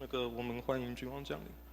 那個我們歡迎君王降臨。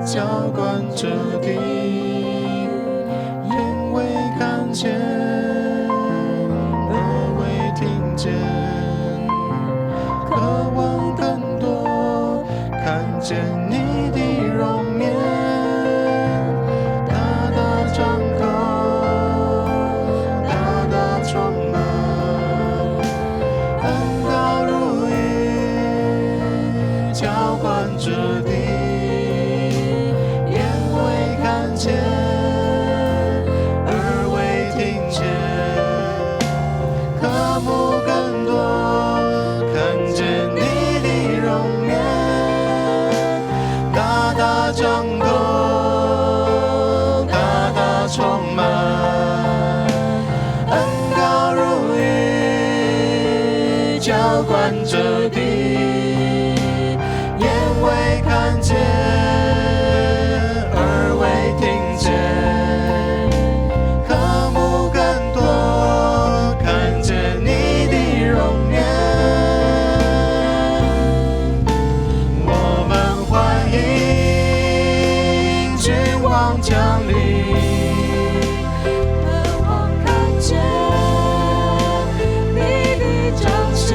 浇灌着地。掌控，大大充滿，恩膏如雨，澆灌這地，眼未看見，耳未聽見，渴慕更多，看見你的容顏。我們歡迎君王降臨，渴望看見你的彰顯，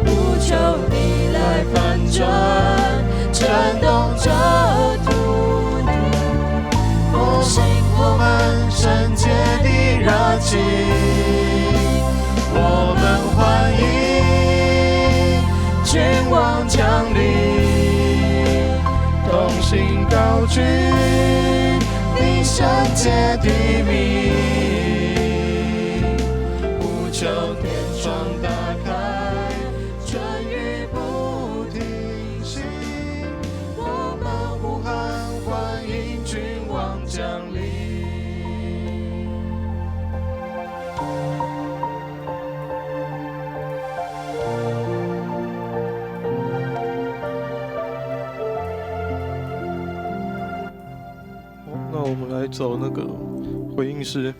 呼求你來翻轉，震動這土地，復興我們聖潔的熱情。我們歡迎君王降臨，同心高舉你聖潔的名，呼求天窗打開，春雨不停息。我們呼喊歡迎君王降臨。好，那我們來走那個回應詩。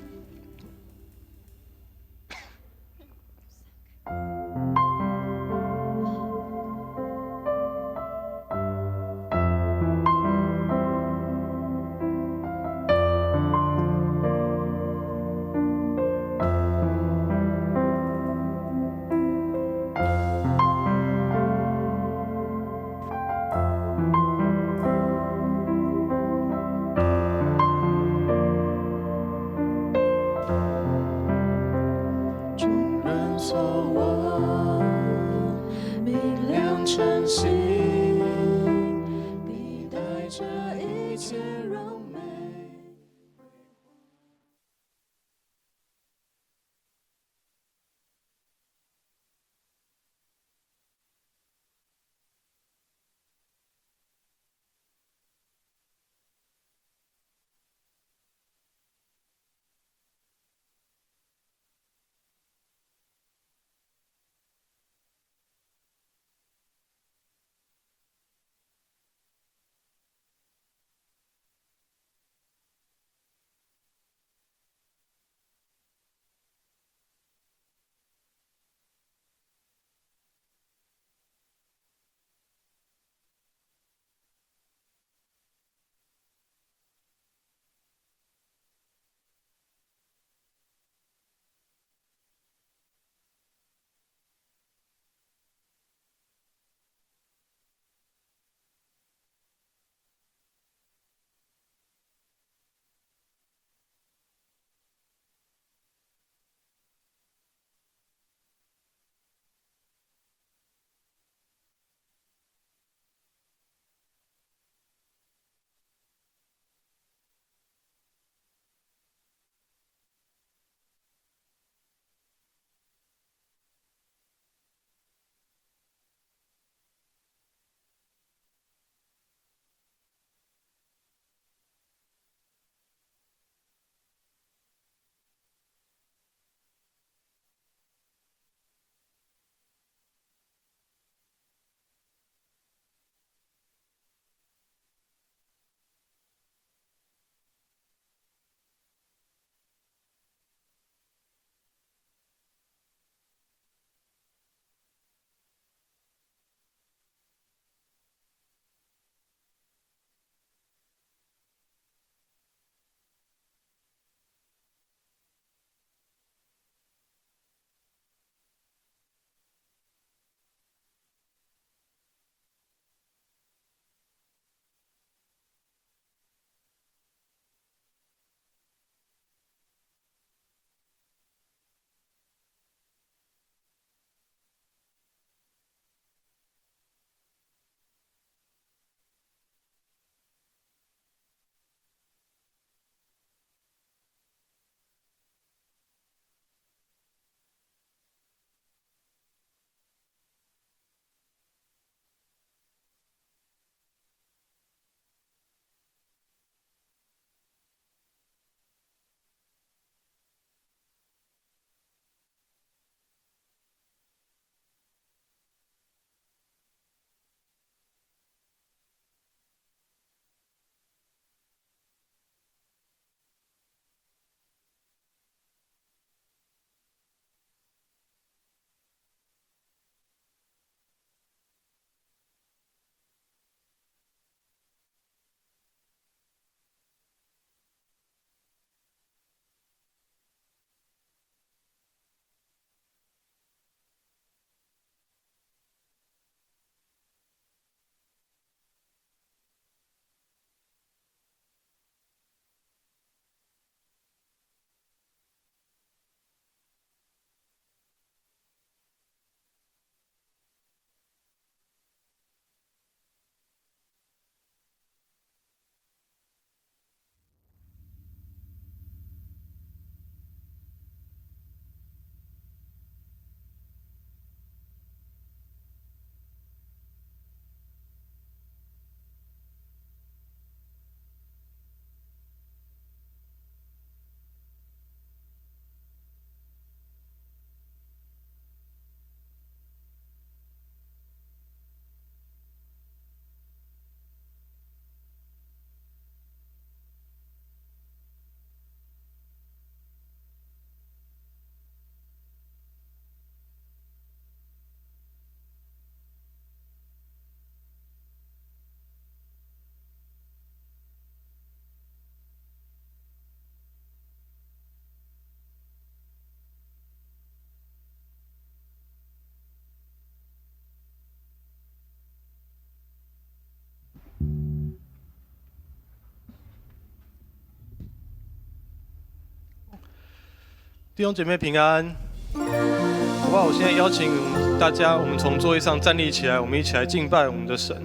弟兄姐妹平安，好不好？我現在邀請大家，我們從座位上站立起來，我們一起來敬拜我們的神。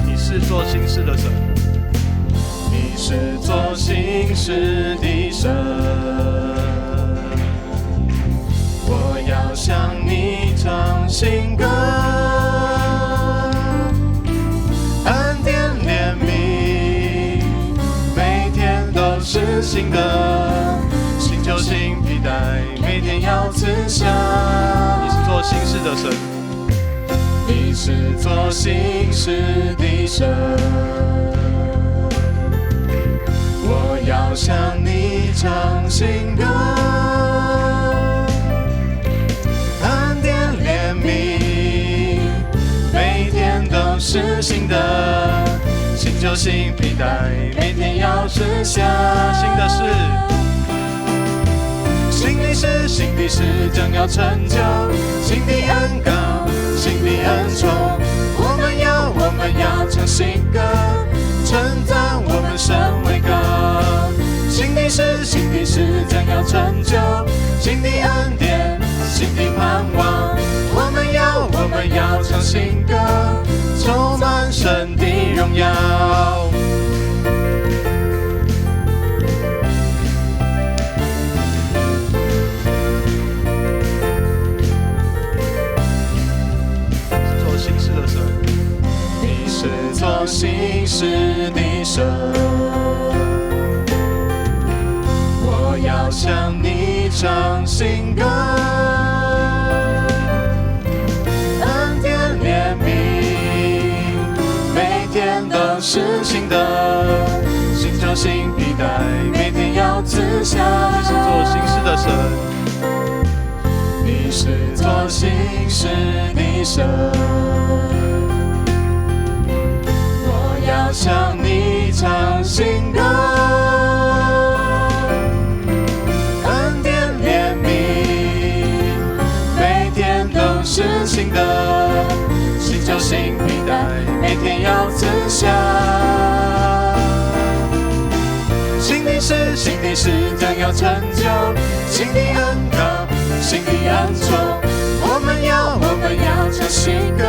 你是做新事的神，你是做新事的神，我要向你唱新歌，恩典憐憫，每天都是新的，新酒新皮帶，每天要賜下。你是做新事的神，你是做新事的神，我要向你唱新歌。恩典憐憫，每天都是新的，新酒新皮帶，每天要賜下。新的事，新的事，新的事將要成就，新的恩膏，新的恩寵，我們要唱新歌，稱讚我們神為高。新的事，新的事將要成就，新的恩典，新的盼望，我們要唱新歌，充滿神的榮耀。做新事的神，你是做新事的神，我要向你唱新歌。恩典憐憫，每天都是新的，新酒新皮帶，每天要賜下。你是做新事的神，你是做新事的神，我要向你唱新歌。恩典憐憫，每天都是新的，新酒新皮帶，每天要賜下。新的事，新的事將要成就，新的恩膏，新的恩寵，我們要唱新歌，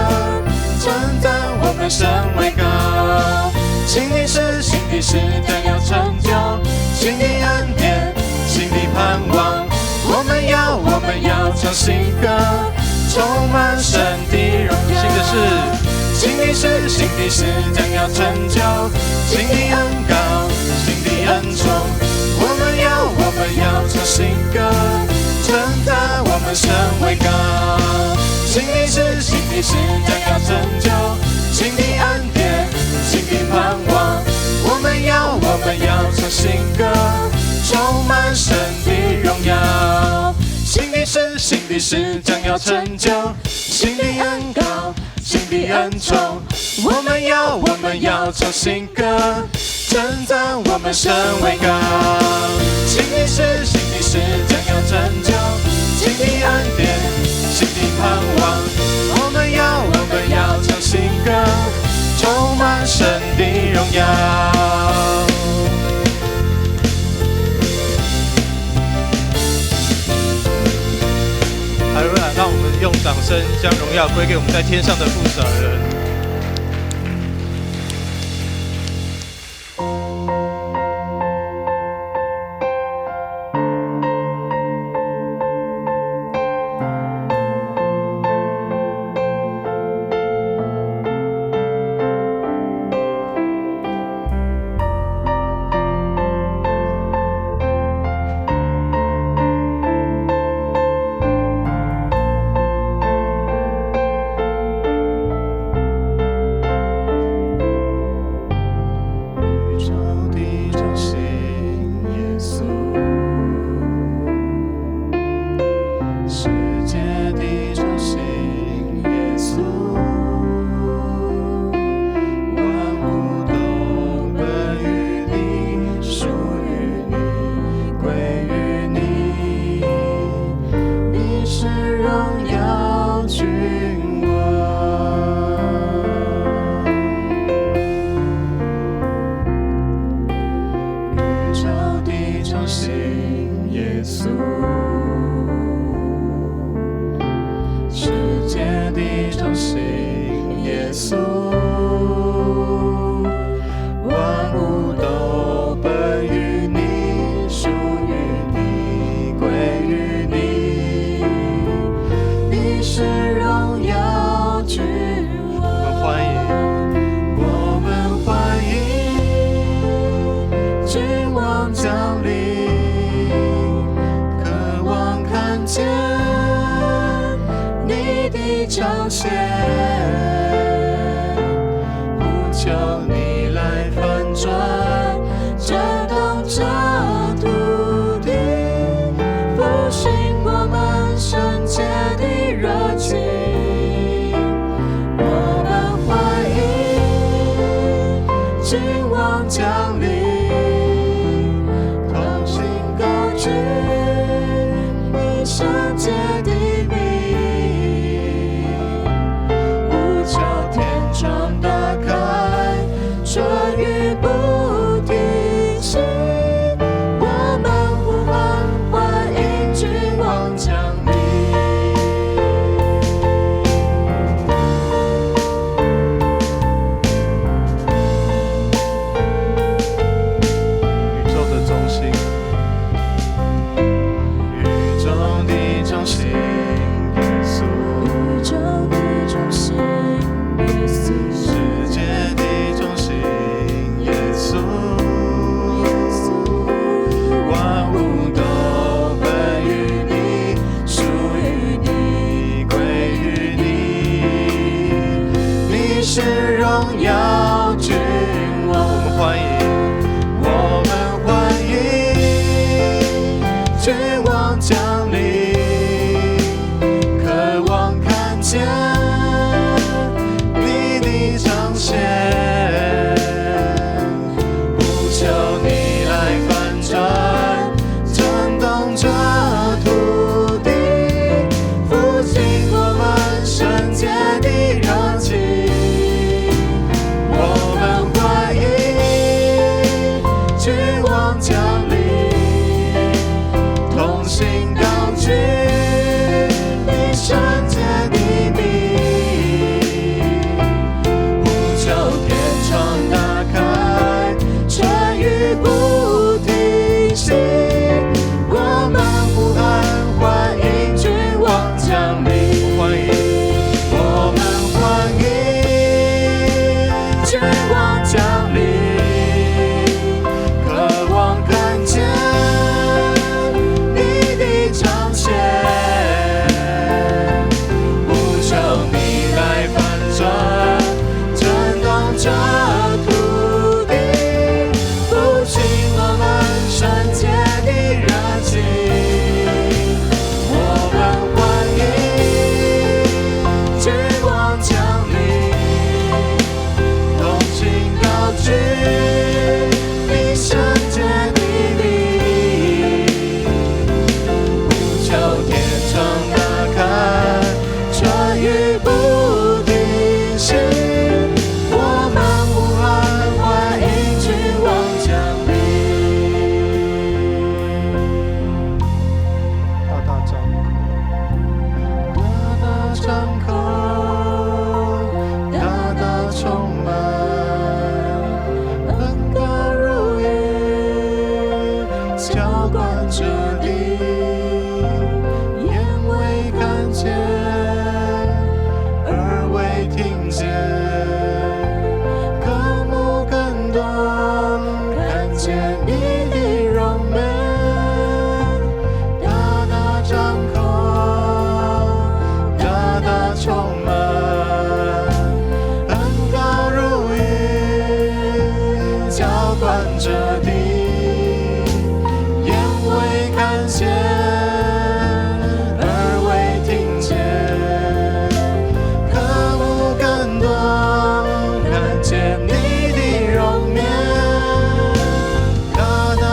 稱讚我們神為高。新的事，新的事將要成就，新的恩典，新的盼望，我們要唱新歌，充滿神的榮耀。新的事，新的事，新的事將要成就，新的恩膏，新的恩寵，我們要唱新歌，稱讚我們神為高。新的事，新的事將要成就，新的恩典，新的盼望，我們要唱新歌，充滿神的榮耀。新的事，新的事將要成就，新的恩膏，新的恩寵，我們要唱新歌，稱讚我們神為高。新的事，新的事將要成就，新的恩典，新的盼望，我們要唱新歌，充滿神的榮耀。哈利路亞！讓我們用掌聲將榮耀歸給我們在天上的父神。心，耶穌，世界的中心，耶穌，萬物都本於你，屬於你，歸於你，你是榮耀君王。我們歡迎，我們歡迎君王降臨，渴望看見你的彰顯，呼求你來翻轉，震動這土地，復興我們聖潔的熱情。我們歡迎君王降臨，同心高舉你聖潔的名，呼求天窗打開，春雨不停息。我們呼喚歡迎君王降臨。宇宙的中心，宇宙的中心，耶穌，宇宙的中心，耶穌，世界的中心，耶穌，耶穌，萬物都本於你，屬於你，歸於你，你是榮耀君王。我們歡迎，我們歡迎君王降臨，渴望看見你的彰顯，呼求你來翻轉，震動這土地，復興我們聖潔的熱情。我們歡迎君王降臨，同心高舉你聖潔的名，呼求天窗打開，春雨不停息。我們呼喊歡迎君王降臨，歡迎，我們歡迎君王降臨，渴望看見你的彰顯，呼求你來翻轉，震動這土地，復興我們聖潔的熱情。我們歡迎君王降臨，同心高舉你聖潔的名，呼求天窗打開，春雨不停息。我們呼喊歡迎君王降臨。大大張口，大大張口，大大充滿，恩膏如雨，澆灌這地，眼未看見，耳未聽見，渴慕更多，看見你的榮美。大大張口，大大充滿，恩膏如雨，澆灌這地，眼未看見，耳未聽見，渴慕更多，看見你的榮美。大大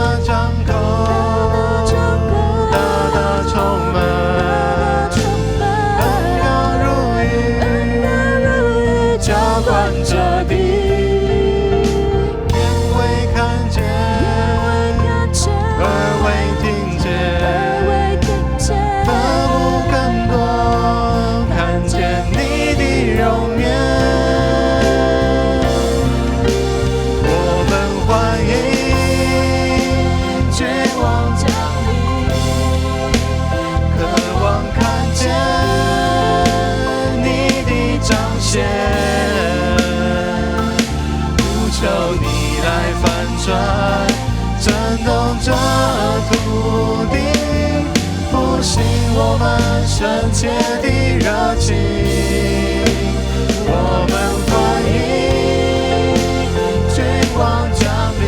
潔的熱情。我們歡迎君王降臨，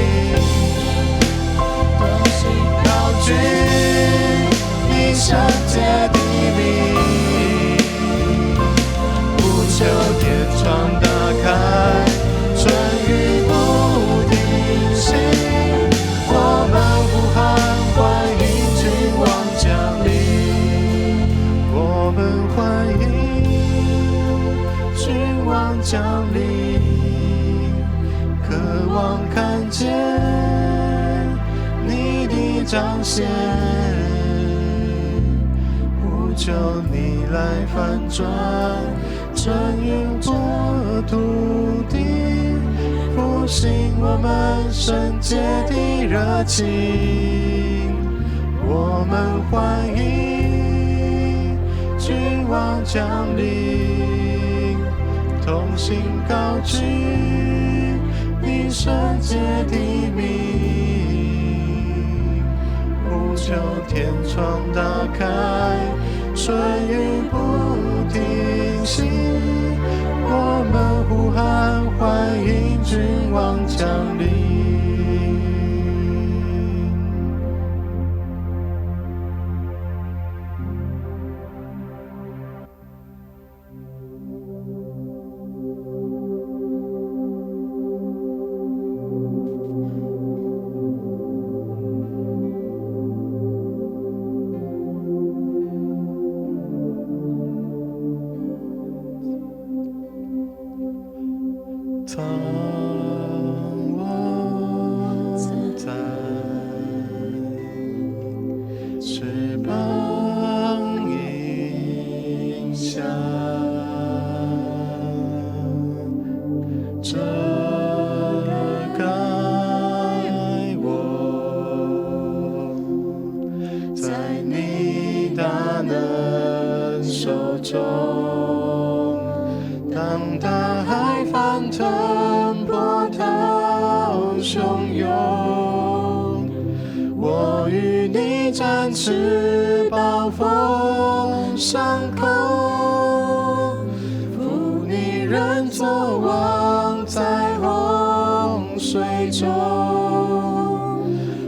同心高舉你聖潔的名，呼求天窗打開，春雨不停息。我們呼喊歡迎君王降臨，我們歡迎君王降臨，渴望看見你的彰顯，呼求你來翻轉這雲這土地，復興我們聖潔的熱情。我們歡迎君王降臨，同心高舉你聖潔的名，呼求天窗打開，春雨不停息。我們呼喊歡迎君王降臨。藏我在翅膀蔭下，遮蓋我，在你大能手中，當大海翻騰，波濤洶湧，我與你展翅暴風上空，負你人作王在洪水中，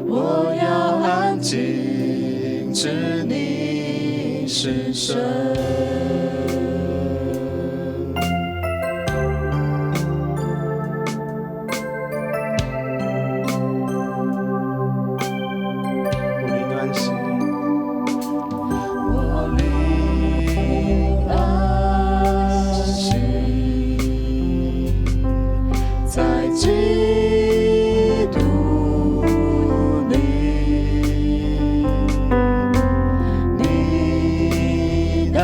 我要安靜，知你是神。我靈安息，我靈安息，在基督裡，你大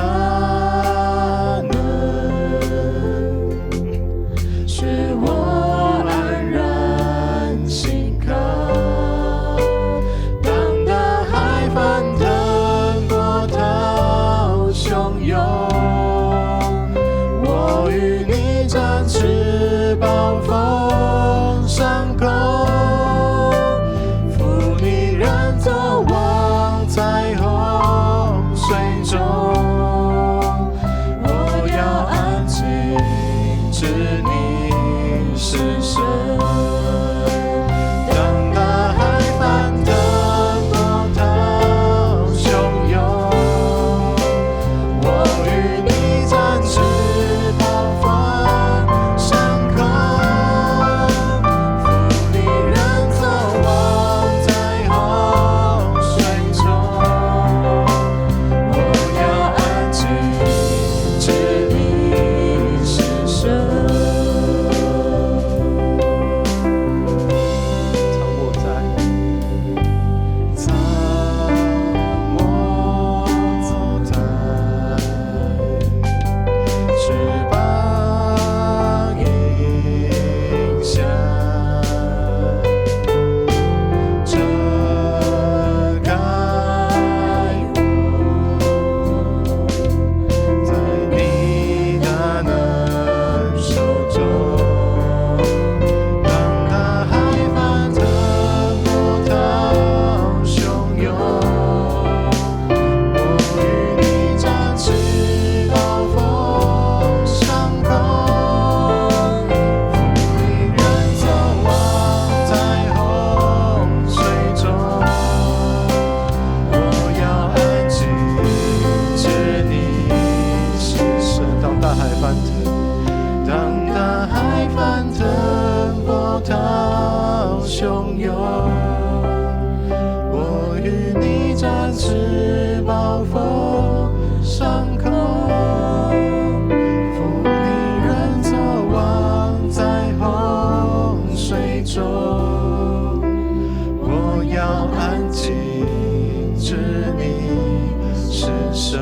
竟知你是神。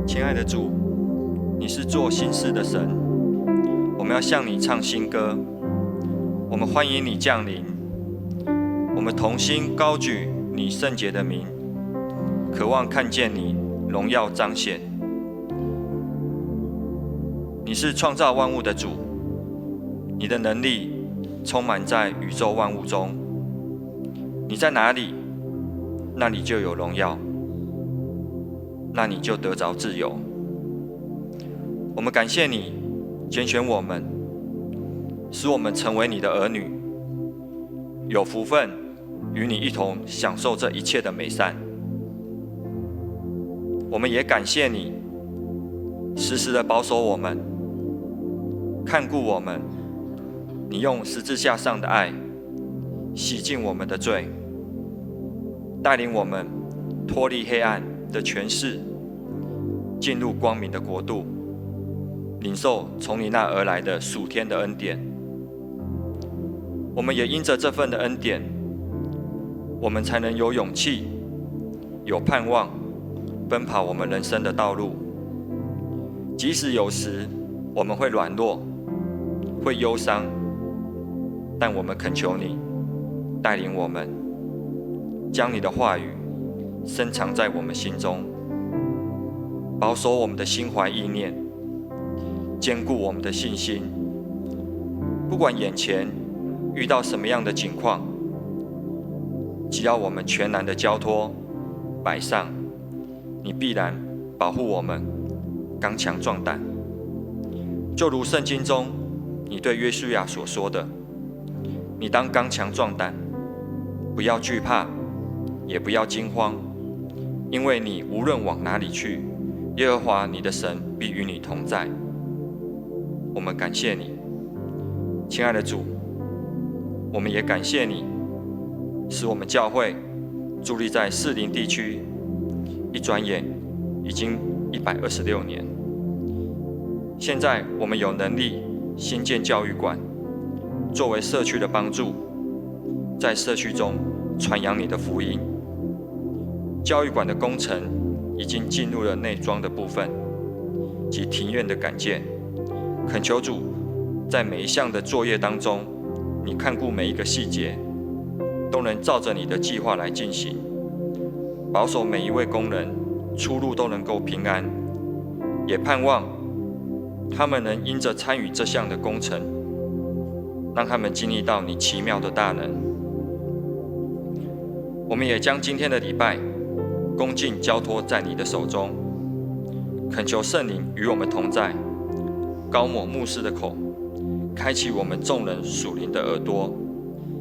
亲爱的主，你是做新事的神，我们要向你唱新歌，我们欢迎你降临，我们同心高举你圣洁的名，渴望看见你荣耀彰显。你是创造万物的主，你的能力充满在宇宙万物中。你在哪里，那里就有荣耀，那你就得着自由。我们感谢你拣选我们，使我们成为你的儿女，有福分与你一同享受这一切的美善。我们也感谢你时时的保守我们，看顾我们。你用十字架上的爱洗净我们的罪，带领我们脱离黑暗的权势，进入光明的国度，领受从你那而来的属天的恩典。我们也因着这份的恩典，我们才能有勇气、有盼望，奔跑我们人生的道路。即使有时我们会软弱、会忧伤，但我们恳求你带领我们，将你的话语深藏在我们心中，保守我们的心怀意念，坚固我们的信心。不管眼前遇到什么样的境况，只要我们全然的交托摆上，你必然保护我们刚强壮胆。就如圣经中你对约书亚所说的，你当刚强壮胆，不要惧怕，也不要惊慌，因为你无论往哪里去，耶和华你的神必与你同在。我们感谢你，亲爱的主，我们也感谢你，使我们教会伫立在士林地区，一转眼已经126年。现在我们有能力新建教育馆，作为社区的帮助，在社区中传扬你的福音。教育馆的工程已经进入了内装的部分及庭院的改建，恳求主在每一项的作业当中，你看顾每一个细节，都能照着你的计划来进行，保守每一位工人出入都能够平安，也盼望他们能因着参与这项的工程，让他们经历到你奇妙的大能。我们也将今天的礼拜恭敬交托在你的手中，恳求圣灵与我们同在，膏抹牧师的口，开启我们众人属灵的耳朵，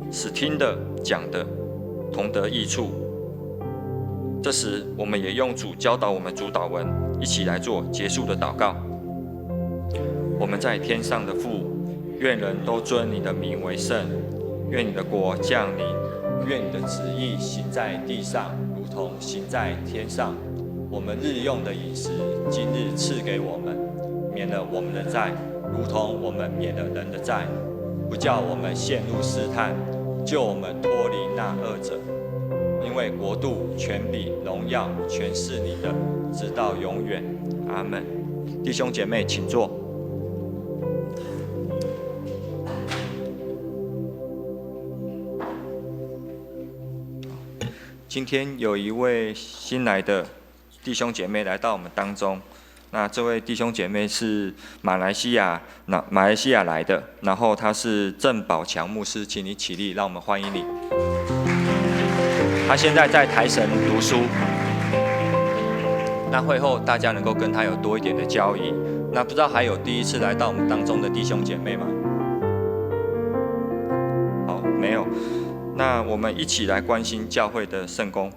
使听的讲的同得益处。这时，我们也用主教导我们主祷文，一起来做结束的祷告。我们在天上的父，愿人都尊你的名为圣，愿你的国降临，愿你的旨意行在地上，如同行在天上。我们日用的饮食，今日赐给我们，免了我们的债，如同我们免了人的债，不叫我们陷入试探，救我们脱离那恶者。因为国度、权柄、荣耀，全是你的，直到永远。阿们。弟兄姐妹，请坐。今天有一位新来的弟兄姐妹来到我们当中，那这位弟兄姐妹是马来西亚来的，然后他是郑宝强牧师，请你起立，让我们欢迎你。他现在在台神读书，那会后大家能够跟他有多一点的交谊。那不知道还有第一次来到我们当中的弟兄姐妹吗？好，没有。那我们一起来关心教会的圣工。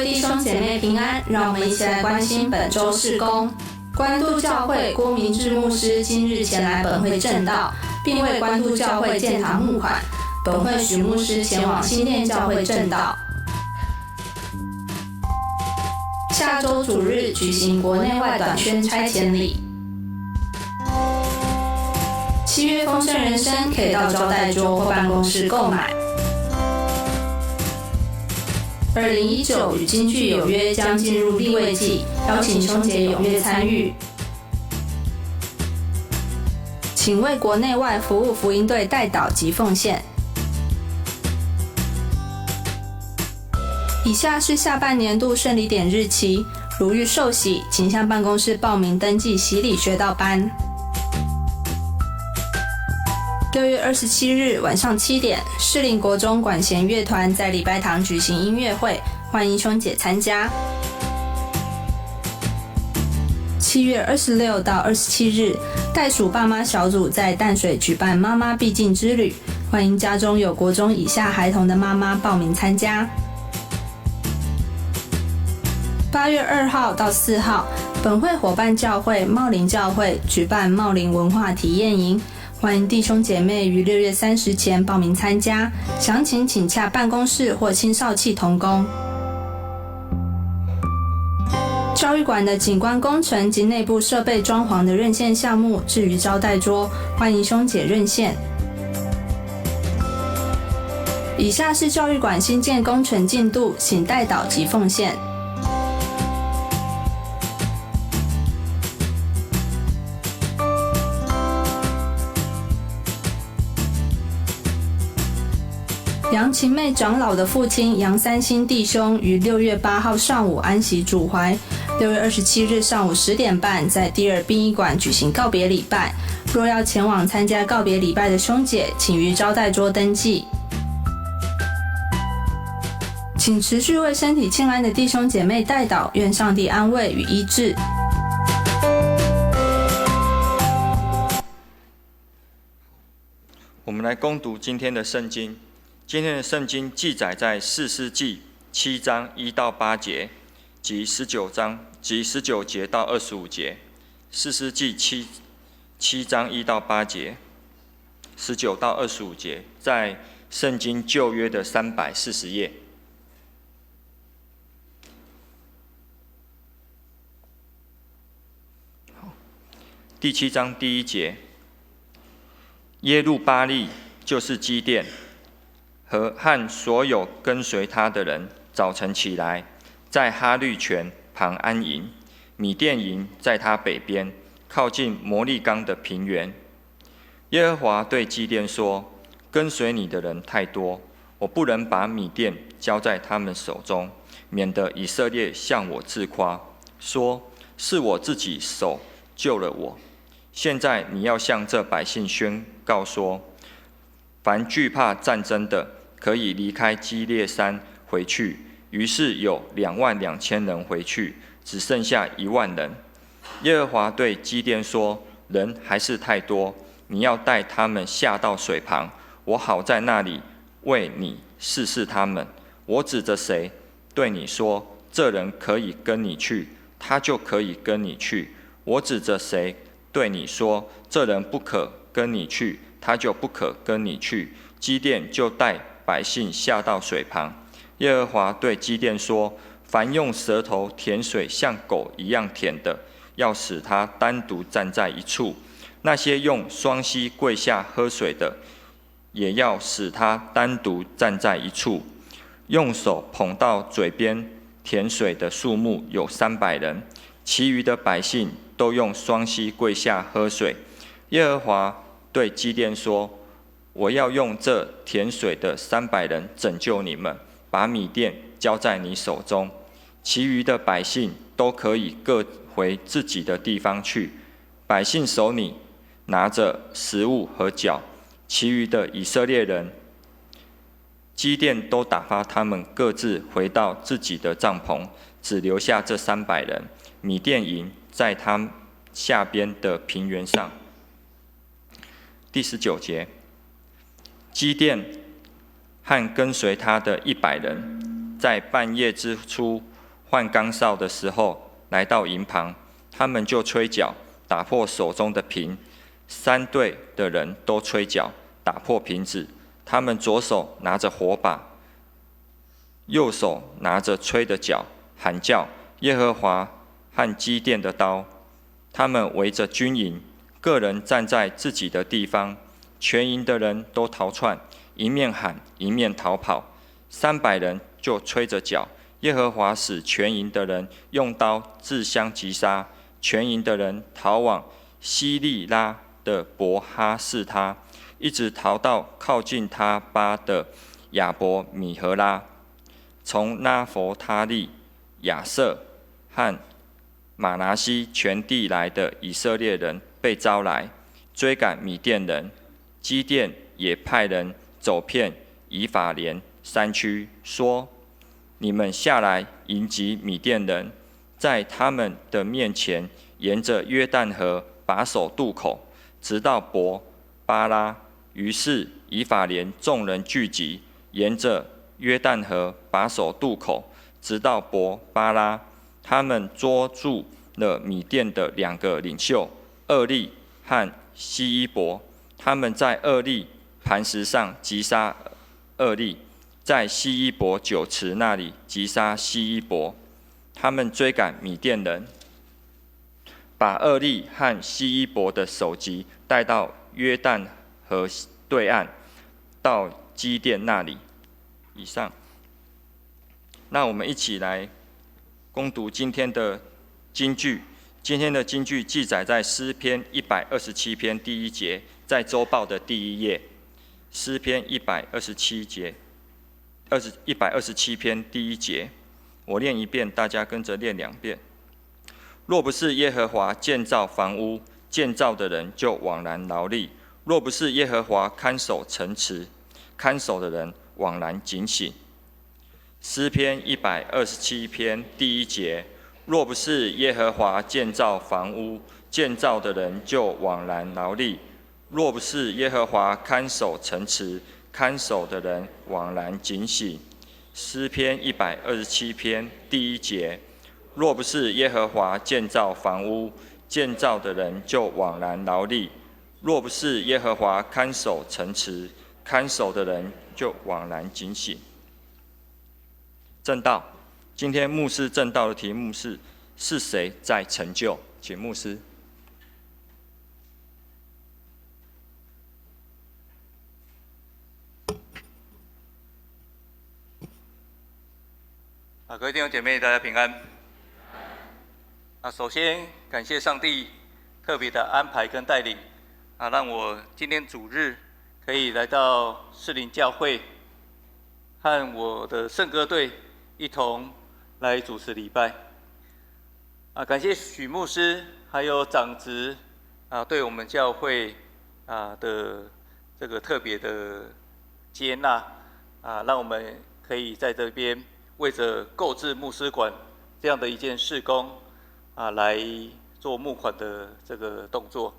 位弟兄姐妹平安，讓我們一起來關心本週事工。關渡教會郭明志牧師今日前來本會證道，並為關渡教會建堂募款。本會許牧師前往新店教會證道。下週主日舉行國內外短宣差遣禮。7月豐盛人生可以到招待桌或辦公室購買。2019與京劇有約將進入立位季，邀請兄姐踴躍參與。請為國內外服務福音隊代禱及奉獻。以下是下半年度聖禮典日期，如欲受洗，請向辦公室報名登記洗禮學道班。6月27日晚上7點，士林國中管弦樂團在禮拜堂舉行音樂會，歡迎兄姐參加。7月26到27日，袋鼠爸媽小組在淡水舉辦媽媽避靜之旅，歡迎家中有國中以下孩童的媽媽報名參加。8月2號到4號，本會夥伴教會茂林教會舉辦茂林文化體驗營。歡迎弟兄姐妹於6月30前報名參加，詳情請洽辦公室或青少器同工。教育館的景觀工程及內部設備裝潢的認獻項目置於招待桌，歡迎兄姐認獻。以下是教育館新建工程進度，請代禱及奉獻。楊琴妹長老的父親楊三星弟兄於6月8號上午安息主懷，6月27日上午10點半在第二殯儀館舉行告別禮拜。若要前往參加告別禮拜的兄姐，請於招待桌登記。請持續為身體欠安的弟兄姐妹代禱，願上帝安慰與醫治。我們來恭讀今天的聖經。今天的聖經記載在士師記7章1到8節及19章及19節到25節。士師記七章1到8節，19到25節，在聖經舊約的340頁。第七章第一節，耶路巴力就是基甸和所有跟隨他的人，早晨起來，在哈綠泉旁安營。米甸營在他北邊，靠近摩利岡的平原。耶和華對基甸說：跟隨你的人太多，我不能把米甸交在他們手中，免得以色列向我自誇，說是我自己手救了我。現在你要向這百姓宣告說：凡懼怕戰爭的，可以離開基列山回去。於是有22000人回去，只剩下1萬人。耶和華對基甸說：人還是太多，你要帶他們下到水旁，我好在那裡為你試試他們。我指著誰對你說，這人可以跟你去，他就可以跟你去；我指著誰對你說，這人不可跟你去，他就不可跟你去。基甸就帶百姓下到水旁。耶和華對基甸說：凡用舌頭舔水像狗一樣舔的，要使他單獨站在一處；那些用雙膝跪下喝水的，也要使他單獨站在一處。用手捧到嘴邊舔水的數目有300人，其餘的百姓都用雙膝跪下喝水。耶和華對基甸說：我要用這舔水的300人拯救你們，把米甸交在你手中，其餘的百姓都可以各回自己的地方去。百姓手裡拿着食物和角，其餘的以色列人，基甸都打發他們各自回到自己的帳篷，只留下這300人。米甸營在他下邊的平原上。第19節，基甸和跟隨他的100人，在半夜之初换岗哨的时候来到营旁，他们就吹角，打破手中的瓶。三队的人都吹角，打破瓶子。他们左手拿着火把，右手拿着吹的角，喊叫耶和华和基甸的刀。他们围着军营，各人站在自己的地方。全营的人都逃窜，一面喊，一面逃跑。300人就吹着角。耶和华使全营的人用刀自相击杀，全营的人逃往西利拉的伯哈示他，一直逃到靠近他巴的亚伯米和拉。从拿弗他利、亚设和玛拿西全地来的以色列人被招来追赶米甸人，基甸也派人走遍以法莲山区，说：你们下来迎击米甸人，在他们的面前沿着约旦河把守渡口，直到伯巴拉。于是以法莲众人聚集，沿着约旦河把守渡口，直到伯巴拉。他们捉住了米甸的两个领袖厄利和西伊伯。他们在厄利磐石上击杀厄利，在西伊伯酒池那里击杀西伊伯。他们追赶米甸人，把厄利和西伊伯的首级带到约旦河对岸，到基甸那里。以上。那我们一起来恭读今天的金句。今天的金句记载在诗篇127篇第一节，在周报的第一页。诗篇一百二十七节，127篇第一节，我念一遍，大家跟着念两遍。若不是耶和华建造房屋，建造的人就枉然劳力；若不是耶和华看守城池，看守的人枉然警醒。诗篇一百二十七篇第一节：若不是耶和华建造房屋，建造的人就枉然劳力；若不是耶和华看守城池，看守的人枉然警醒。诗篇一百二十七篇第一节：若不是耶和华建造房屋，建造的人就枉然劳力；若不是耶和华看守城池，看守的人就枉然警醒。证道，今天牧师证道的题目是：是谁在成就？请牧师。啊，各位弟兄姐妹，大家平安。啊，首先感谢上帝特别的安排跟带领，啊，让我今天主日可以来到士林教会，和我的圣歌队一同来主持礼拜。啊，感谢许牧师还有长执啊，对我们教会啊的这个特别的接纳啊，让我们可以在这边为着购置牧师馆这样的一件事工啊，来做募款的这个动作。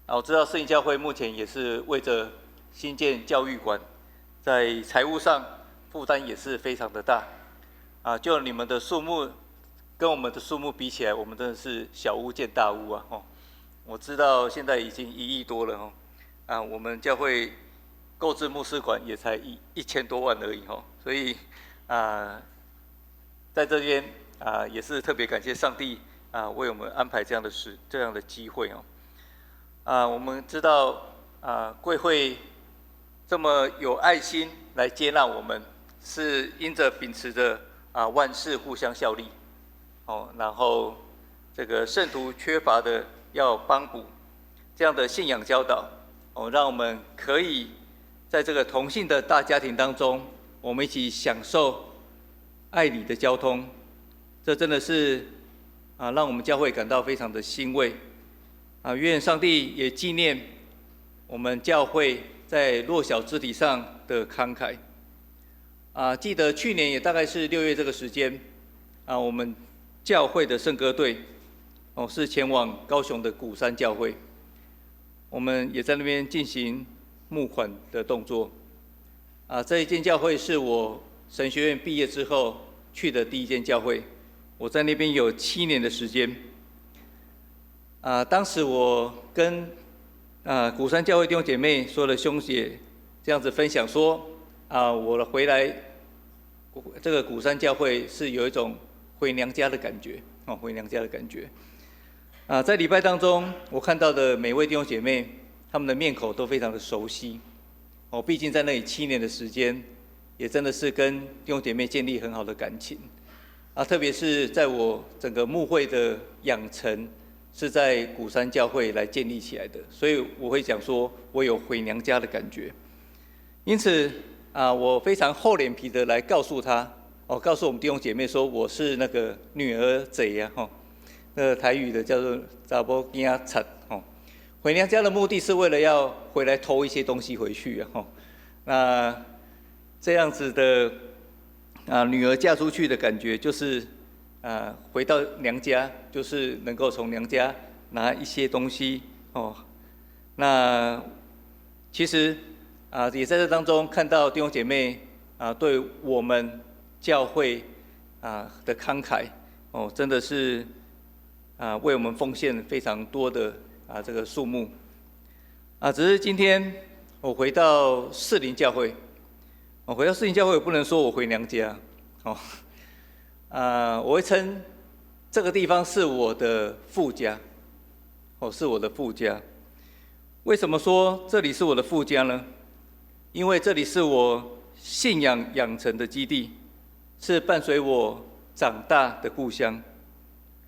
啊，我知道圣灵教会目前也是为着新建教育馆，在财务上负担也是非常的大。啊，就你们的数目跟我们的数目比起来，我们真的是小巫见大巫啊！哦，我知道现在已经1亿多了哦。啊，我们教会购置牧师馆也才1000多万而已哦，所以啊，在这边啊，也是特别感谢上帝啊，为我们安排这样的事、这样的机会哦。啊，我们知道啊，贵会这么有爱心来接纳我们，是因着秉持着啊万事互相效力，哦，然后这个圣徒缺乏的要帮补，这样的信仰教导，哦，让我们可以在这个同性的大家庭当中，我们一起享受爱礼的交通，这真的是啊，让我们教会感到非常的欣慰。啊，愿上帝也纪念我们教会在弱小肢体上的慷慨。啊，记得去年也大概是6月这个时间，啊，我们教会的圣歌队，哦，是前往高雄的鼓山教会，我们也在那边进行募款的动作。啊，这一间教会是我神学院毕业之后去的第一间教会，我在那邊有7年的時間。當時我跟鼓山教會弟兄姐妹所有的兄姐這樣子分享說，我回來這個鼓山教會是有一種回娘家的感覺，哦，回娘家的感覺。在禮拜當中，我看到的每位弟兄姐妹，他們的面孔都非常的熟悉。哦，畢竟在那裡七年的時間，也真的是跟弟兄姐妹建立很好的感情。特別是在我整個牧會的養成，是在鼓山教會來建立起來的，所以我會講說，我有回娘家的感覺。因此，我非常厚臉皮的來告訴他，哦，告訴我們弟兄姐妹說，我是那個女兒賊呀，吼，那個台語的叫做查某囝賊，吼。回娘家的目的是為了要回來偷一些東西回去啊，吼。那這樣子的女兒嫁出去的感覺就是，回到娘家就是能夠從娘家拿一些東西哦。那其實也在這當中看到弟兄姐妹對我們教會的慷慨哦，真的是為我們奉獻非常多的這個數目。只是今天我回到士林教會，我回到士林教會，我不能說我回娘家哦。我會稱這個地方是我的父家，哦，是我的父家。為什麼說這裡是我的父家呢？因為這裡是我信仰養成的基地，是伴隨我長大的故鄉，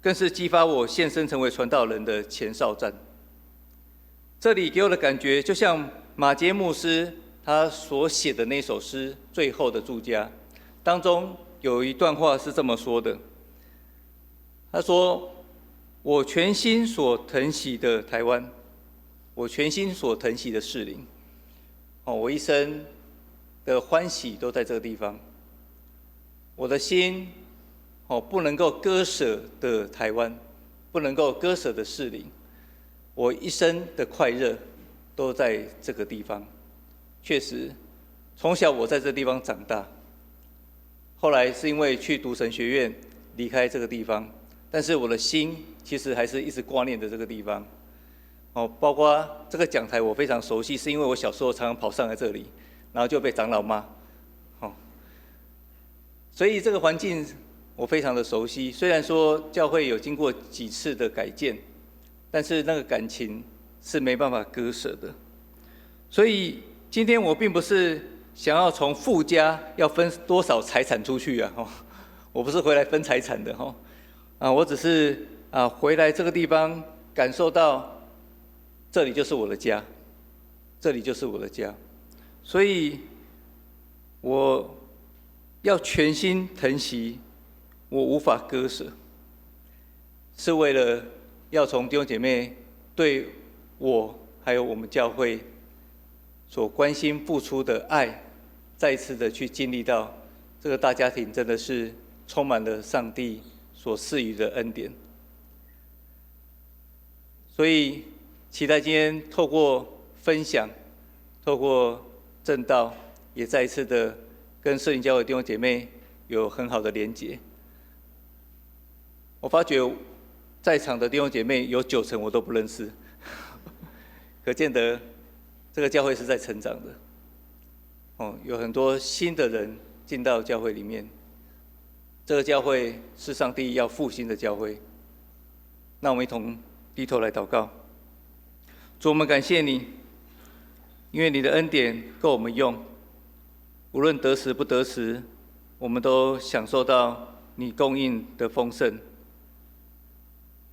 更是激發我獻身成為傳道人的前哨站。這裡給我的感覺，就像馬偕牧師他所寫的那首詩《最後的住家》當中，有一段話是這麼說的，他說：“我全心所疼惜的台灣，我全心所疼惜的士林，哦，我一生的歡喜都在這個地方。我的心，哦，不能夠割捨的台灣，不能夠割捨的士林，我一生的快樂都在這個地方。確實，從小我在這個地方長大。”後來是因為去讀神學院，離開這個地方，但是我的心其實還是一直掛念着這個地方。哦，包括這個講台我非常熟悉，是因為我小時候常常跑上來這裡，然後就被長老罵。哦，所以這個環境我非常的熟悉。雖然說教會有經過幾次的改建，但是那個感情是沒辦法割捨的。所以今天我並不是想要從父家要分多少財產出去啊？我不是回來分財產的哈，我只是回來這個地方，感受到這裡就是我的家，這裡就是我的家，所以我要全心疼惜，我無法割捨，是為了要從弟兄姐妹對我還有我們教會所關心付出的愛，再次的去經歷到這個大家庭真的是充滿了上帝所賜予的恩典，所以期待今天透過分享，透過證道，也再一次的跟士林教會弟兄姐妹有很好的連結。我發覺在場的弟兄姐妹有九成我都不認識，可見得這個教會是在成長的。哦，有很多新的人進到教會裡面，這個教會是上帝要復興的教會。那我們一同低頭來禱告。主，我們感謝你，因為你的恩典夠我們用，無論得時不得時，我們都享受到你供應的豐盛。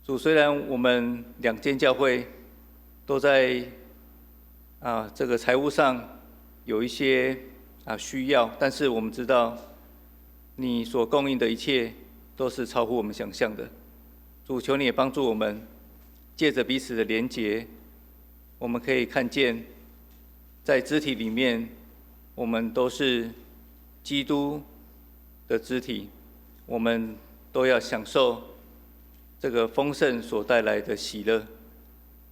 主，雖然我們兩間教會都在這個財務上有一些需要，但是我們知道，你所供應的一切都是超乎我們想象的。主，求你也幫助我們，借着彼此的連結，我們可以看見，在肢體裡面，我們都是基督的肢體，我們都要享受這個豐盛所帶來的喜樂。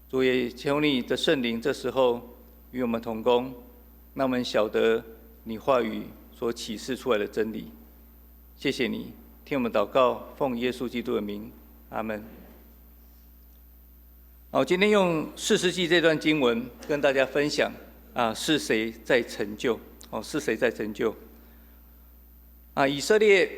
主也求你的聖靈這時候與我們同工，讓我們曉得你話語所啟示出來的真理。謝謝你，聽我們禱告，奉耶穌基督的名，阿門。好，今天用士師記這段經文跟大家分享啊，是誰在成就？哦，是誰在成就？啊，以色列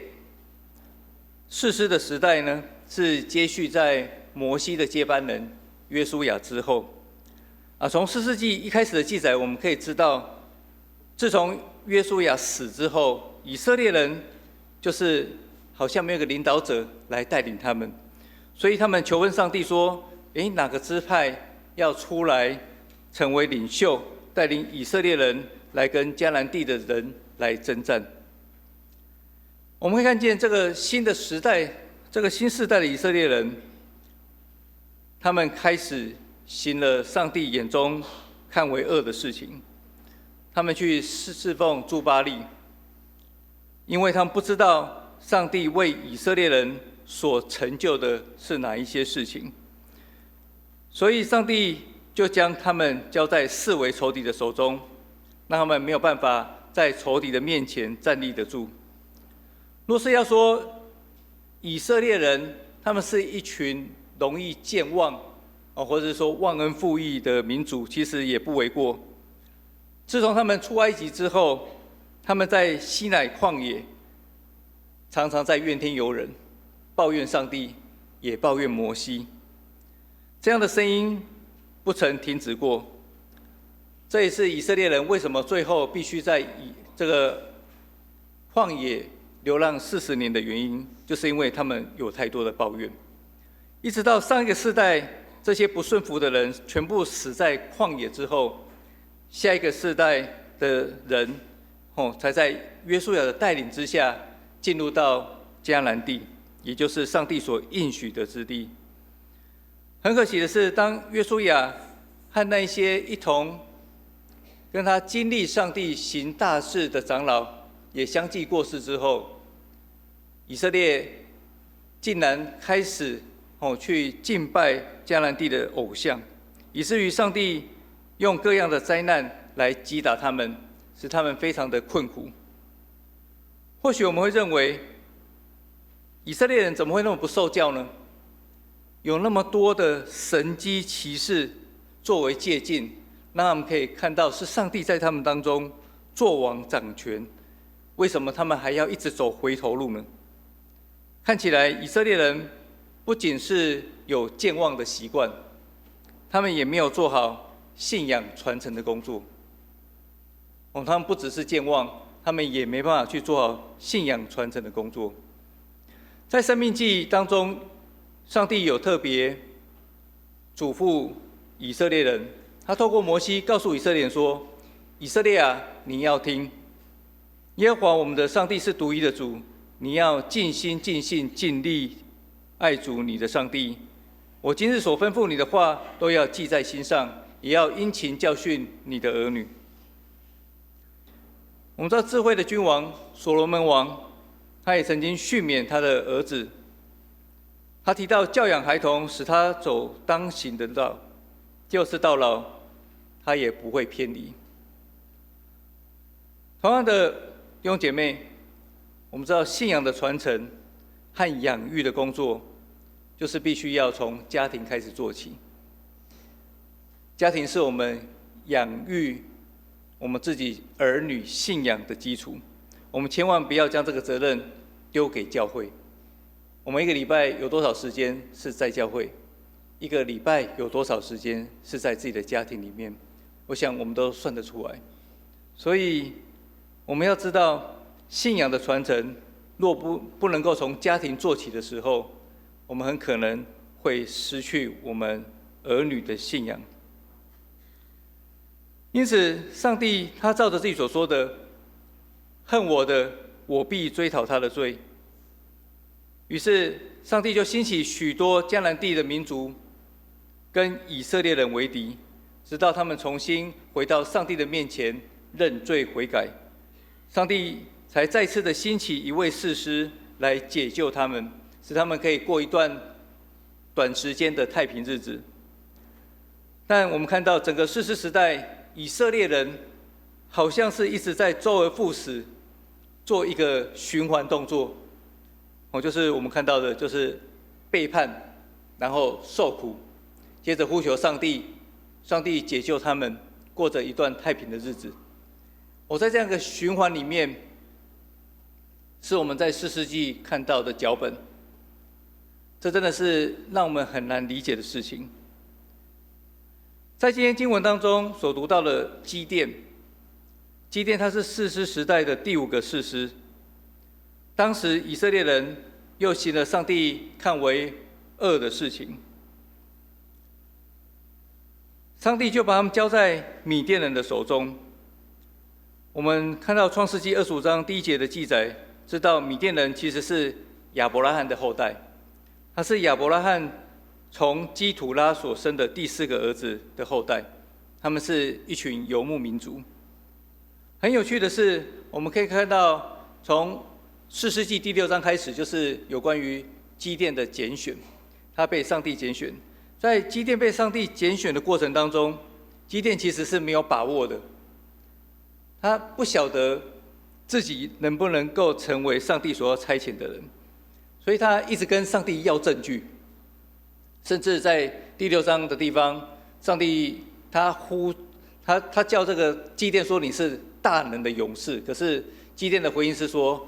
士師的時代呢，是接續在摩西的接班人約書亞之後。啊，從士師記一開始的記載，我們可以知道，自從約書亞死之後，以色列人就是好像沒有個領導者來帶領他們，所以他們求問上帝說：誒，哪個支派要出來成為領袖，帶領以色列人來跟迦南地的人來征戰？我們會看見這個新的時代，這個新世代的以色列人，他們開始行了上帝眼中看為惡的事情，他們去侍奉諸巴力，因為他們不知道上帝為以色列人所成就的是哪一些事情。所以，上帝就將他們交在四圍仇敵的手中，讓他們沒有辦法在仇敵的面前站立得住。若是要說以色列人，他們是一群容易健忘哦，或者說忘恩負義的民族，其實也不為過。自從他們出埃及之後，他們在西乃曠野常常在怨天尤人，抱怨上帝，也抱怨摩西。這樣的聲音不曾停止過。這也是以色列人為什麼最後必須在以這個曠野流浪40年的原因，就是因為他們有太多的抱怨。一直到上一個世代，這些不順服的人全部死在曠野之後，下一個世代的人，哦，才在約書亞的帶領之下進入到迦南地，也就是上帝所應許的之地。很可惜的是，當約書亞和那些一同跟他經歷上帝行大事的長老也相繼過世之後，以色列竟然開始哦去敬拜迦南地的偶像，以至於上帝用各樣的災難來擊打他們，使他們非常的困苦。或許我們會認為，以色列人怎麼會那麼不受教呢？有那麼多的神蹟奇事作為借鏡，讓他們可以看到是上帝在他們當中作王掌權。為什麼他們還要一直走回頭路呢？看起來以色列人不僅是有健忘的習慣，他們也沒有做好信仰傳承的工作。哦，他們不只是健忘，他們也沒辦法去做好信仰傳承的工作。在申命記當中，上帝有特別囑咐以色列人，他透過摩西告訴以色列人說：“以色列啊，你要聽，耶和華我們的上帝是獨一的主，你要盡心盡性盡力愛主你的上帝。我今日所吩咐你的話，都要記在心上，也要殷勤教訓你的兒女。”我們知道智慧的君王所羅門王，他也曾經訓勉他的兒子。他提到教養孩童，使他走當行的道，就是到老，他也不會偏離。同樣的，弟兄姐妹，我們知道信仰的傳承和養育的工作，就是必須要從家庭開始做起。家庭是我們養育我們自己兒女信仰的基礎，我們千萬不要將這個責任丟給教會。我們一個禮拜有多少時間是在教會？一個禮拜有多少時間是在自己的家庭裡面？我想我們都算得出來。所以我們要知道，信仰的傳承若不能夠從家庭做起的時候，我們很可能會失去我們兒女的信仰。因此，上帝他照着自己所說的，恨我的，我必追討他的罪。於是，上帝就興起許多迦南地的民族，跟以色列人為敵，直到他們重新回到上帝的面前認罪悔改，上帝才再次的興起一位士師來解救他們，使他們可以過一段短時間的太平日子。但我們看到整個士師時代，以色列人好像是一直在周而復始，做一個循環動作。哦，就是我们看到的，就是背叛，然后受苦，接着呼求上帝，上帝解救他们，过着一段太平的日子。我在这样一个循环里面，是我们在士师记看到的脚本。这真的是让我们很难理解的事情。在今天经文当中所读到的基甸，基甸他是士师时代的第五个士师。当时以色列人又行了上帝看为恶的事情，上帝就把他们交在米甸人的手中。我们看到创世记25章第1节的记载，知道米甸人其实是亚伯拉罕的后代，他是亚伯拉罕从基土拉所生的第四个儿子的后代，他们是一群游牧民族。很有趣的是，我们可以看到从士师记第六章开始，就是有关于基甸的拣选，他被上帝拣选。在基甸被上帝拣选的过程当中，基甸其实是没有把握的，他不晓得自己能不能够成为上帝所要差遣的人，所以他一直跟上帝要证据。甚至在第六章的地方，上帝他呼他他叫这个基甸说，你是大能的勇士，可是基甸的回应是说，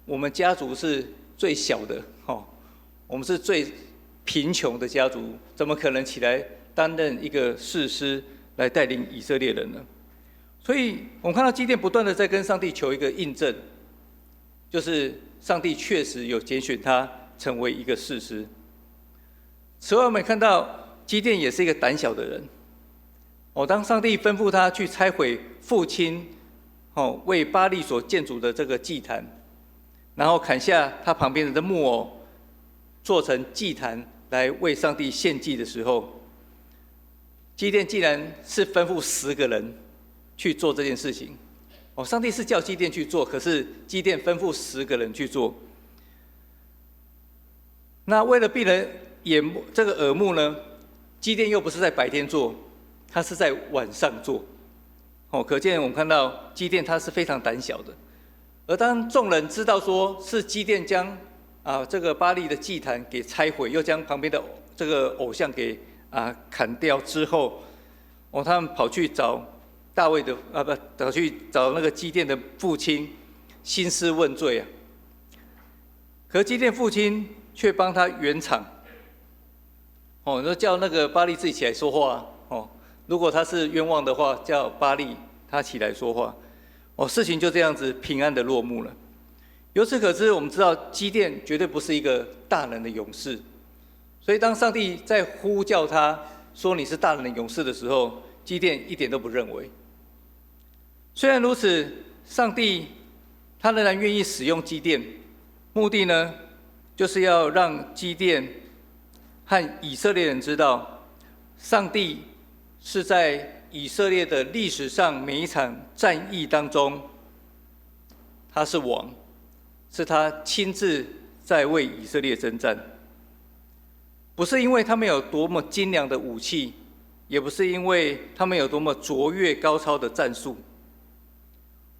我们家族是最小的，哦，我们是最贫穷的家族，怎么可能起来担任一个士师来带领以色列人呢？所以我们看到基甸不断的在跟上帝求一个印证，就是上帝确实有拣选他成为一个士师。此外，我们看到基甸也是一个胆小的人。哦，当上帝吩咐他去拆毁父亲为巴力所建筑的这个祭坛，然后砍下他旁边的木偶，做成祭坛来为上帝献祭的时候，基甸竟然是吩咐10个人去做这件事情。哦，上帝是叫基甸去做，可是基甸吩咐十个人去做。那为了避人眼目，这个耳目呢，基甸又不是在白天做，他是在晚上做。哦，可见我们看到基甸他是非常胆小的。而当众人知道说是基甸将这个巴力的祭坛给拆毁，又将旁边的这个偶像给砍掉之后，哦，他们跑去找大卫的啊不，跑去找那个基甸的父亲，兴师问罪啊。可基甸父亲却帮他圆场。哦，你说叫那个巴力自己起来说话哦。如果他是冤枉的话，叫巴力他起来说话。哦，事情就这样子平安的落幕了。由此可知，我们知道基甸绝对不是一个大能的勇士。所以当上帝在呼叫他说你是大能的勇士的时候，基甸一点都不认为。虽然如此，上帝他仍然愿意使用基甸，目的呢，就是要让基甸和以色列人知道，上帝是在以色列的历史上每一场战役当中，他是王，是他亲自在为以色列征战。不是因为他们有多么精良的武器，也不是因为他们有多么卓越高超的战术。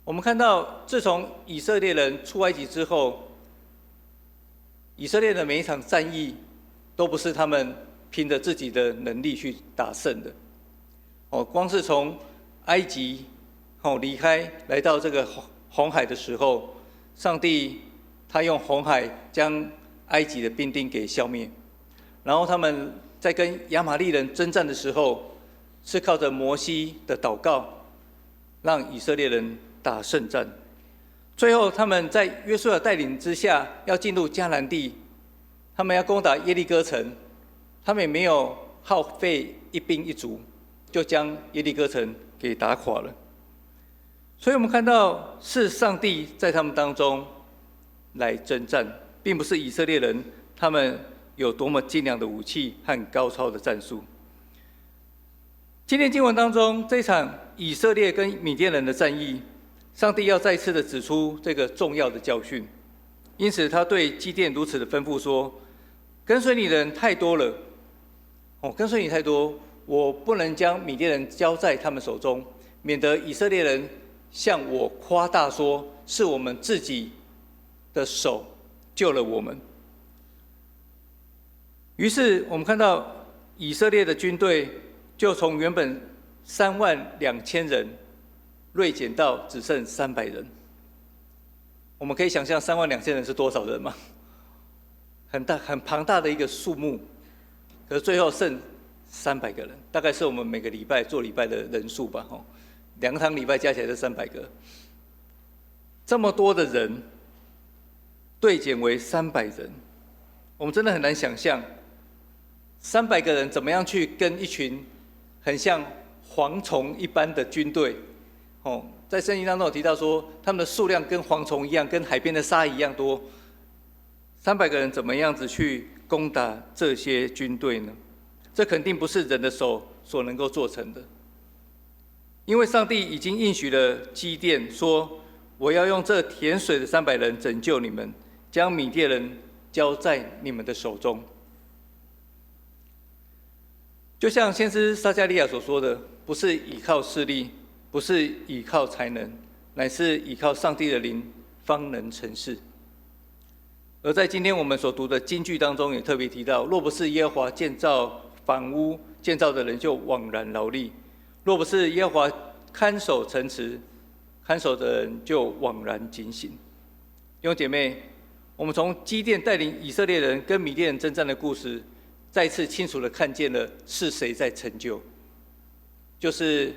我们看到，自从以色列人出埃及之后，以色列的每一场战役都不是他们凭着自己的能力去打胜的。哦，光是从埃及离开来到这个红海的时候，上帝他用红海将埃及的兵丁给消灭，然后他们在跟亚玛力人征战的时候，是靠着摩西的祷告，让以色列人打胜战。最后他们在约书亚带领之下要进入迦南地，他们要攻打耶利哥城，他们也没有耗费一兵一卒，就将耶利哥城给打垮了。所以，我们看到是上帝在他们当中来征战，并不是以色列人他们有多么精良的武器和高超的战术。今天经文当中这场以色列跟米甸人的战役，上帝要再次的指出这个重要的教训，因此他对基甸如此的吩咐说：跟随你的人太多了，哦，跟随你太多，我不能将米甸人交在他们手中，免得以色列人向我夸大说，是我们自己的手救了我們。於是我們看到以色列的軍隊就從原本3萬2千人銳減到只剩三百人。我們可以想象三萬兩千人是多少人嗎？很大很龐大的一個數目，可是最後剩三百個人，大概是我們每個禮拜做禮拜的人數吧，吼，兩堂禮拜加起來是300個。這麼多的人對減為三百人，我們真的很難想象三百個人怎麼樣去跟一群很像蝗蟲一般的軍隊，哦，在聖經當中有提到說，他們的數量跟蝗蟲一樣，跟海邊的沙一樣多。三百個人怎麼樣子去攻打這些軍隊呢？這肯定不是人的手所能夠做成的，因為上帝已經應許了基甸說：“我要用這舔水的三百人拯救你們，將米甸人交在你們的手中。”就像先知撒迦利亞所說的：“不是倚靠勢力，不是倚靠才能，乃是倚靠上帝的靈，方能成事。”而在今天我們所讀的金句當中，也特別提到：若不是耶和華建造房屋，建造的人就枉然勞力；若不是耶和華看守城池，看守的人就枉然警醒。弟兄姐妹，我們從基甸帶領以色列人跟米甸人征戰的故事，再次清楚的看見了是誰在成就，就是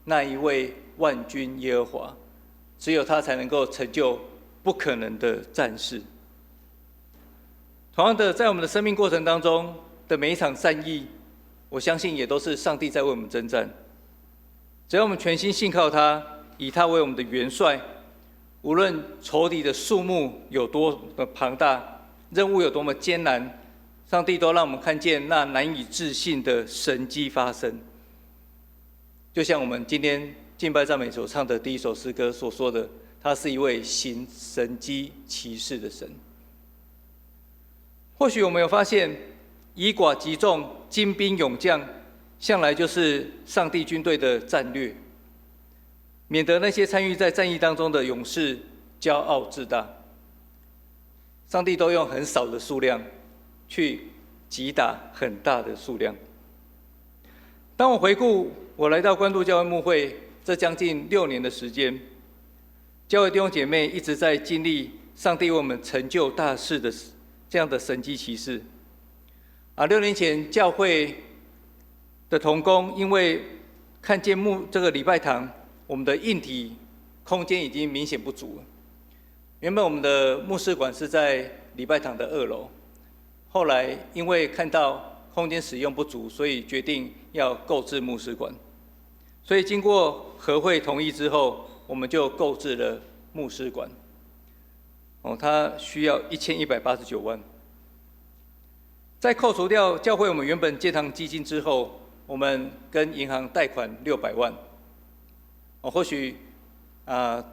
那一位萬軍耶和華，只有他才能夠成就不可能的戰事。同樣的，在我們的生命過程當中的每一場戰役，我相信也都是上帝在為我們征戰。只要我們全心信靠他，以他為我們的元帥，無論仇敵的數目有多麼龐大，任務有多麼艱難，上帝都讓我們看見那難以置信的神蹟發生。就像我們今天敬拜讚美所唱的第一首詩歌所說的，他是一位行神蹟奇事的神。或許我們有發現，以寡擊眾、精兵勇將，向來就是上帝軍隊的戰略，免得那些參與在戰役當中的勇士驕傲自大。上帝都用很少的數量去擊打很大的數量。當我回顧我來到關渡教會牧會這將近6年的時間，教會弟兄姐妹一直在經歷上帝為我們成就大事的這樣的神蹟奇事。啊，6年前教會的同工因為看見牧這個禮拜堂，我們的硬體空間已經明顯不足了。原本我們的牧師館是在禮拜堂的二樓，後來因為看到空間使用不足，所以決定要購置牧師館。所以經過合會同意之後，我們就購置了牧師館。哦，它需要1189萬。在扣除掉教會我們原本建堂基金之後，我們跟銀行貸款600萬。哦，或許啊，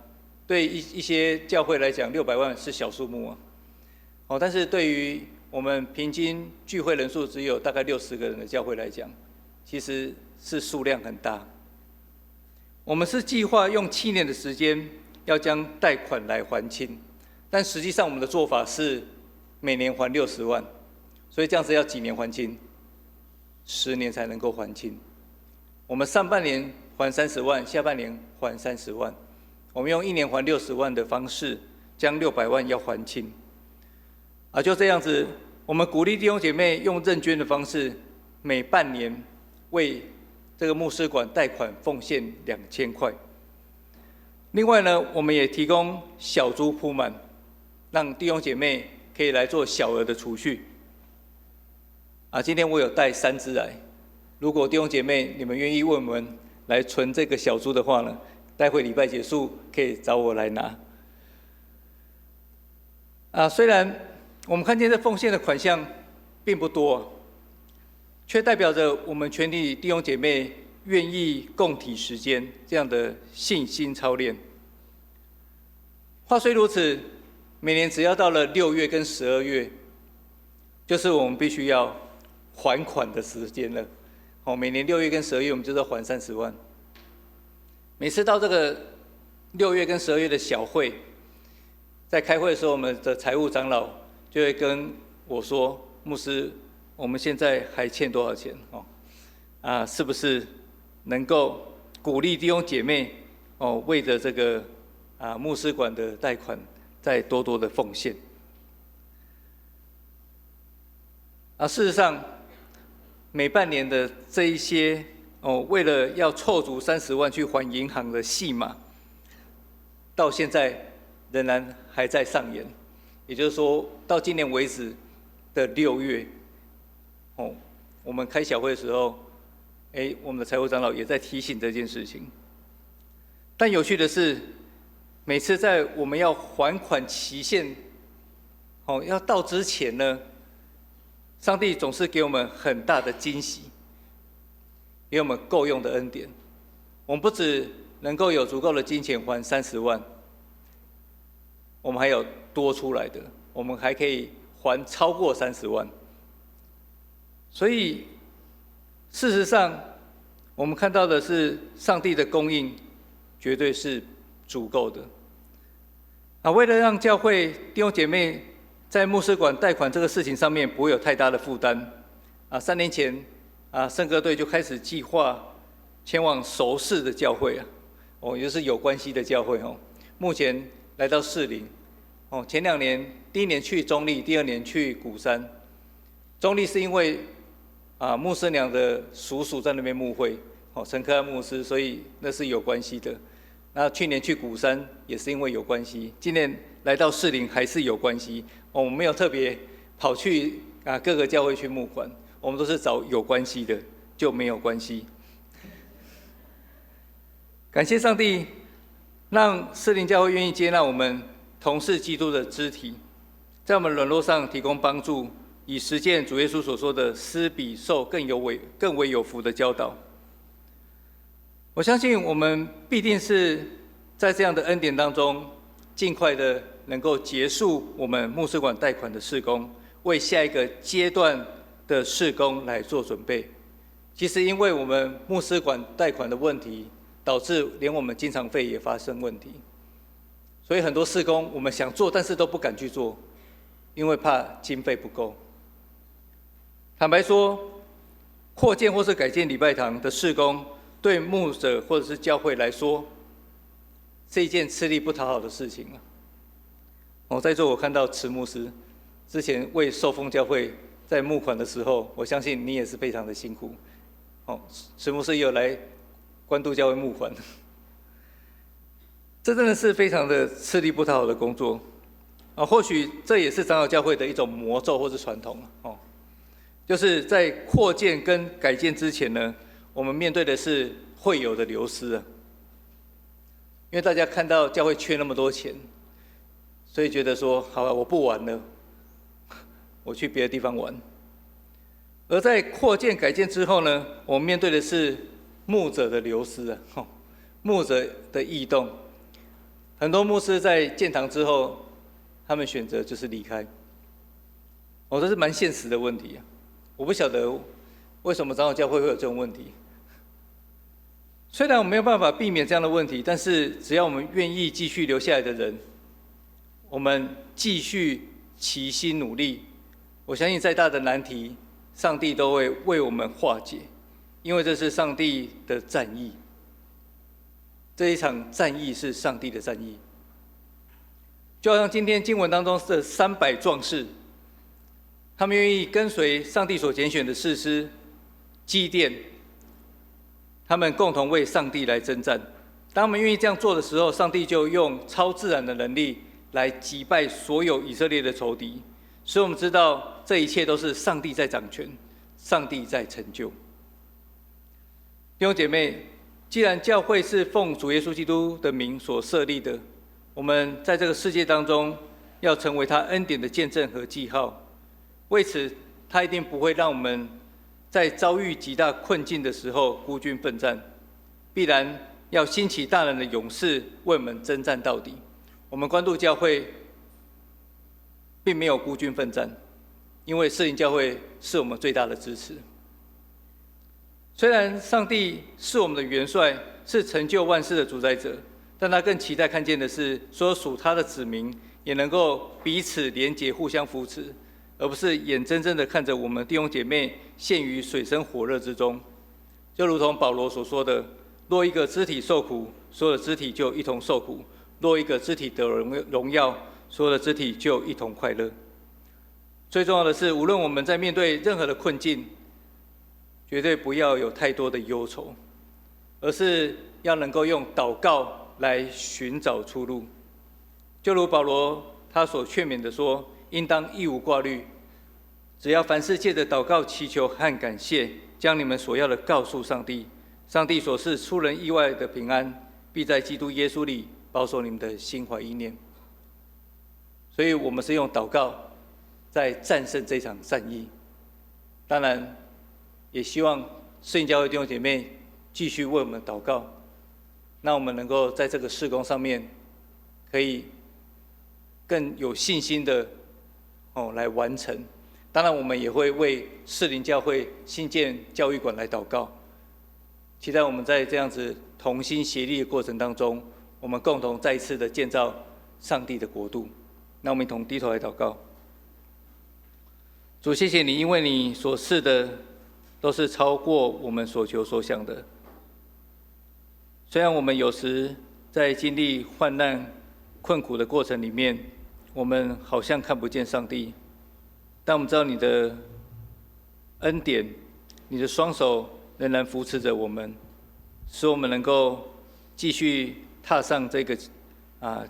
對一些教會來講，六百萬是小數目啊。哦，但是對於我們平均聚會人數只有大概60個人的教會來講，其實是數量很大。我們是計劃用7年的時間要將貸款來還清，但實際上我們的做法是每年還60萬，所以這樣子要幾年還清？10年才能夠還清。我們上半年還三十萬，下半年還三十萬，我們用一年還六十萬的方式，將六百萬要還清。啊，就這樣子，我們鼓勵弟兄姐妹用認捐的方式，每半年為這個牧師館貸款奉獻2000塊。另外呢，我們也提供小豬撲滿，讓弟兄姐妹可以來做小額的儲蓄。啊，今天我有帶三隻來，如果弟兄姐妹你們願意為我們來存這個小豬的話呢，待會禮拜結束可以找我來拿。啊，雖然我們看見這奉獻的款項並不多，卻代表着我們全體弟兄姐妹願意共體時艱這樣的信心操練。話雖如此，每年只要到了6月跟12月，就是我們必須要還款的時間了。哦，每年六月跟十二月，我們就是要還三十萬。每次到這個六月跟十二月的小會，在开会的时候，我们的财务长老就会跟我说：“牧师，我们现在还欠多少钱？哦，啊，是不是能够鼓励弟兄姐妹哦，为着这个牧师馆的贷款，再多多的奉献？”啊，事实上，每半年的这一些哦，为了要凑足三十万去还银行的戏码，到现在仍然还在上演。也就是说，到今年为止的6月，哦，我们开小会的时候，哎，我们的财务长老也在提醒这件事情。但有趣的是，每次在我们要还款期限，哦，要到之前呢，上帝总是给我们很大的惊喜，给我们够用的恩典。我们不只能够有足够的金钱还三十万，我们还有多出来的，我们还可以还超过三十万。所以，事实上，我们看到的是上帝的供应绝对是足够的。啊，为了让教会弟兄姐妹在牧师馆贷款这个事情上面不会有太大的负担，啊，3年前，圣歌队就开始计划前往熟识的教会啊，哦，也就是有关系的教会哦。目前来到士林，哦，前2年，第一年去中坜，第二年去鼓山。中坜是因为牧师娘的叔叔在那边牧会，哦，陈克安牧师，所以那是有关系的。那去年去鼓山也是因为有关系，今年来到士林还是有关系。我们没有特别跑去各个教会去募款，我们都是找有关系的，就没有关系。感谢上帝，让士林教会愿意接纳我们同是基督的肢体，在我们软弱上提供帮助，以实践主耶稣所说的“施比受更为有福”的教导。我相信我们必定是在这样的恩典当中，尽快的能够结束我们牧师馆贷款的事工，为下一个阶段的事工来做准备。其实，因为我们牧师馆贷款的问题，导致连我们经常费也发生问题，所以很多事工我们想做，但是都不敢去做，因为怕经费不够。坦白说，扩建或是改建礼拜堂的事工，对牧者或者是教会来说，是一件吃力不讨好的事情啊。我在座我看到池牧师之前为寿丰教会在募款的时候，我相信你也是非常的辛苦。哦，池牧师也有来关渡教会募款，这真的是非常的吃力不讨好的工作啊！或许这也是长老教会的一种魔咒或是传统哦，就是在扩建跟改建之前呢，我们面对的是会友的流失啊，因为大家看到教会缺那么多钱，所以觉得说，好了，我不玩了，我去别的地方玩。而在扩建改建之后呢，我们面对的是牧者的流失啊，牧者的异动，很多牧师在建堂之后，他们选择就是离开。哦，这是蛮现实的问题啊！我不晓得为什么长老教会会有这种问题。虽然我们没有办法避免这样的问题，但是只要我们愿意继续留下来的人，我们继续齐心努力，我相信再大的难题，上帝都会为我们化解，因为这是上帝的战役。这一场战役是上帝的战役，就好像今天经文当中的300壮士，他们愿意跟随上帝所拣选的士师基甸，他们共同为上帝来征战。当他们愿意这样做的时候，上帝就用超自然的能力来击败所有以色列的仇敌。所以我们知道，这一切都是上帝在掌权，上帝在成就。弟兄姐妹，既然教会是奉主耶稣基督的名所设立的，我们在这个世界当中要成为他恩典的见证和记号。为此，他一定不会让我们在遭遇极大困境的时候孤军奋战，必然要兴起大能的勇士为我们征战到底。我们关渡教会并没有孤军奋战，因为士林教会是我们最大的支持。虽然上帝是我们的元帅，是成就万事的主宰者，但他更期待看见的是，所有属他的子民也能够彼此连结、互相扶持，而不是眼睁睁的看着我们弟兄姐妹陷于水深火热之中。就如同保罗所说的：“若一个肢体受苦，所有的肢体就一同受苦；若一个肢体得荣耀，所有的肢体就一同快乐。”最重要的是，无论我们在面对任何的困境，绝对不要有太多的忧愁，而是要能够用祷告来寻找出路。就如保罗他所劝勉的说：“应当一无挂虑，只要凡事借着祷告、祈求和感谢，将你们所要的告诉上帝。上帝所赐出人意外的平安，必在基督耶稣里保守你们的心怀意念。”所以，我们是用祷告在战胜这场战役。当然，也希望圣教会弟兄姐妹继续为我们祷告，那我们能够在这个事工上面，可以更有信心的来完成。当然，我们也会为士林教会新建教育馆来祷告，期待我们在这样子同心协力的过程当中，我们共同再一次的建造上帝的国度。那我们一同低头来祷告。主，谢谢你，因为你所赐的都是超过我们所求所想的。虽然我们有时在经历患难、困苦的过程里面，我们好像看不见上帝，但我们知道你的恩典，你的双手仍然扶持着我们，使我们能够继续踏上这个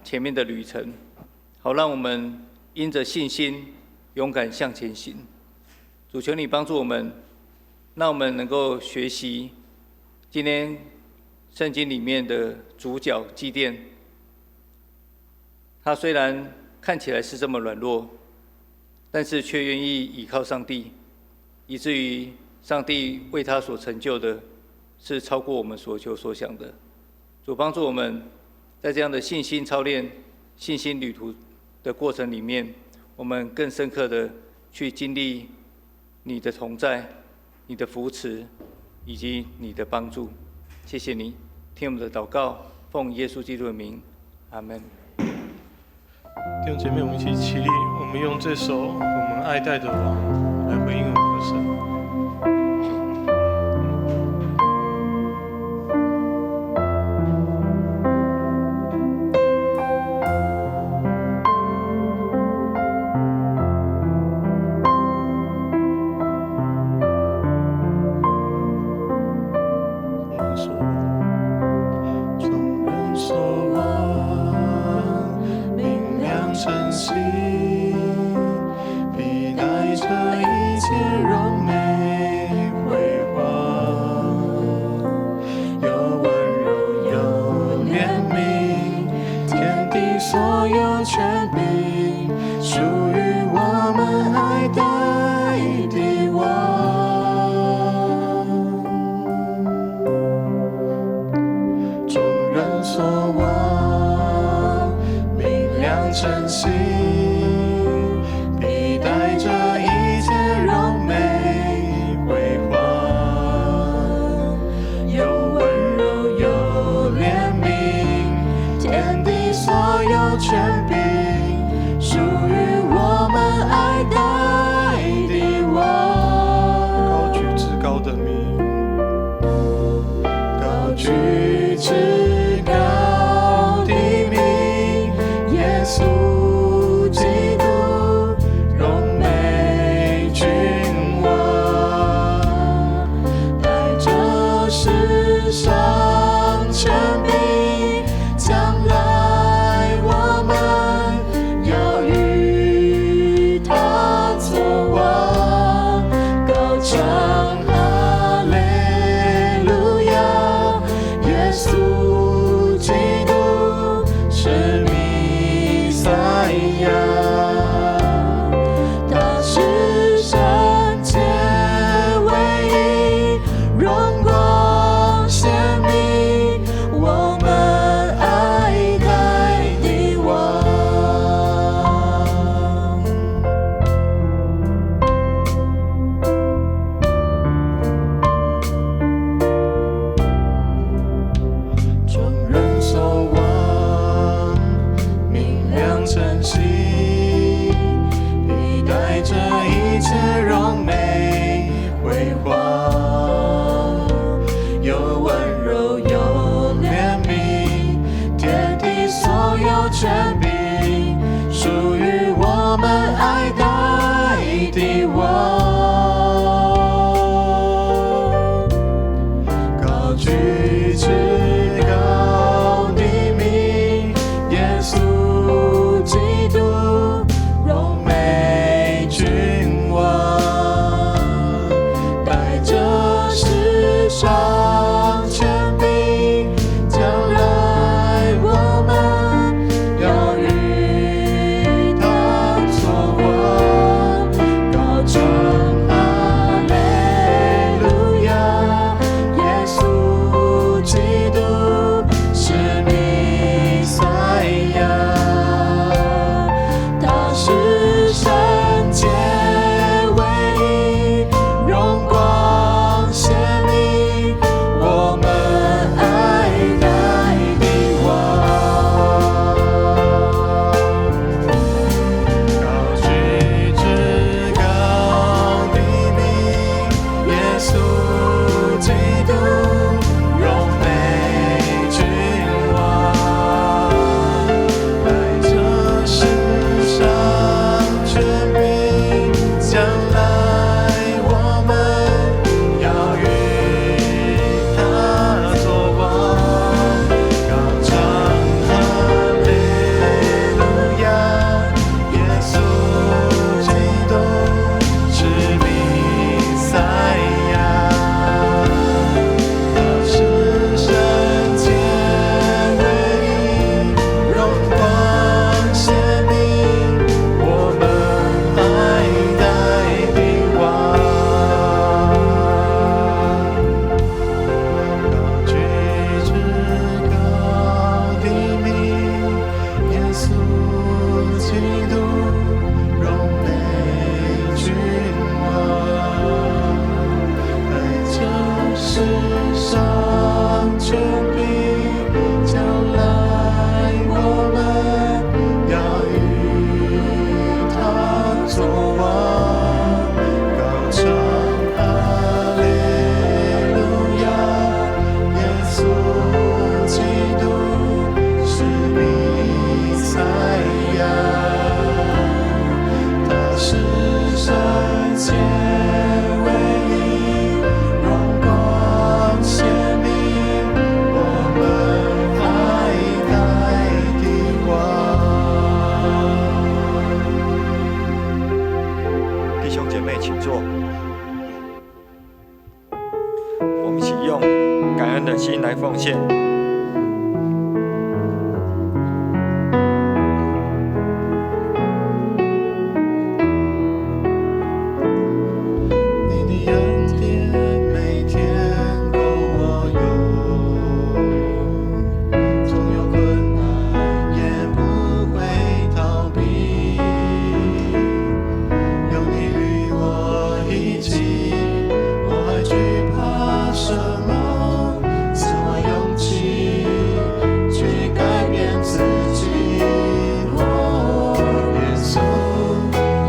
前面的旅程，好让我们因着信心勇敢向前行。主，求你帮助我们，让我们能够学习今天圣经里面的主角基甸。他虽然看起来是这么软弱，但是却愿意倚靠上帝，以至于上帝为他所成就的，是超过我们所求所想的。主，帮助我们，在这样的信心操练、信心旅途的过程里面，我们更深刻的去经历你的同在、你的扶持以及你的帮助。谢谢你，听我们的祷告，奉耶稣基督的名，阿门。弟兄姐妹，我们一起起立，我们用这首《我们爱戴的王》来回应我们的神。唱哈利路亞，耶穌。舉至高的名，耶穌基督，榮美君王，帶著世上權柄，將來我們要與他作王，高唱哈利路亞，耶穌基督是彌賽亞，他是聖潔唯一，榮光顯明，我們愛戴的王。高舉至高的名，耶穌基督，榮美君王，帶著世上權柄，將來我們要與他作王，高唱哈利路亞，耶穌基督是彌賽亞，他是聖潔唯一，榮光顯明，我們愛戴的王。高舉至高的名，耶穌基督，榮美君王，帶著世上權柄，將來我們要與他作王，高唱哈利路亞，耶穌基督是彌賽亞，他是聖潔唯一，榮光顯明，我們愛戴的王。弟兄姐妹，請坐。我們一起用感恩的心來奉獻。你的恩典每天夠我用，縱有困難也不會逃避。有你與我一起，我還懼怕什麼？賜我勇氣去改變自己。哦，耶穌，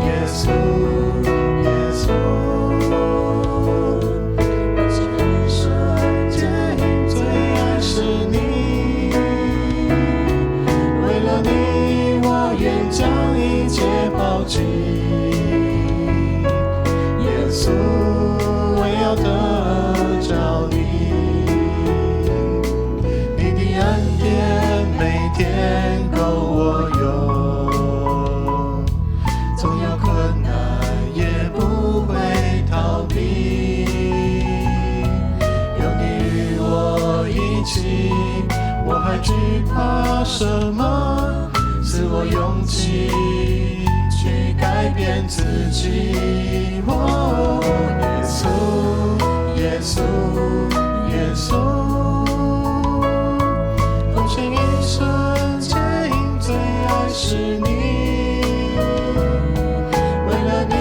耶穌，耶穌，我一生堅最愛是你，為了你，我願將一切拋棄。耶穌，我要得著你，你的恩典每天夠我用，縱有困難也不會逃避。有你與我一起，我還懼怕什麼？賜我勇氣去改變自己。哦，耶穌，耶穌，耶穌，奉獻一生接引最愛是你，為了你，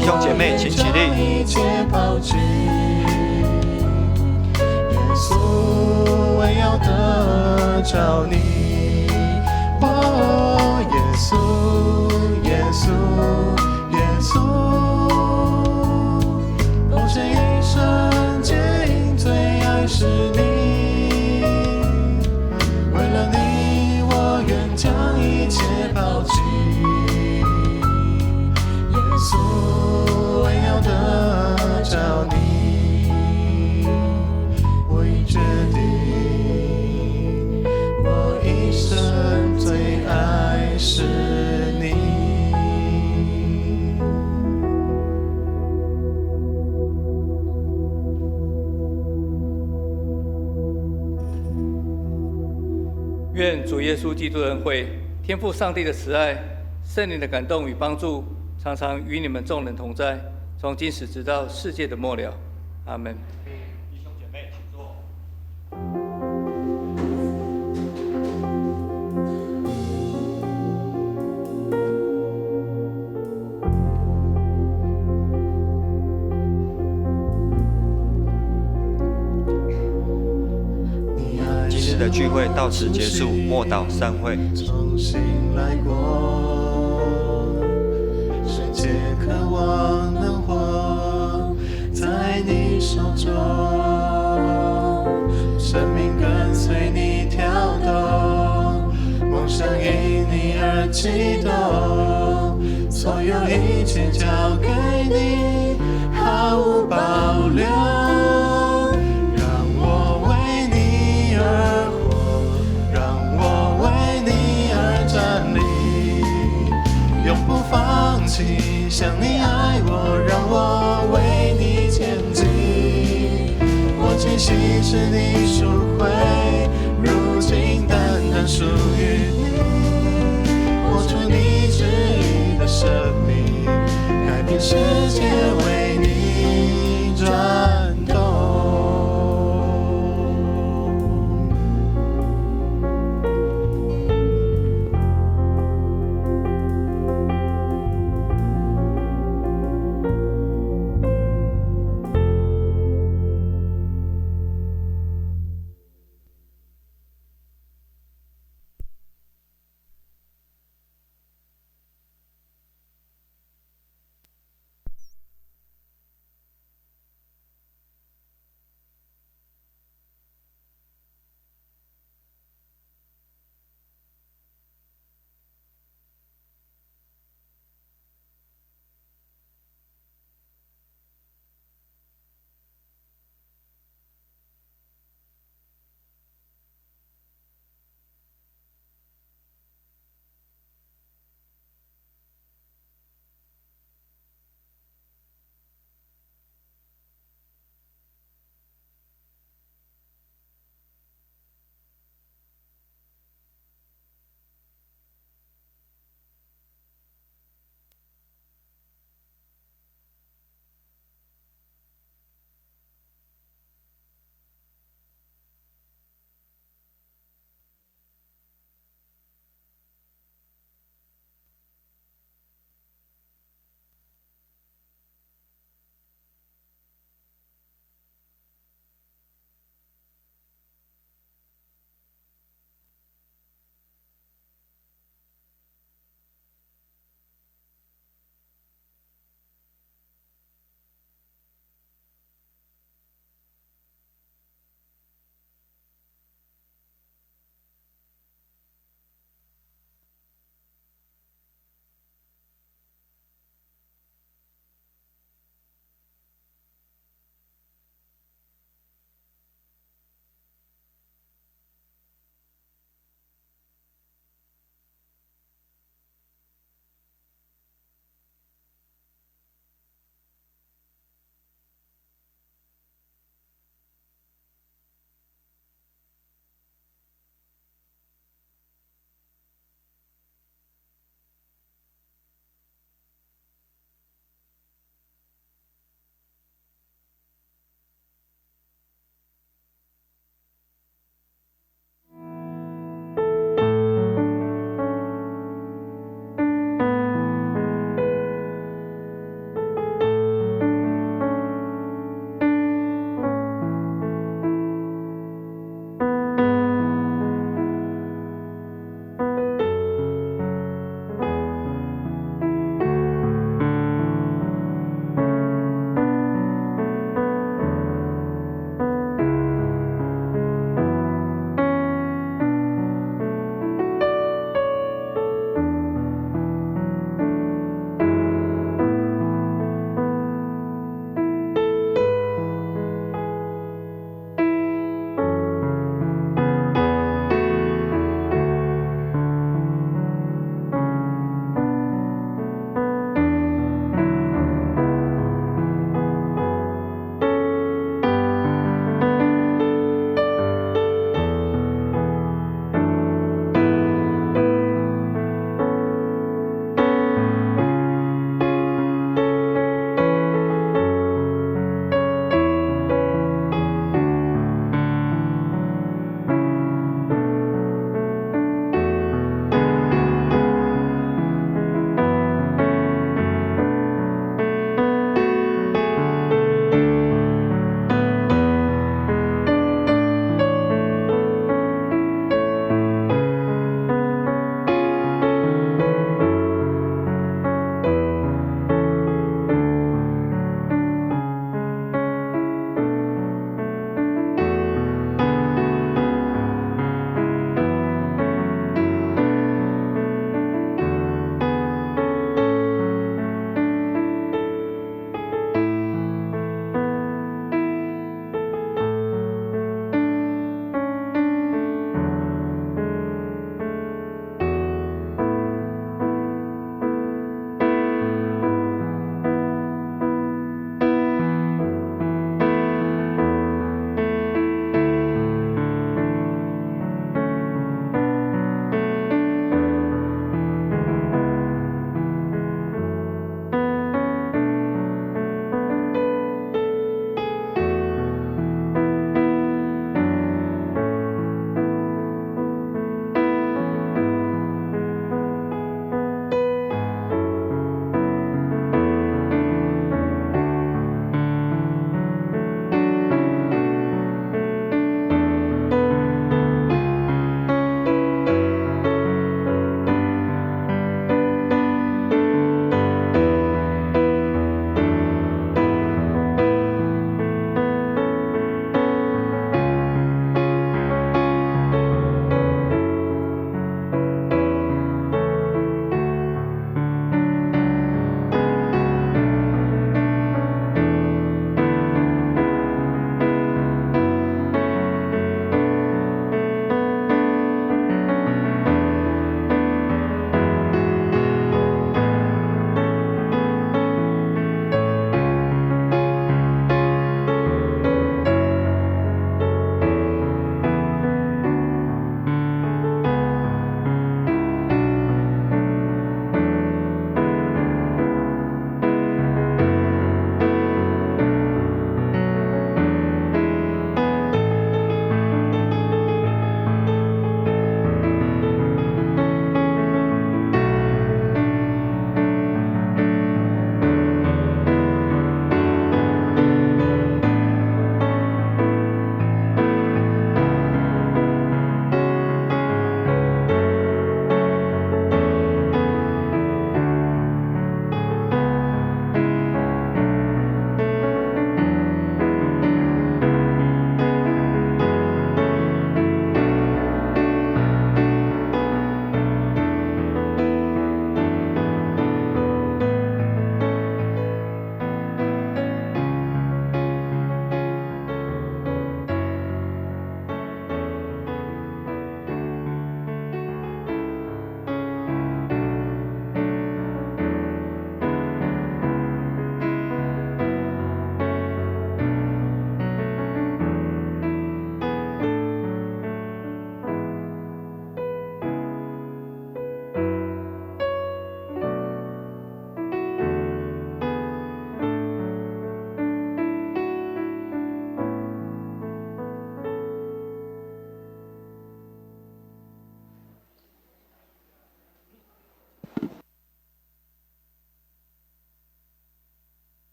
弟兄姐妹，請起立。一切拋棄。耶穌，我要得著你。哦，耶穌，耶穌，耶穌，奉獻一生接引最愛是你，為了你，我願將一切拋棄。耶穌，我要得著你，我已決定。愿主耶稣基督的恩惠、天父上帝的慈爱、圣灵的感动与帮助，常常与你们众人同在，从今时直到世界的末了。阿门。弟兄姐妹，请坐。今日的聚会到此结束，默祷散会。重新来过，世界渴望能活在你手中，生命跟随你跳动，梦想因你而激动，所有一切交给你，毫无保留。让我为你而活，让我为你而站立，永不放弃。像你爱我，让我为你前进。我气息是你赎回，如今单单属于你。活出你旨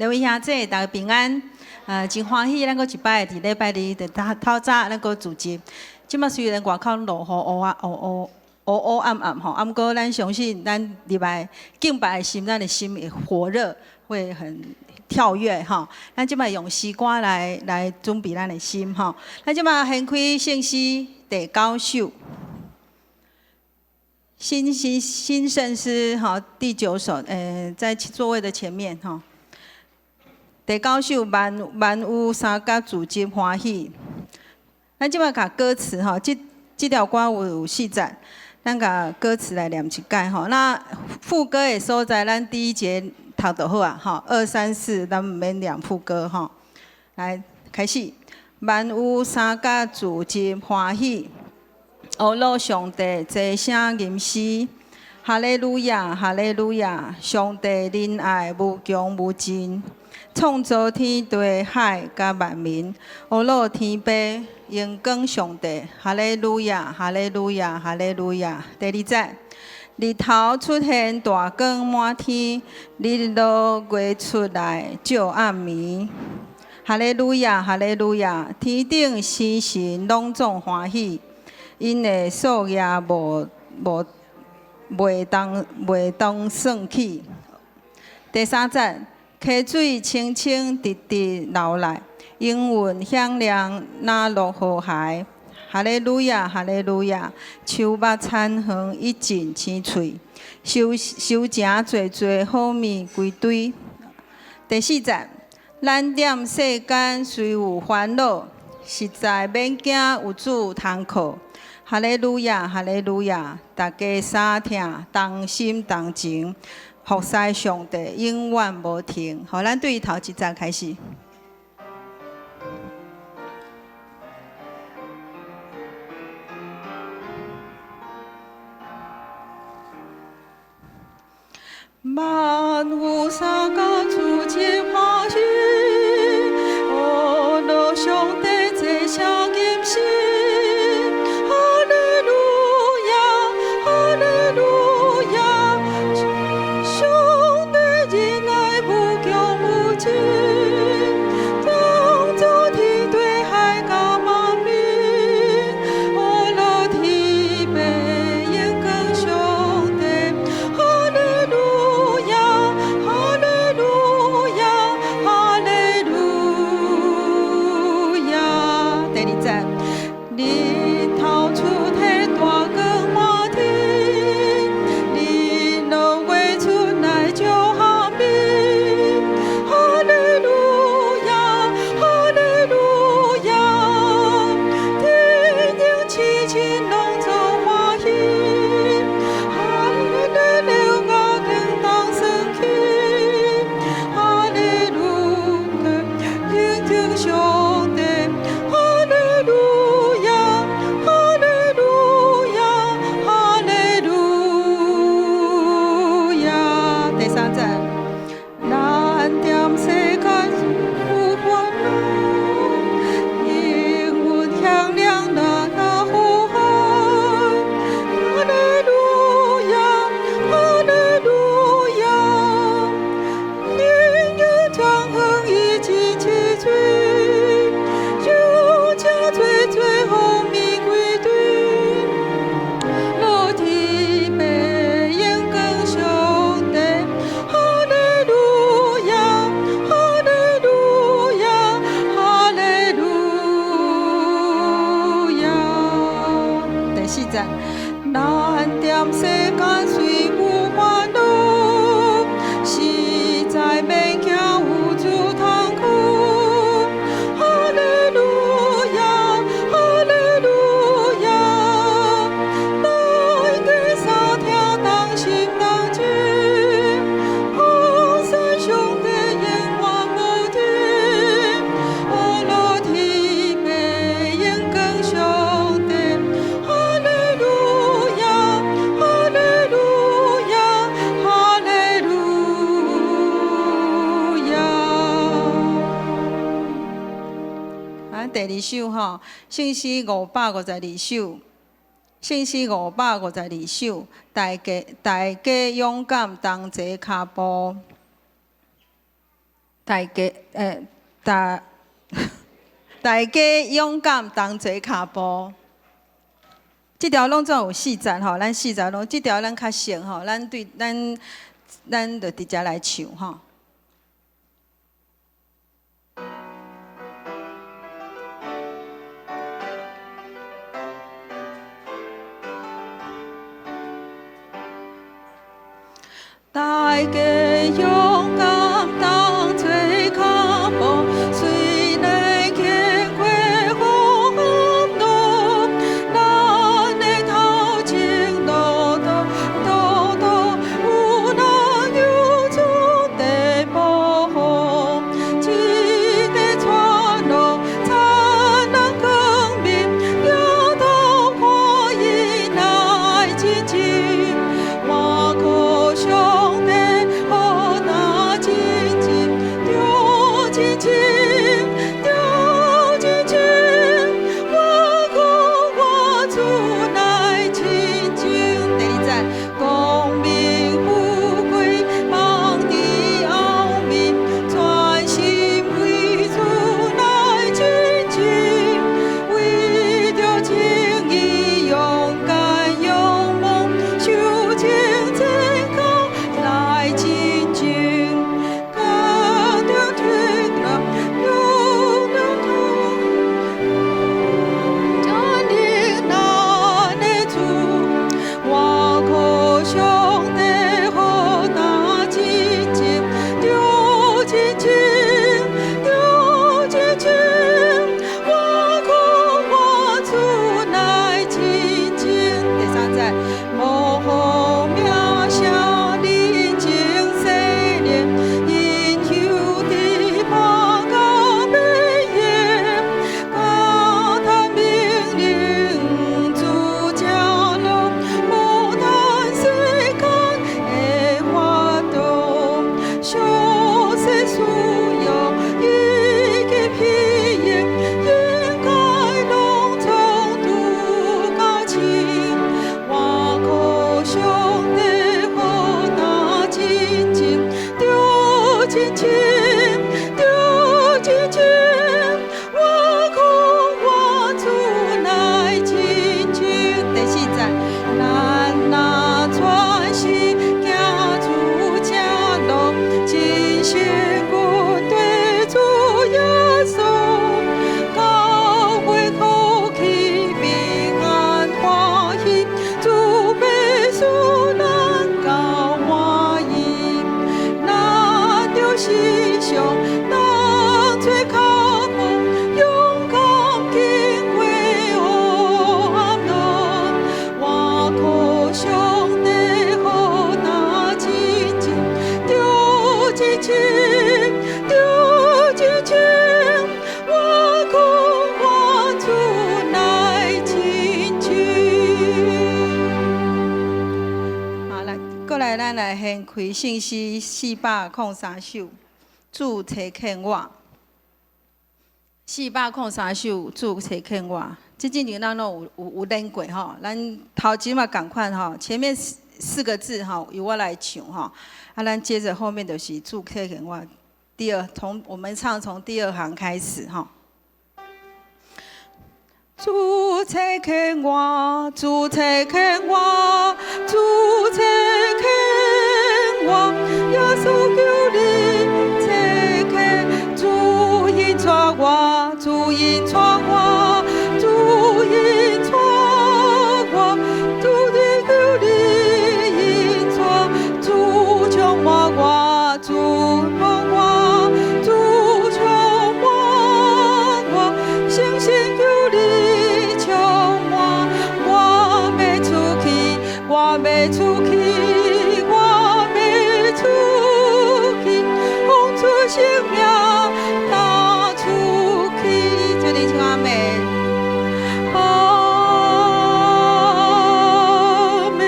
兩位兄姐，大家平安。真歡喜，咱閣一擺佇禮拜日佇頭透早，咱閣聚集。這馬雖然外口落雨烏啊烏烏烏烏暗暗吼，啊，毋過咱相信咱入來敬拜的心，咱的心會火熱，會很跳躍吼。咱這馬用詩歌來準備咱的心吼。咱這馬掀開聖詩第九首，新新新聖詩吼第九首，在座位的前面吼。第九首萬萬有相佮聚集歡喜。咱這馬共歌詞吼，這條歌有四節，咱共歌詞來念一擺吼。那副歌的所在，咱第一節讀就好啊，吼，二三四，咱毋免念副歌吼。來，開始。萬有相佮聚集歡喜，呵咾上帝齊聲吟詩，哈利路亞，哈利路亞，上帝仁愛無窮無盡。創造天地海佮萬民，呵咾天父榮光上帝，哈利路亞，哈利路亞，哈利路亞。第二節，日頭出現大光滿天，日落月出來照暗暝。哈利路亞，哈利路亞，天頂星神攏總歡喜，𪜶的數額無無袂當袂當算起。第三節。溪水清清直直流來，音韻響亮，若落和諧。哈利路亞，哈利路亞，樹木田園一陣青翠，收收成濟濟好物歸堆。第四節，咱踮世間雖有煩惱，實在免驚有主通靠。哈利路亞，哈利路亞，大家相疼同心同情。服侍上帝永遠無停。好，咱對頭一節開始。萬有相佮聚集歡喜，呵咾上帝齊聲吟詩，哈利路亞，哈利路亞，上帝仁愛無窮無盡，創造天地海佮萬民，呵咾天父榮光上帝，哈利路亞，哈利路亞，哈利路亞。第二節，日頭出體大光滿天，日落月出來照暗暝。哈利路亞，哈利路亞，天頂星神攏總歡喜，哈利路亞應當算起，哈利路亞，榮光上帝，哈利路亞，哈利路亞，哈利路亞。第三節，咱踮世間有煩惱，音韻響亮若呼喊，哈利路亞，哈利路亞，日日長恆一起齊聚，收成濟濟好物歸堆，樂天父榮光上帝，哈利路亞，哈利路亞，哈利路亞。第四節，咱踮世間雖有煩惱，實在免驚有主通靠。哈利路亞，哈利路亞，大家相疼同心同情，服侍上帝永遠無停。呵咾天父榮光上帝，哈利路亞，哈利路亞，哈利路亞。啊，第二首吼，聖詩552首，聖詩552首，大家勇敢同齊跤步，大大家欸，大大家勇敢同齊跤步。這條攏總有四節吼，咱四節攏，這條咱較熟吼，咱對咱咱就直接來唱吼。大家勇敢同齊跤步，隨來經過黑暗路，咱的頭前路途途途有人有主的保護，一个帶路燦爛光明，迎頭看伊來親近，我靠上帝予那親近，著親近，著親近，我靠我主來親近。第二節，光明富貴放佇後面，專心為主來親近，為著正義勇敢勇猛，手牽前口來親近，高頂天來路路途，占領咱的主，我靠上帝予那親近，著親近，著親近，我靠我主來親近。第三節，無好名聲人情世練，因兄弟拍到尾夜，加嘆命令主正路，無談世間的法度，小世需要以及彼應，應該攏總拄較親。我靠上帝予那親近，著親近，著親近，我靠我主來親近。第四節，咱若專心行主正路，盡心跟隨主耶穌，教會福氣平安歡喜，主欲使咱夠滿意。咱著時常同齊跤步，勇敢經過黑暗路，我靠上帝予那親近，著親近，著親近，我靠我主來親近。好，來，過來，咱來掀開聖詩403首，主差遣我。403首，主差遣我。這之前咱攏有練過吼，咱頭前嘛仝款吼，前面四個字吼由我來唱吼，啊，咱接著後面就是主差遣我。第二，從我們唱從第二行開始吼。主差遣我，主差遣我，主差遣我，耶穌求你差遣，主引帶我，主引帶我，主引帶我，主的求你引帶，主充滿我，主滿我，主充滿我，聖神求你充滿，我欲出去，我欲出去，我欲出去，奉主聖名踏出去，這裡唱阿們。阿們。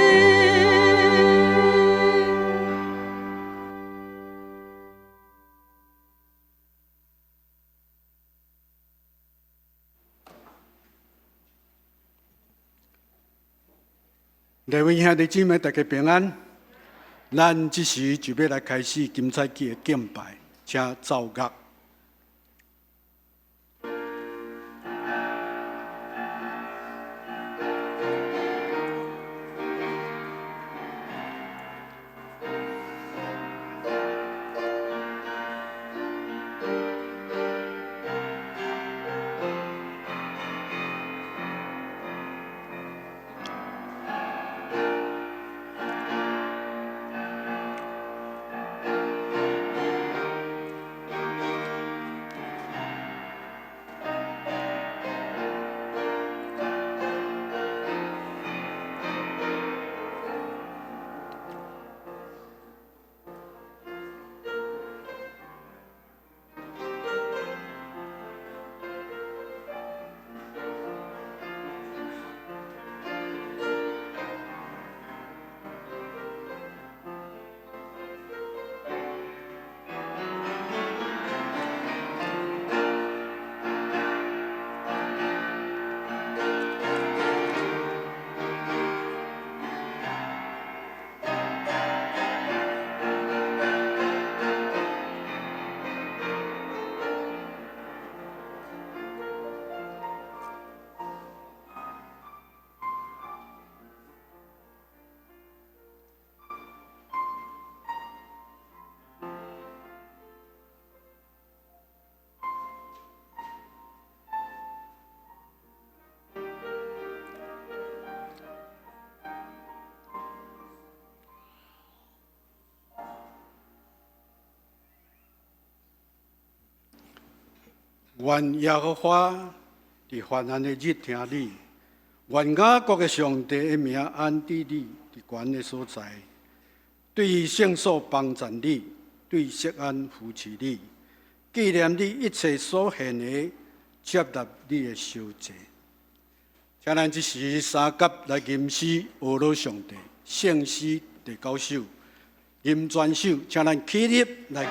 各位兄弟姊妹，大家平安。咱這時就欲來開始金釵記的敬拜，請請奏樂。願耶和華佇患難的日聽你，願雅各的上帝的名安置你佇懸的所在，對聖所幫贊你，對錫安扶持你，紀念你一切所獻的，接納你的燒祭。請咱這時三甲來吟詩，呵咾上帝，聖詩第九首，吟全首，請咱起立來吟。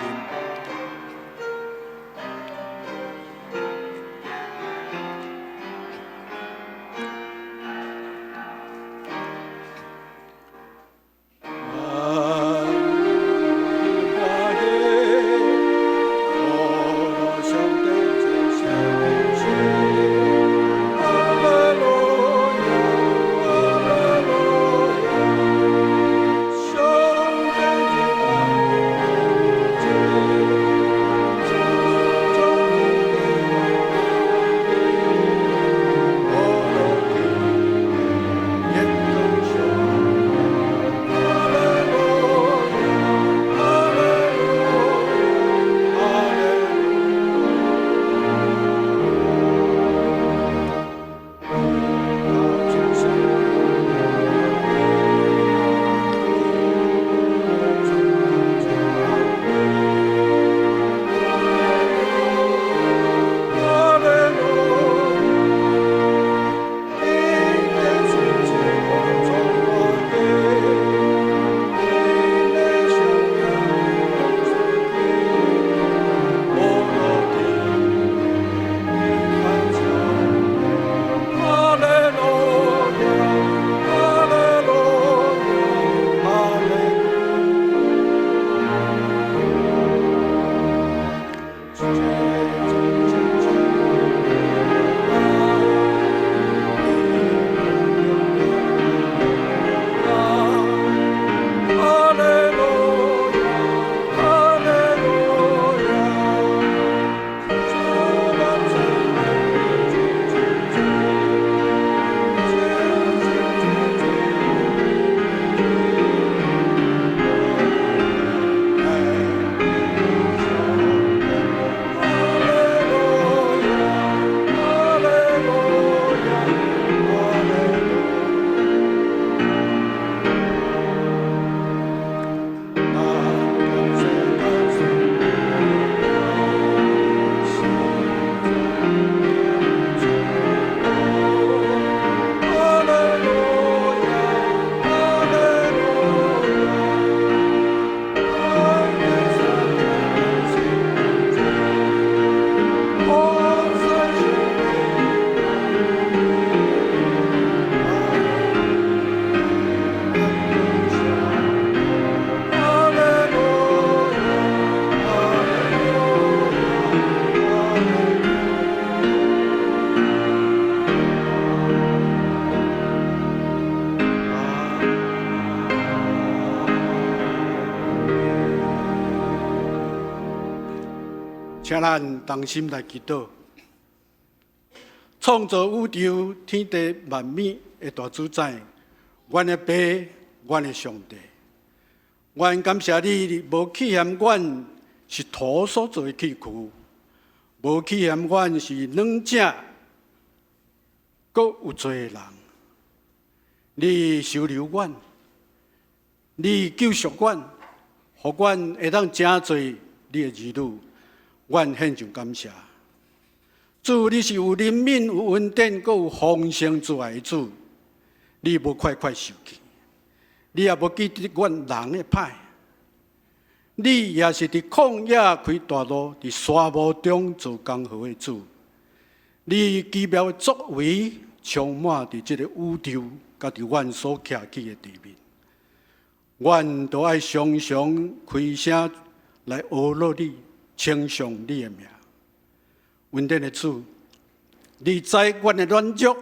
請咱同心來祈禱。創造宇宙天地萬物的大主宰，阮的爸，阮的上帝，阮感謝你，無棄嫌阮是土所做的器具，無棄嫌阮是軟正閣有罪的人。你收留阮，你救贖阮，予阮會當成做你的兒女，阮獻上感謝。主，你是有憐憫、有恩典、閣有豐盛慈愛的主，你無快快受氣，你也無記得阮人的歹。你也是佇曠野開大路，佇沙漠中造江河的主。你奇妙的作為充滿佇這個宇宙，佮佇阮所徛起的地面。阮都愛常常開聲來阿羅你，稱頌你的名。恩典的主，你知阮的軟弱，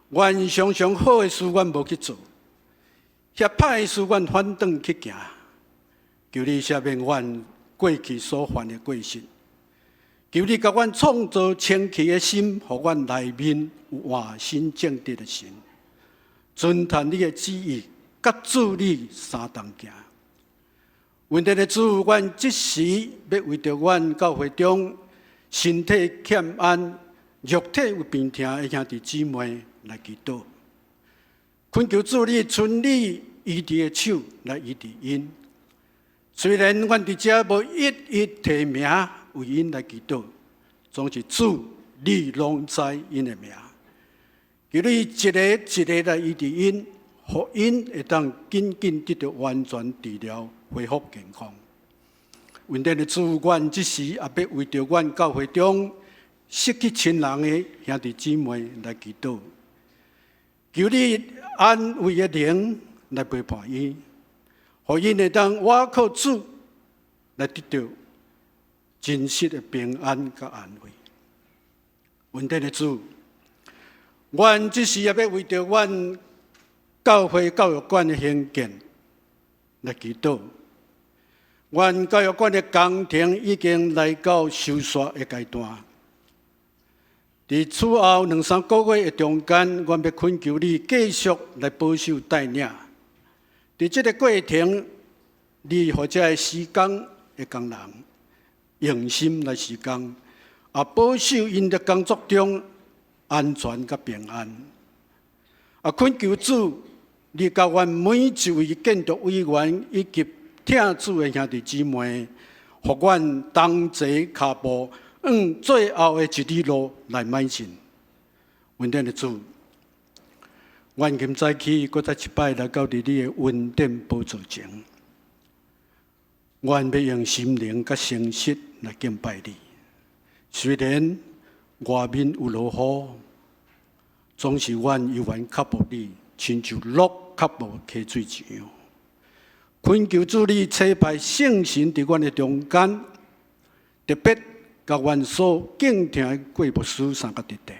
阮常常好的事阮無去做，遐歹的事阮反轉去行。求你赦免阮過去所犯的過失，求你共阮創造清氣的心，予阮內面有活新正直的神，遵行你的旨意，佮主你相同行。恩典的主，阮這時欲為著阮教會中身體欠安、肉體有病痛的兄弟姊妹來祈禱，懇求主你伸你醫治的手來醫治𪜶。雖然阮佇遮無一一提名為𪜶來祈禱，總是主你攏知𪜶的名。求你一個一個來醫治𪜶，予𪜶會當緊緊得到完全治療，恢復健康。恩典的主，阮這時也欲為著阮教會中失去親人的兄弟姊妹來祈禱，求你安慰的靈來陪伴𪜶，予𪜶會當倚靠主來得到真實的平安佮安慰。恩典的主，阮這時也欲為著阮教會教育館的興建來祈禱。阮教育館的工程已經來到收煞的階段。佇此後兩三個月的中間，阮欲懇求你繼續來保守帶領。佇這個過程，你予這个施工的工人用心來施工，也保守𪜶佇工作中安全佮平安。也懇求主，你佮阮每一位建築委員以及疼主的兄弟姊妹，予阮同齊跤步，往最後的一里路來邁進。恩典的主，阮今早起閣再一擺來到佇你的恩典寶座前，阮欲用心靈佮誠實來敬拜你。雖然外面有落雨，總是阮猶原靠慕你，親像鹿靠慕溪水一樣。懇求主你差派聖神佇阮的中間，特別共阮所敬疼的郭牧師相佮弟弟。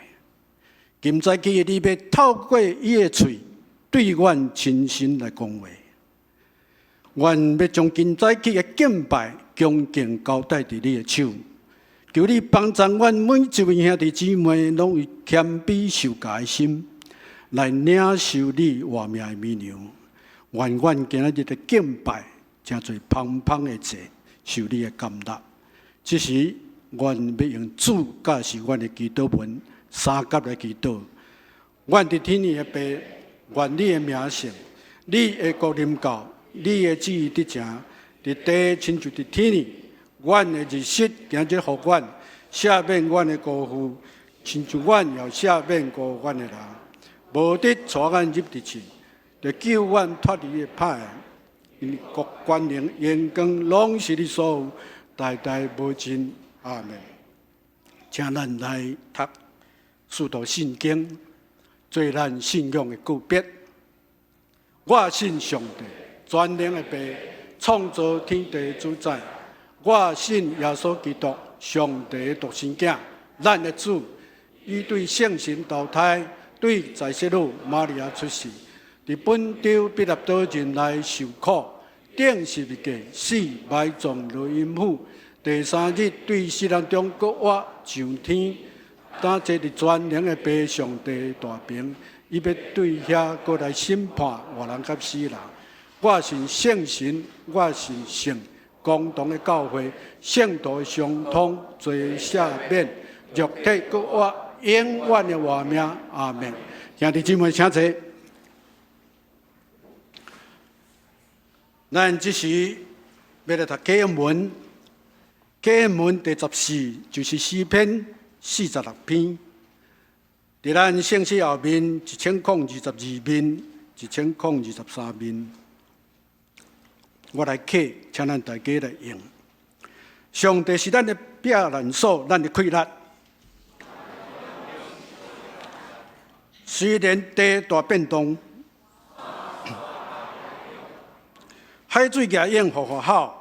今早起你欲透過伊的喙對阮親身來講話，阮欲將今早起的敬拜恭敬交代佇你的手，求你幫助阮每一位兄弟姊妹，攏以謙卑受教的心來領受你活命的物糧。願阮今仔日的敬拜，成做芳芳的祭，受你的甘納。這時，阮欲用主教示阮的祈禱文相佮來祈禱。阮佇天的父，願你的名聖，你的國臨到，你的旨意得成，佇地親像佇天呢。阮的日食今日予阮，赦免阮的辜負，親像阮也赦免辜負阮的人。無得帶阮入佇試，著救阮脫離歹的，因為國權能榮光攏是你所有，代代無盡。阿們。請咱來讀使徒信經，做咱信仰的告別。我信上帝，全能的父，創造天地的主宰。我信耶穌基督，上帝的獨生囝，咱的主。伊對聖神投胎，對在聖母瑪利亞出世。佇本丟彼拉多任內受苦，釘十字架，死埋葬落陰府，第三日對死人中閣活上天，當坐佇全能的父上帝大爿，伊欲對遐閣來審判活人佮死人。我信聖神，我信聖公同的教會，聖徒的相通，罪赦免，肉體閣活，永遠的活命。阿門。兄弟姊妹，請坐。咱這時欲來讀經文，經文第十四就是詩篇四十六篇。佇咱聖詩後面一千空二十二面，一千空二十三面。我來課，請咱大家來用。上帝是咱的避難所，咱的氣力。雖然地大變動，海水舉湧呼呼吼，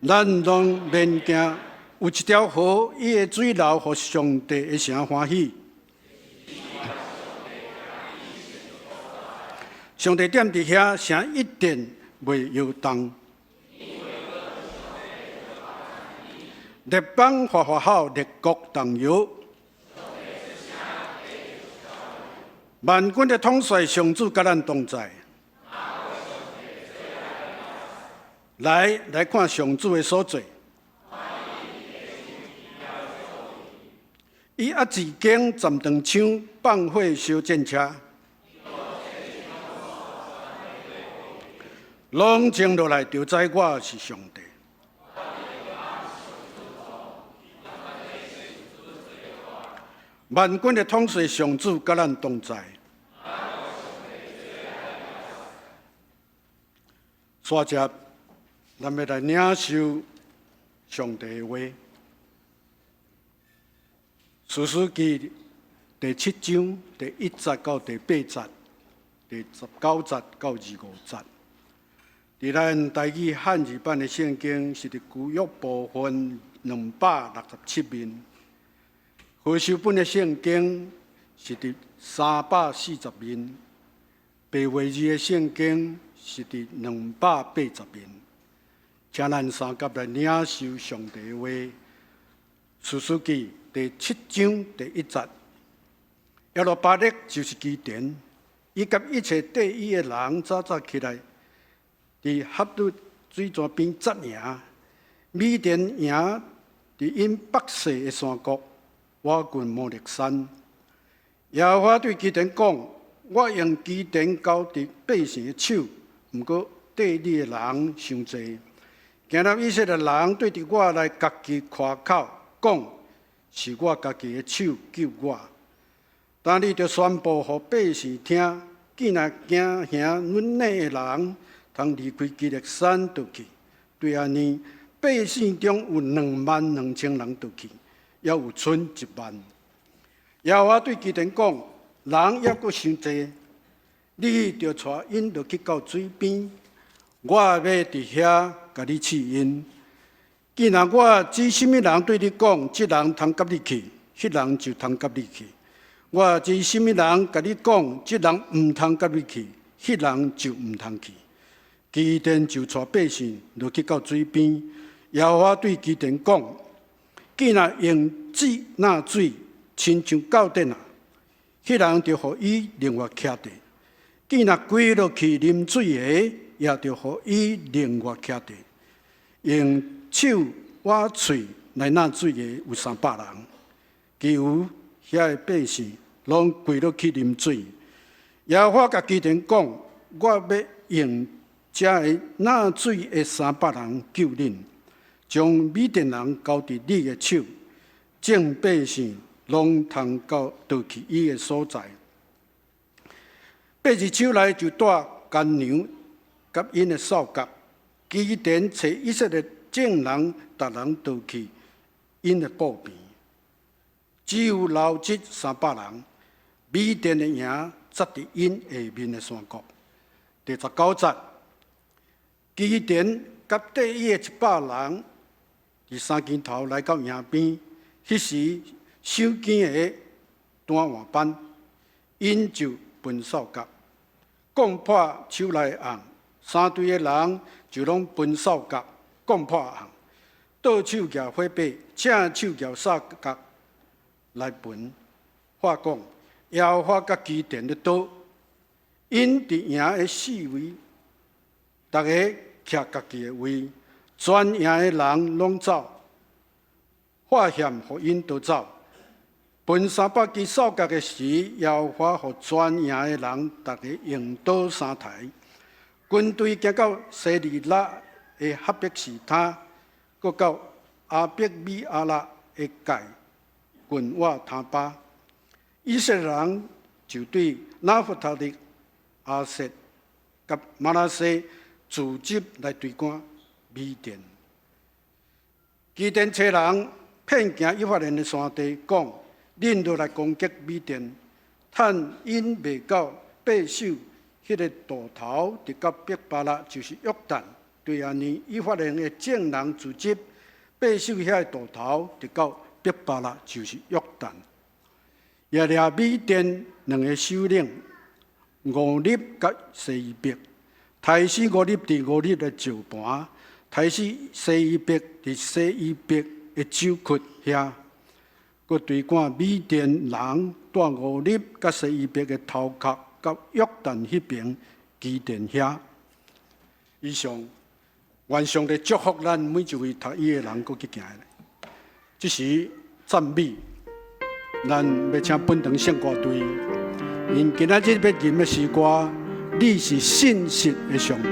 咱攏免驚。有一條河，伊的水流，予上帝的城歡喜。上帝踮佇遐，城一定袂搖動。列邦發發吼，列國動搖。萬軍的統帥上主佮咱同在。來，來看上主的所做。伊壓一間站長槍，放火燒戰車。冷靜落來，就知我是上帝。萬軍的統帥上主佮咱同在。煞接，咱欲來領受上帝的話。士師記第七章第一節到第八節，第十九節到二十五節。佇咱台語漢字版的聖經是佇舊約部分兩百六十七面，和修本的聖經是佇三百四十面，白話字的聖經是佇兩百八十面。請咱三佮來領受上帝的話。士師記第七章第一節，耶路巴力就是基甸，伊佮一切綴伊的人早早起來，佇哈律水泉邊紮營。米甸營佇𪜶北勢的山谷，倚近摩利山。耶和華對基甸講：我用基甸交佇百姓的手，毋過綴你的人傷濟。今日以色列人對著我來家己誇口，講是我家己的手救我。但你著宣布予百姓聽，見若驚嚇阮的人，通離開基列山倒去。對按呢，百姓中有兩萬兩千人倒去，猶有賰一萬。耶和華對基甸講：人猶閣傷濟，你著帶𪜶落去到水邊，我欲佇遐共你試𪜶。既然我指啥物人對你講，這人通佮你去，彼人就通佮你去；我指啥物人共你講，這人毋通佮你去，彼人就毋通去。基甸就帶百姓落去到水邊，耶和華對基甸講：既若用指抐水，親像到頂啊，彼人就予伊另外徛著；既若跪落去啉水的，也就予伊另外徛著。用手挖喙來抐水的有三百人，其餘遐的百姓攏跪落去啉水。耶和華共基甸講：我欲用這个抐水的三百人救恁，將米甸人交佇你的手，眾百姓攏通到倒去伊的所在。百日手內就帶乾糧佮𪜶的掃角，基甸揣以色列眾人，逐人倒去𪜶的布棚，只有留這三百人。米甸的營紮佇𪜶下面的山谷。第十九節，基甸佮綴伊的一百人，佇三更頭來到營邊，彼時守更的單換班，𪜶就分掃角，講破手內甕，三隊的人。就攏分掃角講破項，倒手舉火把，正手舉掃角來焚。話講，耶和華佮基甸的刀，𪜶佇營的四圍，逐个徛家己的位，全營的人攏走，發現予𪜶逃走。分300支掃角的時，耶和華予全營的人逐个用刀相刣。軍隊行到西利拉的哈別士他，閣到亞伯米阿拉的界郡瓦他巴。以色列人就對拿弗他利、亞設佮瑪拿西組織來追趕米甸。基甸差人遍行以法蓮的山地，講：恁落來攻擊米甸，趁𪜶未到把守彼个渡頭，直到伯巴拉，就是約旦對按呢，以法蓮的眾人聚集，把守遐个渡頭，直到伯巴拉，就是約旦。也掠米甸兩个首領俄立佮西伯，刣死俄立佇俄立的石盤，刣死西伯佇西伯的酒窟遐，閣追趕米甸人帶俄立佮西伯的頭殼到約旦彼爿基甸遐。以上，願上帝祝福咱每一位讀伊的人，閣去行的。這時讚美，咱欲請本堂聖歌隊，𪜶今仔日欲吟的詩歌，你是信實的上帝。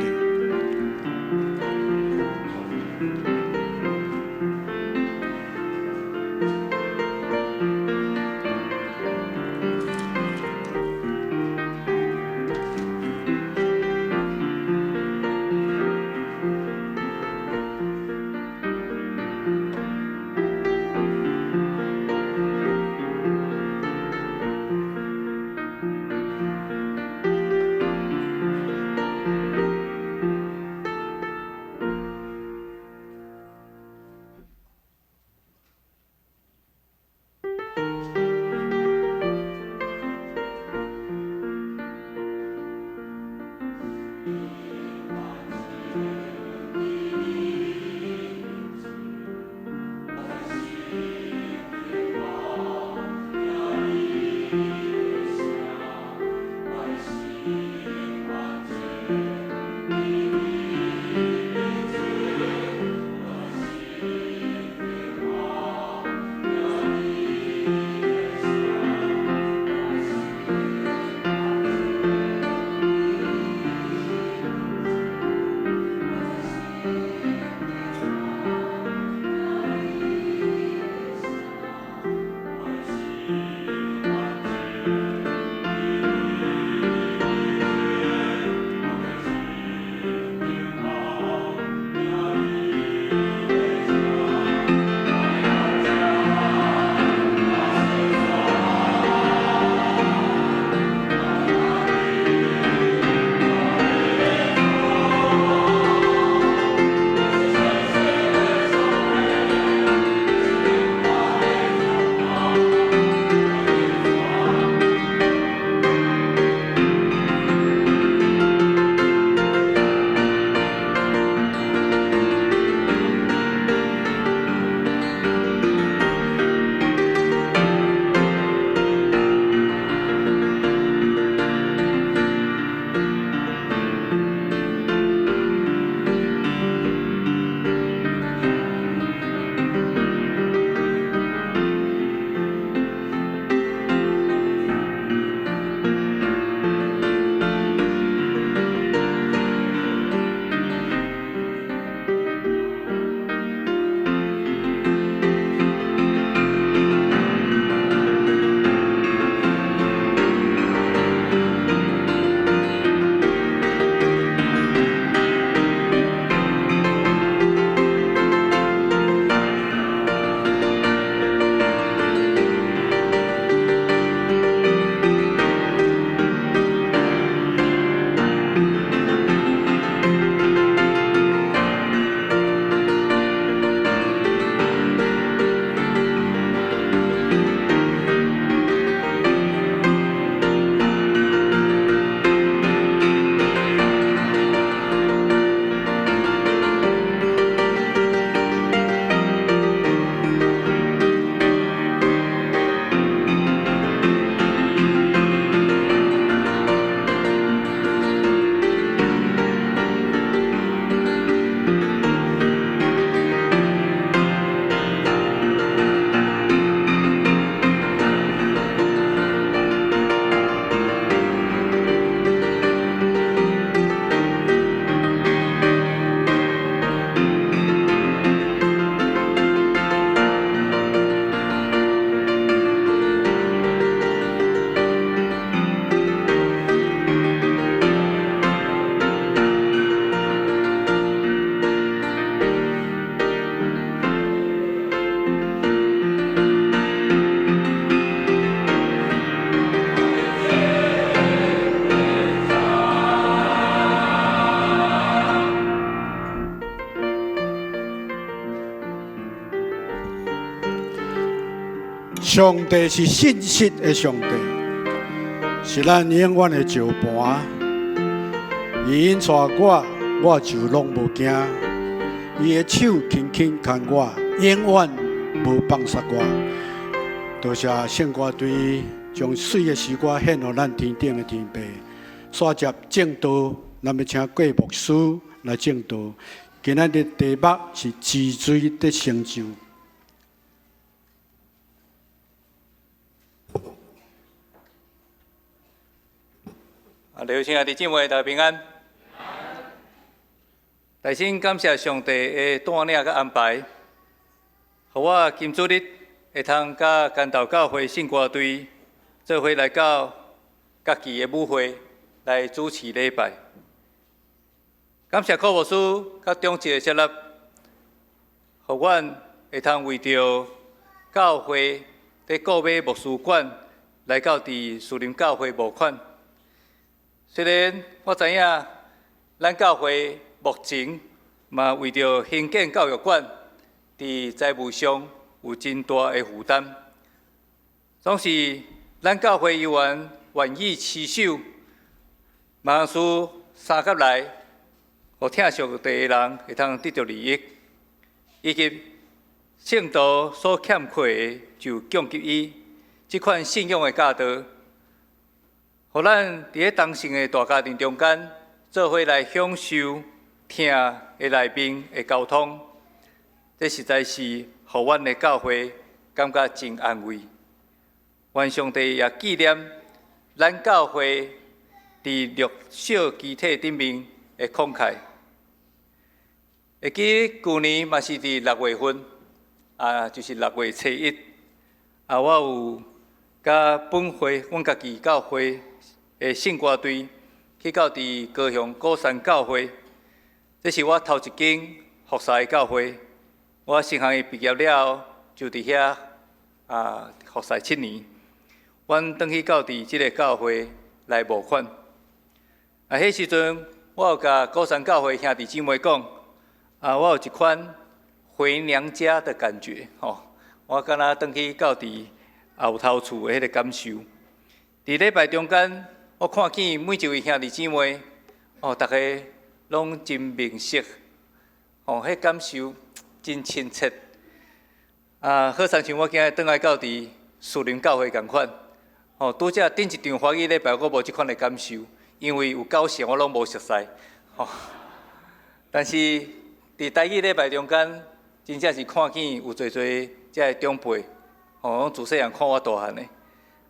上帝是信實的上帝，是咱永遠的石磐。伊引帶我，我就攏無驚。伊的手輕輕牽我，永遠無放捒我。多謝聖歌隊將媠的詩歌獻予咱天頂的天父。煞接證道，咱欲請郭牧師來證道。今仔日題目是知罪得成就。啊，劉親愛的姊妹，大家平安。大先感謝上帝的帶領佮安排，予我今主日會通佮竿頭教會聖歌隊做伙來到家己的母會來主持禮拜。感謝柯牧師佮長執的設立，予阮會通為著教會佇購買牧師館來到佇樹林教會募款。雖然我知影，咱教會目前嘛為著興建教育館，佇財務上有真大的負擔。總是咱教會猶原願意持守，牧師相佮來，予疼上帝的人會通得著利益，以及聖徒所欠缺的就供給伊，這款信仰的教導，予咱佇咧同性的大家庭中間，做伙來享受疼的內面的交通，這實在是予阮的教會感覺真安慰。願上帝也紀念咱教會佇弱小肢體頂面的慷慨。會記舊年嘛是佇六月份，啊，就是六月初一，啊，我有佮本會，阮家己教會的聖歌隊去到佇高雄鼓山教會，這是我頭一間服侍的教會。我神學院畢業了後，就佇遐啊服侍七年。阮轉去到佇這個教會來募款。啊，彼時陣我有共鼓山教會兄弟姊妹講，啊，我有一款回娘家的感覺，吼，我敢若轉去到佇後頭厝的彼個感受。佇禮拜中間，我看見每一位兄弟姊妹，哦，逐家攏真面熟，哦，彼感受真親切。啊，好親像我今日轉來到佇樹林教會仝款，哦，拄才頂一場華語禮拜，我無這款的感受，因為有九成我攏無熟似，吼。但是佇台語禮拜中間，真正是看見有濟濟這个長輩，吼，攏自細漢看我大漢的，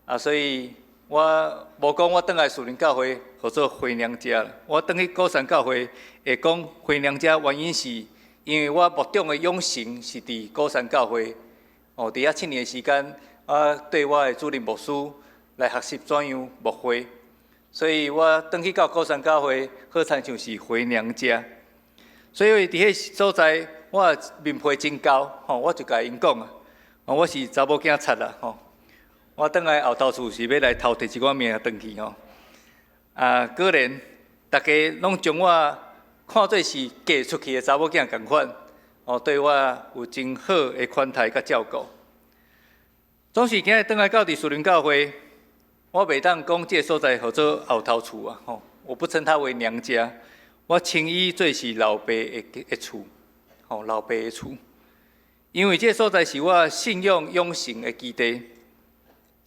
啊，所以我無講我轉來樹林教會，號做回娘家。我轉去鼓山教會會講回娘家，原因是因為我牧長的養成是佇鼓山教會。哦，佇遐七年的時間，我對我的主任牧師來學習怎樣牧會，所以我轉去到鼓山教會，好親像是回娘家。所以佇彼所在，我面皮真厚，吼，我就共𪜶講啊，我是查某囝賊啦，吼，我轉來後頭厝是欲來偷提一寡物件轉去吼。啊，果然，逐家攏將我看做是嫁出去的查某囝仝款，哦，對我有真好的款待佮照顧。總是今日轉來到佇樹林教會，我袂當講這个所在號做後頭厝啊，吼，我不稱它為娘家，我稱伊做是老爸的厝，吼，老爸的厝。因為這个所在是我信仰養成的基地，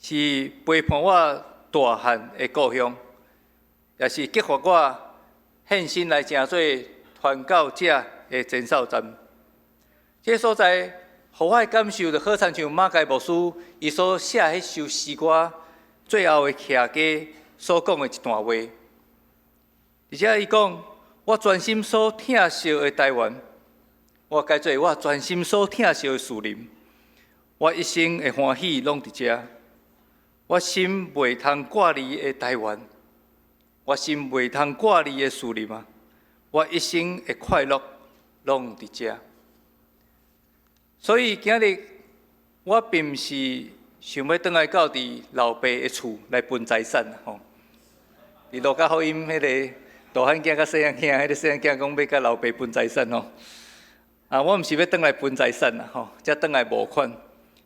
是陪伴我大漢的故鄉，也是激發我獻身來成做傳教者的前哨站。這个所在，予我的感受就好親像馬偕牧師伊所寫彼首詩歌最後的徛家所講的一段話。而且伊講，我專心所疼惜的台灣，我改做我專心所疼惜的樹林，我一生的歡喜攏佇遮。我心袂通掛離的台灣，我心袂通掛離的樹林啊！我一生的快樂攏佇遮。所以今日我並毋是想欲轉來到佇老爸的厝來分財產吼。佇路加福音彼个大漢囝佮細漢囝，彼个細漢囝講欲佮老爸分財產吼。啊，我毋是欲轉來分財產啦吼，才轉來募款，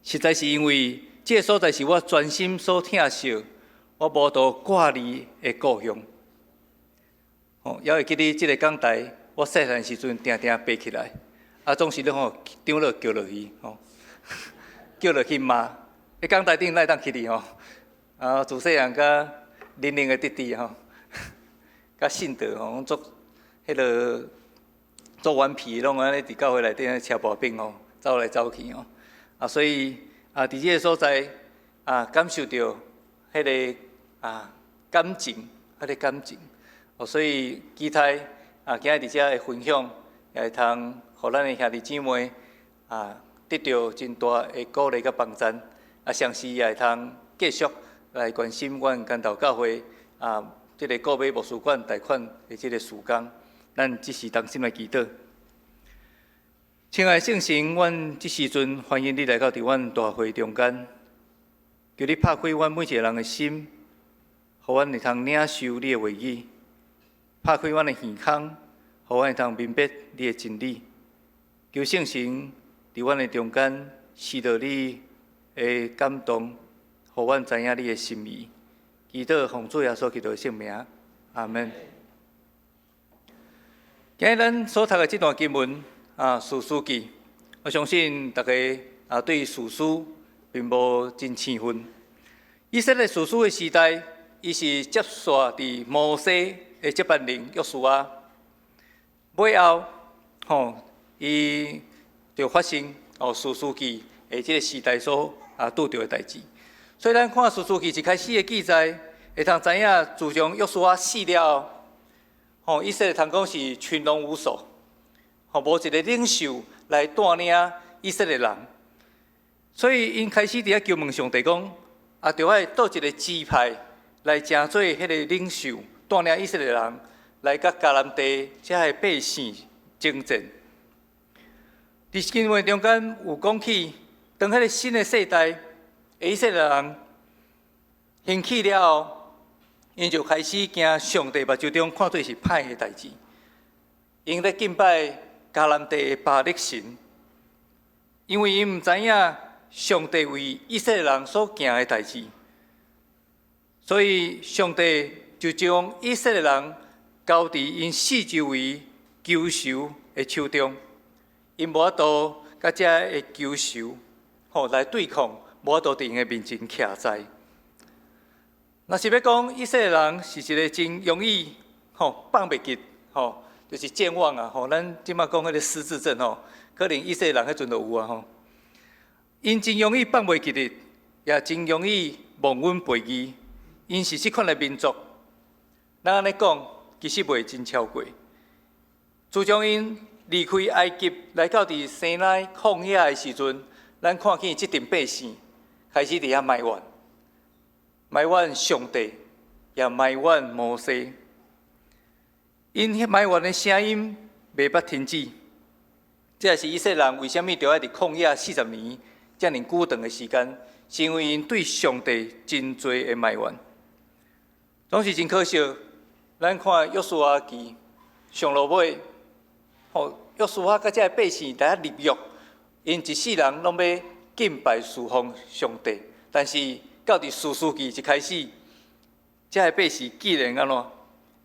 實在是因為這這个所在是我全心所疼惜，我無度掛念的故鄉。吼，猶會記得這个講台，我細漢時陣定定爬起來，啊，總是咧吼長老叫落去，吼，叫落去罵。彼講台頂哪會當起佇吼？啊，自細漢佮玲玲的弟弟吼，佮信德吼，攏足彼个足頑皮，攏按呢佇教會內底車薄餅吼，走來走去吼。啊，所以啊，佇這个所在啊，感受著彼个啊感情，彼个感情。哦，所以期待啊，今日佇遮的分享，也會通予咱的兄弟姊妹啊，得著真大的鼓勵佮幫贊。啊，同時也會通繼續來關心阮竿頭教會啊，這个購買牧師館貸款的這个事工，咱這時同心來祈禱。親愛的聖神，阮這時陣歡迎你來到佇阮大會中間，求你拍開阮每一个人的心，予阮會通領受你的話語；拍開阮的耳孔，予阮會通明白你的真理。求聖神佇阮的中間，賜予你的感動，予阮知影你的心意。祈禱奉主耶穌基督的聖名，阿門。今日咱所讀的這段經文啊，士師記，我相信大家啊對士師並無真生分。以色列士師的時代，伊是接續佇摩西的接班人約書亞。尾後，吼，伊就發生哦士師記的這个時代所啊拄著的代誌。所以咱看士師記一開始的記載，會通知影自從約書亞死了後，吼，以色列通講是群龍無首，吼，無一个領袖來帶領以色列人，所以𪜶開始佇遐求問上帝講，啊，著愛佗一个支派來成做彼个領袖，帶領以色列人來佮迦南地遮个百姓征戰。佇經文中間有講起，當彼个新的世代以色列人興起了後，𪜶就開始行上帝目睭中看做是歹的代誌，𪜶咧敬拜迦南地的巴力神，因為𪜶毋知影上帝為以色列人所行的代誌，所以上帝就將以色列人交佇𪜶四周圍仇仇的手中，𪜶無法度佮遮的仇仇吼來對抗，無法度佇𪜶的面前徛在。若是欲講以色列人是一个真容易吼放袂記吼，就是健忘啊吼。咱這馬講彼个失智症吼，可能以色列人彼陣就有啊吼。𪜶真容易放袂記得，也真容易忘恩背義。𪜶是這款的民族，咱按呢講，其實袂真超過。自從𪜶離開埃及來到佇西奈曠野的時陣，咱看見這陣百姓開始佇遐埋怨，埋怨上帝，也埋怨摩西。𪜶彼埋怨的聲音袂捌停止。這也是以色列人為啥物著愛佇曠野40年遮爾久長的時間，是因為𪜶對上帝真濟的埋怨。總是真可惜，咱看約書亞記上落尾，吼，約書亞佮這个百姓佇遐立約，𪜶一世人攏欲敬拜侍奉上帝，但是到佇士師記一開始，這个百姓竟然按怎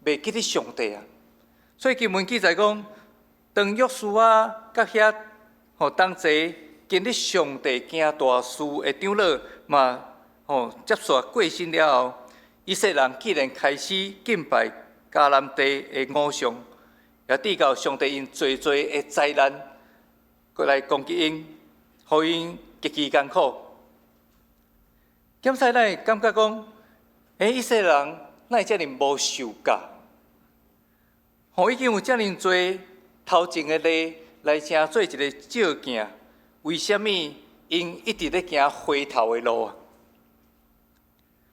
袂記得上帝啊？所以經文記載講，當約書亞佮遐吼同齊經歷上帝行大事的長老嘛吼接續過身了後，以色列人竟然開始敬拜迦南地的偶像，也直到上帝用濟濟的災難過來攻擊𪜶，予𪜶極其艱苦。檢視咱會感覺講，欸，以色列人哪會遮爾無受教？吼，已經有遮爾濟頭前的例來成做一个照鏡，為啥物𪜶一直咧行回頭的路啊？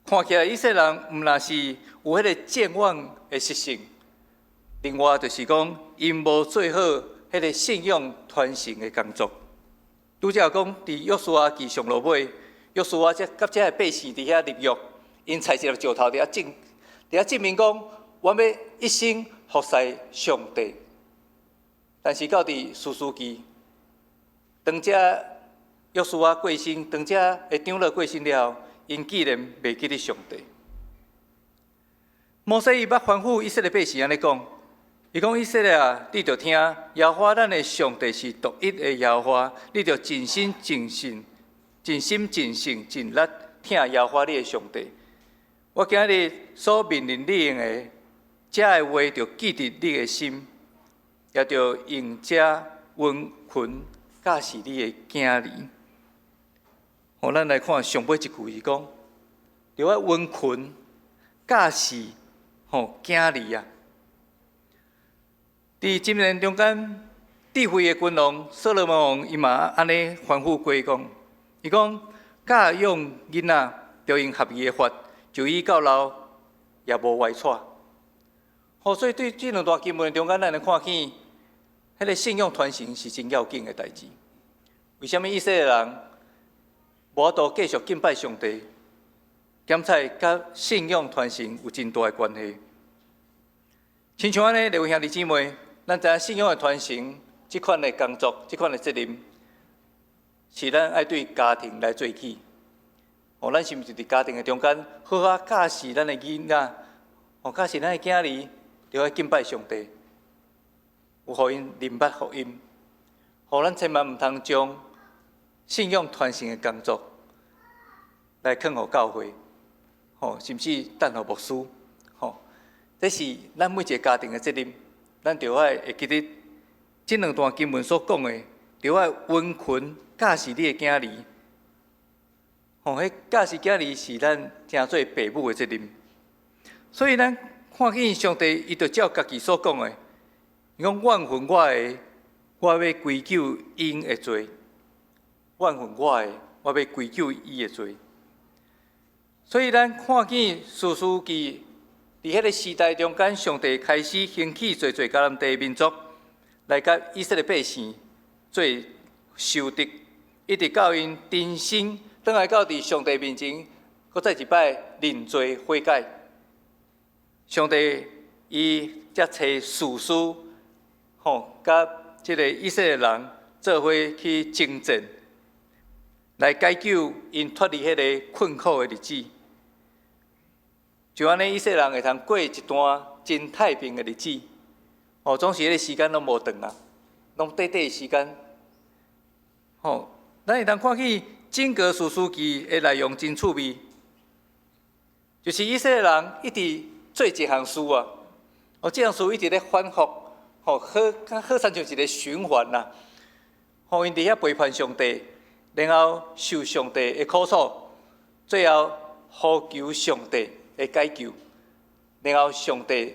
看起來以色列人毋但是有彼个健忘的習性，另外就是講，𪜶無做好彼个信仰傳承的工作。拄才講，佇約書亞記上落尾，約書亞才佮遮个百姓佇遐立約，𪜶採一粒石頭佇遐證，佇遐證明講，我欲一生服侍上帝。但是到佇士師記，當遮約書亞過身，當這的長老過身了後，𪜶竟然袂記得上帝。摩西伊捌吩咐以色列百姓按呢講，伊講以色列啊，你著聽，耶和華咱的上帝是獨一的耶和華，你著盡心盡性、盡心盡性盡力疼耶和華你的上帝。我今日所命令你的，這个話著記佇你的心，也著用這溫群教示你的囝兒。予咱來看上尾一句是講，著愛溫群教示予囝兒啊！佇箴言中間，智慧的君王所羅門王伊嘛按呢吩咐過講，伊講教養囡仔，著用合宜的法，就以到老也無歪跛。予所以對這兩段經文中間，咱會看見，彼个信仰傳承是真要緊的代誌。為啥物以色列人無法度繼續敬拜上帝？檢採佮信仰傳承有真大的關係。親像按呢，各位兄弟姊妹，咱知影信仰的傳承，這款的工作，這款的責任，是咱愛對家庭來做起。哦，咱是毋是佇家庭的中間，好好教示咱的囡仔，哦，教示咱的囝兒，著愛敬拜上帝，有予𪜶認捌福音，予咱千萬毋通將信仰傳承的工作來囥予教會，吼，甚至等予牧師，吼，這是咱每一个家庭的責任，咱著愛會記得這兩段經文所講的，著愛溫群教示你的囝兒，吼，彼教示囝兒是咱成做父母的責任，所以咱看見上帝，伊就照家己所講的，伊講怨恨我的，我欲歸咎𪜶的罪；怨恨我的，我欲歸咎伊的罪。所以咱看見士師記佇彼个時代中間，上帝開始興起濟濟迦南地民族來佮以色列百姓做仇敵，一直到𪜶重新轉來到佇上帝面前，閣再一擺認罪悔改。上帝伊才差士師，吼，佮這个以色列人做伙去征戰，來解救𪜶脫離彼个困苦的日子。就按呢，以色列人會通過一段真太平的日子。哦，總是彼个時間攏無長啊，攏短短的時間。吼，咱會當看見整個士師記的內容真趣味，就是以色列人一直做一項事啊，哦，這項事一直咧反覆，吼，好，好親像一个循環啦。予𪜶佇遐背叛上帝，然後受上帝的苦楚，最後呼求上帝的解救，然後上帝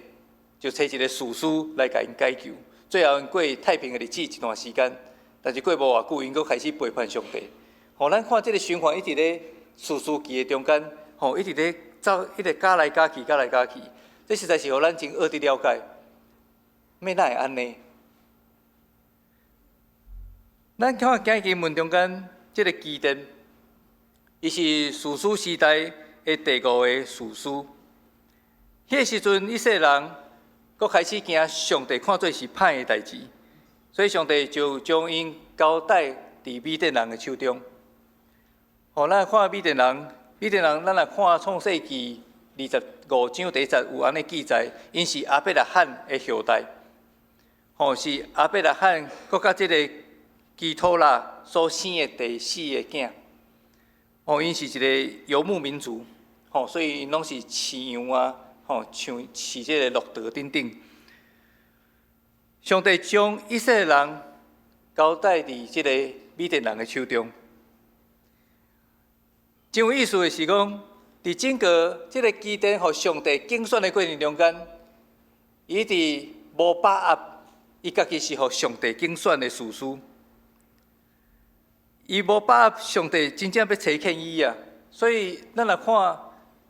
就差一个士師來共𪜶解救。最後𪜶過太平的日子一段時間，但是過無偌久，𪜶閣開始背叛上帝。予咱看這个循環一直咧士師記的中間，吼，一直咧走，一直加來加去，加來加去。這實在是予咱真學得了解，欲哪會按呢？咱看今日經文中間，這个基甸，伊是士師時代的第五个士師。彼个時陣，以色列人閣開始驚上帝看做是歹的代誌，所以上帝就將𪜶交代佇米甸人的手中。予咱看米甸人，米甸人，咱來看創世記25章第一節有按呢記載，𪜶是亞伯拉罕的後代，吼，是亞伯拉罕閣佮這个基托拉所生的第四个囝。吼，𪜶是一个游牧民族，吼，所以𪜶攏是飼羊啊，吼，像飼這个駱駝等等。上帝將以色列人交代佇這个米甸人的手中。真有意思的是講，佇整個這个基甸予上帝揀選的過程中間，伊佇無把握，伊家己是予上帝揀選的士師。伊無把握上帝真正欲差遣伊啊，所以咱來看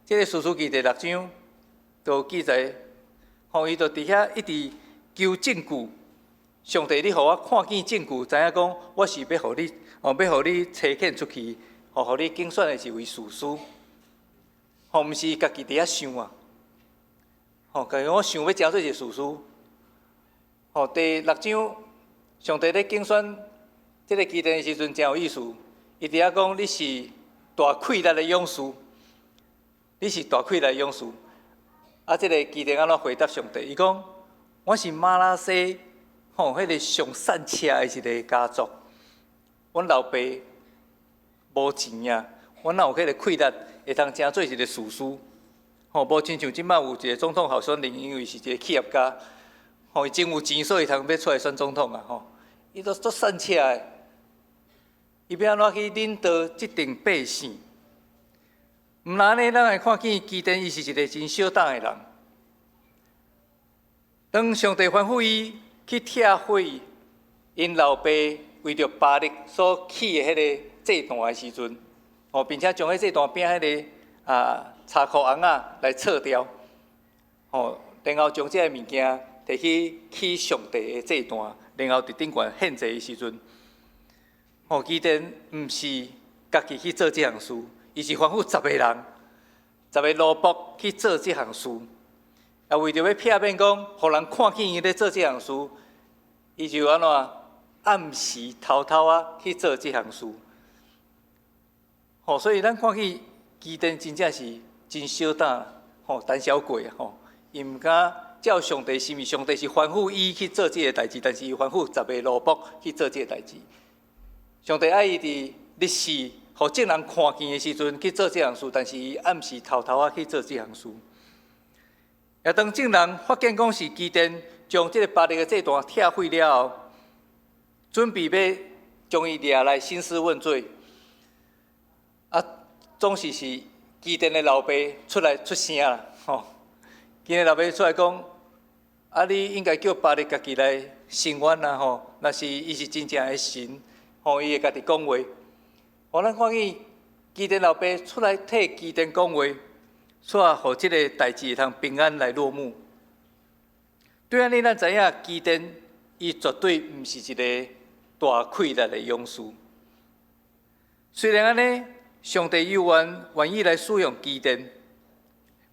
這个士師記第六章，就記載，予伊就佇遐一直求證據。上帝，你予我看見證據，知影講我是欲予你，哦，欲予你差遣出去，予你揀選的一位士師，予毋是家己佇遐想啊，吼，家己我想欲成做一个士師。吼，第六章，上帝咧揀選這个基甸的時陣真有意思，伊佇遐講你是大氣力的勇士，你是大氣力的勇士。啊，這个基甸按怎回答上帝？伊講我是瑪拿西吼，彼个上散赤的一个家族，阮老爸無錢啊，阮哪有彼个氣力會通成做一个士師？吼，無親像這擺有一个總統候選人，因為是一个企業家，吼，伊真有錢，所以通欲出來選總統啊！吼，伊都足散赤的，伊欲按怎去領導這陣百姓？毋但按呢，咱會看見基甸伊是一个真小膽的人。當上帝吩咐伊去拆毀𪜶老爸為著巴力所起的彼个祭壇的時陣，吼，並且將彼祭壇邊彼个柴箍尪仔來撤掉，吼，然後將這个物件提去起上帝的祭壇，然後佇頂懸獻祭的時陣，吼，基甸毋是家己去做這項事，伊是吩咐十个人，十个奴僕去做這項事。啊，為著欲避免講，予人看見伊咧做這項事，伊就按怎暗時偷偷仔去做這項事。吼，所以咱看見基甸真正是真小膽，吼，膽小鬼啊，吼，伊毋敢照上帝心意，上帝是吩咐伊去做這个代誌，但是伊吩咐十个奴僕去做這个代誌。上帝愛伊佇日時，予眾人看見的時陣去做這項事，但是伊暗時偷偷仔去做這項事。也當眾人發現講是基甸將這个巴力的祭壇拆毀了後，準備欲將伊掠來興師問罪。啊，總是是基甸的老爸出來出聲啦，吼！基甸老爸出來講：啊，你應該叫巴力家己來伸冤啊，吼！若是伊是真正的神，吼，伊會家己講話。予咱看見基甸老爸出來替基甸講話，煞予這个代誌會通平安來落幕。對按呢，咱知影基甸伊絕對毋是一个大氣力的勇士。雖然按呢，上帝猶原願意來使用基甸，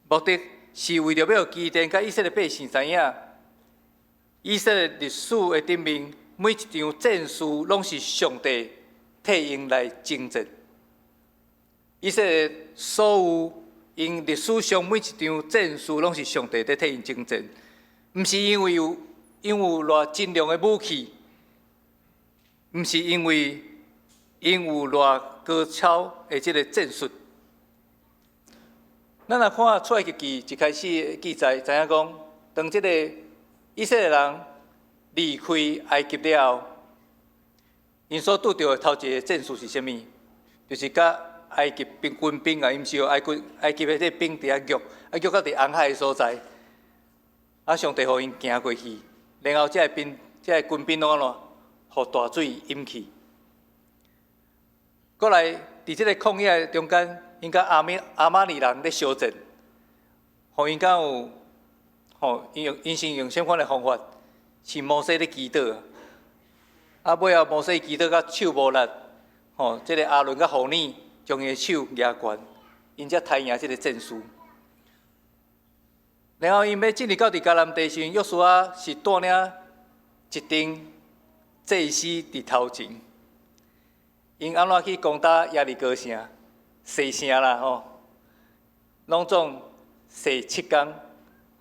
目的是為著欲予基甸佮以色列百姓知影，以色列歷史的頂面每一場戰事攏是上帝替𪜶來征戰。以色列所有𪜶歷史上每一場戰事攏是上帝佇替𪜶征戰，毋是因為有𪜶有偌精良的武器，毋是因為𪜶有偌高超的這个戰術。咱若看出埃及記一開始的記載，知影講，當這个以色列人離開埃及了後，𪜶所拄著的頭一个戰事是啥物？就是佮埃及兵軍兵啊，𪜶毋是予埃及的這个兵佇遐虐，啊虐到佇紅海的所在，啊上帝予𪜶行過去，然後這个兵、這个軍兵攏按怎？予大水淹去。過來，佇這个曠野的中間，𪜶佮亞瑪力人咧相戰，予𪜶敢有，吼，𪜶用𪜶是用啥款的方法？是摩西咧祈禱，啊，尾後摩西祈禱甲手無力，吼，這个亞倫佮戶珥將伊的手舉懸，𪜶才刣贏這个戰事。然後𪜶欲進入到佇迦南地時，約書亞是帶領一陣祭司佇頭前，𪜶按怎去攻打耶利哥城？洗城啦吼，攏總洗七工，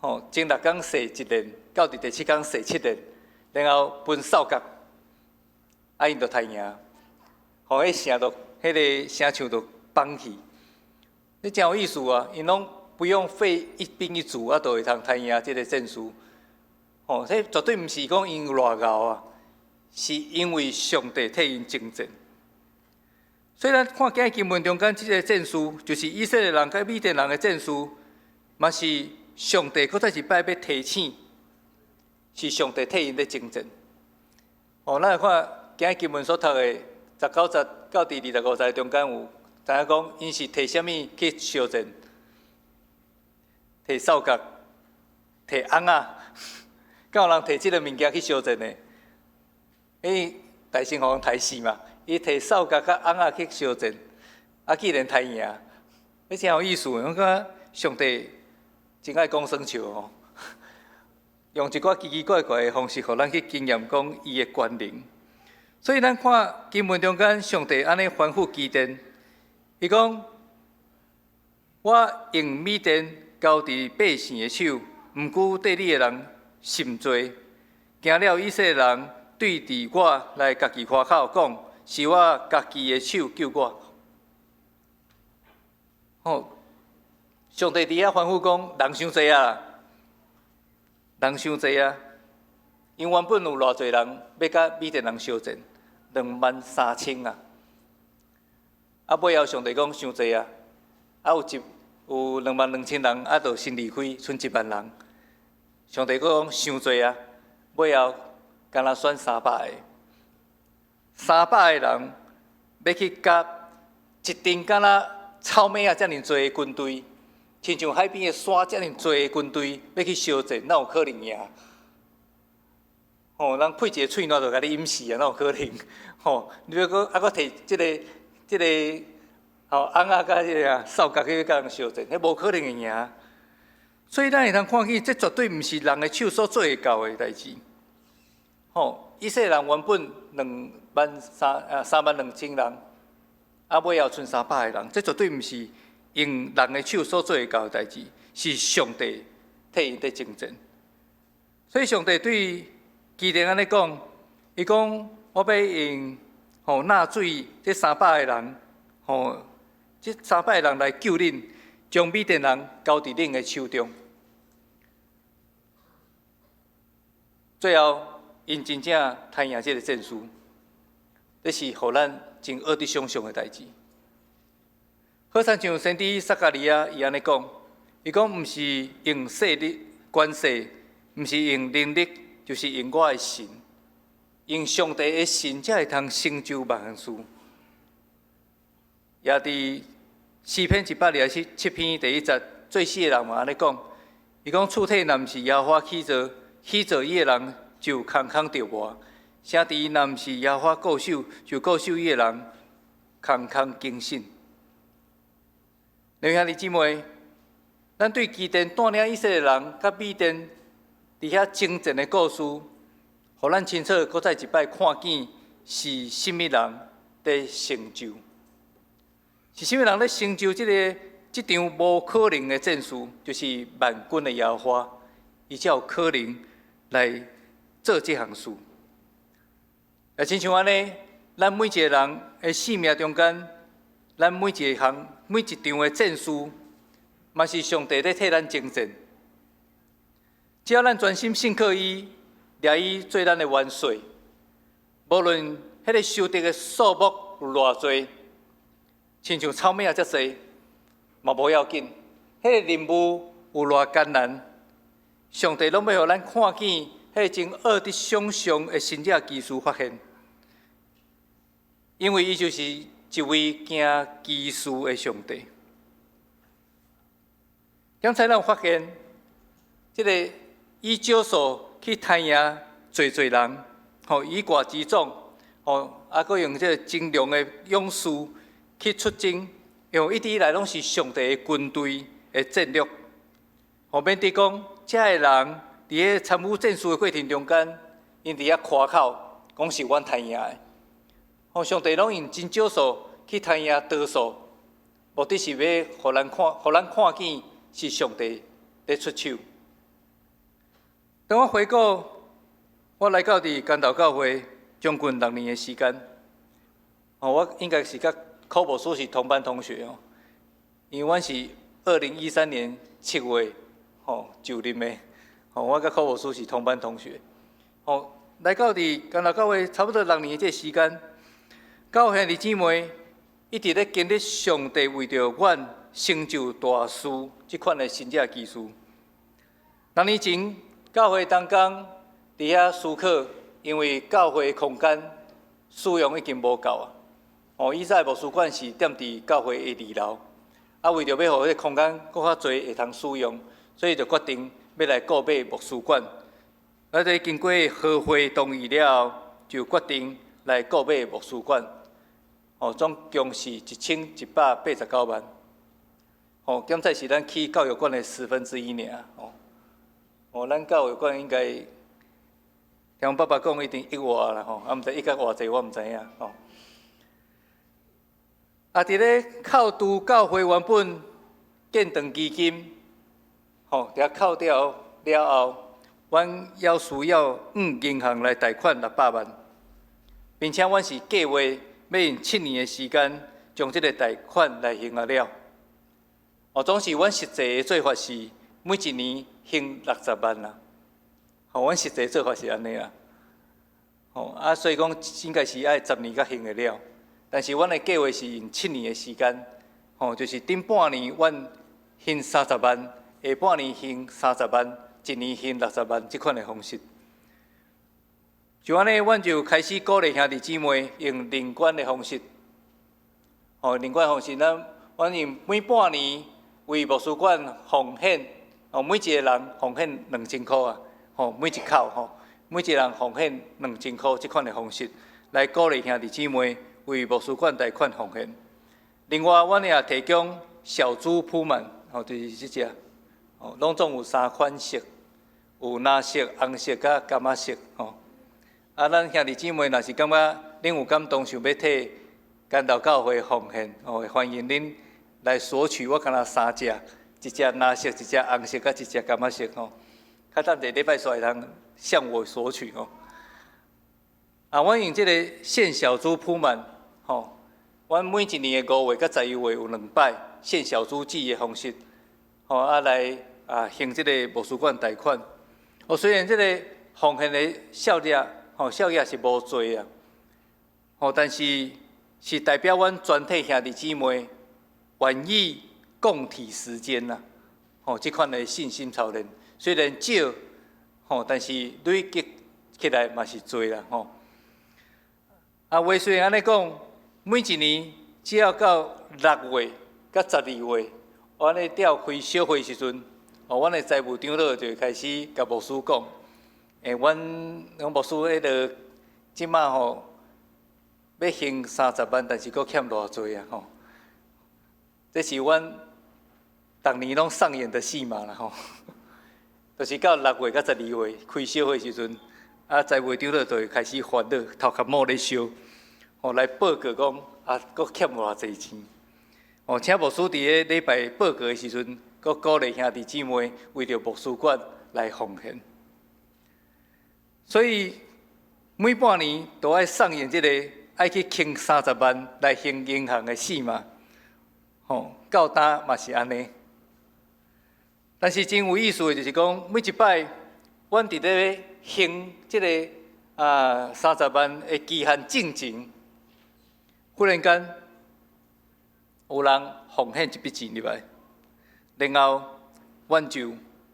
吼，前六工洗一輪，到佇第七工洗七輪，然後噴掃角，啊，𪜶就刣贏，予彼城就，彼个城牆就崩去。這真有意思啊！𪜶攏不用費一兵一卒啊，就會通刣贏這个戰事。吼，這絕對毋是講𪜶有偌𠢕啊，是因為上帝替𪜶征戰。所以咱看今日經文中間這个戰事，就是以色列人佮米甸人的戰事，嘛是上帝閣再一擺欲提醒，是上帝替𪜶咧征戰。哦，咱來看今日經文所讀的19節到佇25節中間有，知影講𪜶是提啥物去相戰？提掃角，提甕仔，敢有人提這个物件去相戰的？伊大先予人刣死嘛。伊提掃角佮甕仔去相戰，啊，竟然刣贏，彼真有意思。我感覺上帝真愛講耍笑哦，用一寡奇奇怪怪的方式，予咱去經驗講伊的權能。所以咱看經文中間，上帝按呢吩咐基甸，伊講：我用米甸交佇百姓的手，毋過綴你的人甚濟。驚了以色列人對佇我來家己誇口，講是我家己的手救我。吼，上帝佇遐吩咐講，人傷濟啊，人傷濟啊，因原本有偌濟人欲佮米甸人相戰，23,000啊。啊，尾後上帝講傷濟啊，啊有22,000人，啊，就先離開，賰1萬人。上帝閣講傷濟啊，尾後干焦選三百个，三百个人欲去佮一陣敢若草蜢仔遮爾濟的軍隊，親像海邊的沙遮爾濟的軍隊，欲去相戰，哪有可能贏？吼，人配一个喙瀾就共你飲死啊，哪有可能？吼，你欲閣啊閣提這個吼尪仔佮這個啊掃角去佮人相戰，彼無可能會贏。所以咱會通看見，這絕對毋是人的手所做會到的代誌。吼，以色列人原本32,000人，啊，尾後賰三百个人，這絕對毋是用人的手所做會到的代誌，是上帝替𪜶佇征戰。所以上帝對基甸按呢講，伊講我欲用吼納水這三百个人，吼這三百个人來救恁，將米甸人交佇恁的手中。最後，𪜶真正刣贏這个戰事，這是予咱真學得想像的代誌。好親像先知撒迦利亞伊按呢講，伊講毋是用勢力權勢，毋是用能力，就是用我的神，用上帝的神才會通成就萬項事。也佇詩篇127篇第一節，做詩的人嘛按呢講，伊講厝體若毋是耶和華起造，起造伊的人就空空著磨；城池若毋是耶和華固守，就固守伊的人空空警醒。兩兄弟姊妹，咱對基甸帶領以色列人佮米甸佇遐征戰的故事，予咱清楚閣再一擺看見是啥物人佇成就，是啥物人咧成就這場無可能的戰事，就是萬軍的耶和華，伊才有可能來做這項事。也親像按呢，咱每一个人的生命中間，咱每一項、每一場的戰事，嘛是上帝咧替咱征戰。只要咱專心信靠伊，掠伊做咱的元帥，無論彼个仇敵的數目有偌濟，親像草蜢仔遮濟，嘛無要緊。彼个任務有偌艱難，上帝攏欲予咱看見彼个真奧得想像的神蹟奇事發現，因為伊就是一位行奇事的上帝。剛才咱有發現，這個以少數去刣贏濟濟人，吼，以寡擊眾，吼，啊，閣用這個精良的勇士去出征，因為一直以來攏是上帝的軍隊的戰略，吼，免得講這个人佇咧參與戰事的過程中間，𪜶佇遐誇口，講是阮刣贏的。吼，上帝攏用真少數去刣贏多數，目的是欲予咱看，予咱看見是上帝佇出手。當我回顧我來到佇竿頭教會將近6年的時間，吼，我應該是佮柯牧師是同班同學哦，因為阮是2013年7月吼就任的，吼，我佮柯牧師是同班同學，吼，來到佇竿頭教會差不多六年的這個時間，教會兄弟姊妹一直咧經歷上帝為著阮成就大事這款的神蹟奇事。六年前，教會同工佇遐思考，因為教會空間使用已經無夠啊。哦，以前牧師館是踮佇教會的二樓，啊，為著欲予彼个空間閣較濟會通使用，所以就決定欲來購買牧師館。啊，這經過合會同意了後，就決定來購買牧師館。哦，總共是1189萬。哦，現在是咱起教育館的1/10爾。哦，哦，咱教育館應該聽阮爸爸講一定億外啦吼，啊毋知億較偌濟，我毋知影吼。啊，佇咧扣除教會原本建堂基金，吼，佇遐扣掉了後，阮猶需要向銀行來貸款六百萬，並且阮是計劃欲用7年的時間將這个貸款來還啊了。哦，總是阮實際的做法是每一年還六十萬啦。吼，阮實際做法是按呢啦。吼，啊，所以講應該是愛10年才還會了。但是阮的計劃是用七年的時間，吼，就是頂半年阮還三十萬，下半年還三十萬，一年還六十萬，這款的方式。就按呢，阮就開始鼓勵兄弟姊妹用認捐的方式，吼，認捐方式，咱阮用每半年為牧師館奉獻，吼，每一个人奉獻2000箍啊，吼，每一口吼，每一个人奉獻兩千箍，這款的方式來鼓勵兄弟姊妹為牧師館貸款奉獻。另外，阮也提供小豬撲滿，吼，就是這隻，吼，攏總有三款色，有藍色、紅色佮柑仔色，吼。啊，咱兄弟姊妹若是感覺恁有感動，想欲替干道教會奉獻，吼，歡迎恁來索取。我敢若三隻，一隻藍色，一隻紅色，佮一隻柑仔色，吼。較等一禮拜煞會通向我索取，吼。啊，阮用這个獻小豬撲滿，吼，阮每一年的5月佮12月有兩擺獻小豬祭的方式，吼，啊來啊還這个牧師館貸款。哦，雖然這个奉獻的數額，吼，數額是無濟啊，吼，但是是代表阮全體兄弟姊妹願意共體時艱啦，吼，這款的信心操練，雖然少，吼，但是累積起來嘛是濟啦，吼。啊，話雖然按呢講，每一年只要到6月佮12月，阮咧召開小會時陣，哦，阮的財務長老就會開始共牧師講，欸，阮阮牧師彼个這馬吼，欲還三十萬，但是閣欠偌濟啊吼。這是阮逐年攏上演的戲碼啦吼。就是到6月佮12月開小會時陣，啊，財務長老就會開始煩惱，頭殼冒咧燒，吼，來報告講啊，閣欠偌濟錢。哦，請牧師佇咧禮拜報告的時陣，閣鼓勵兄弟姊妹為著牧師館來奉獻。所以每半年都愛上演這个愛去還三十萬來還銀行的戲碼，吼，到今嘛是按呢。但是真有意思的就是講，每一擺阮佇咧還這个啊三十萬的期限進前，忽然間有人奉獻一筆錢入來，然後阮就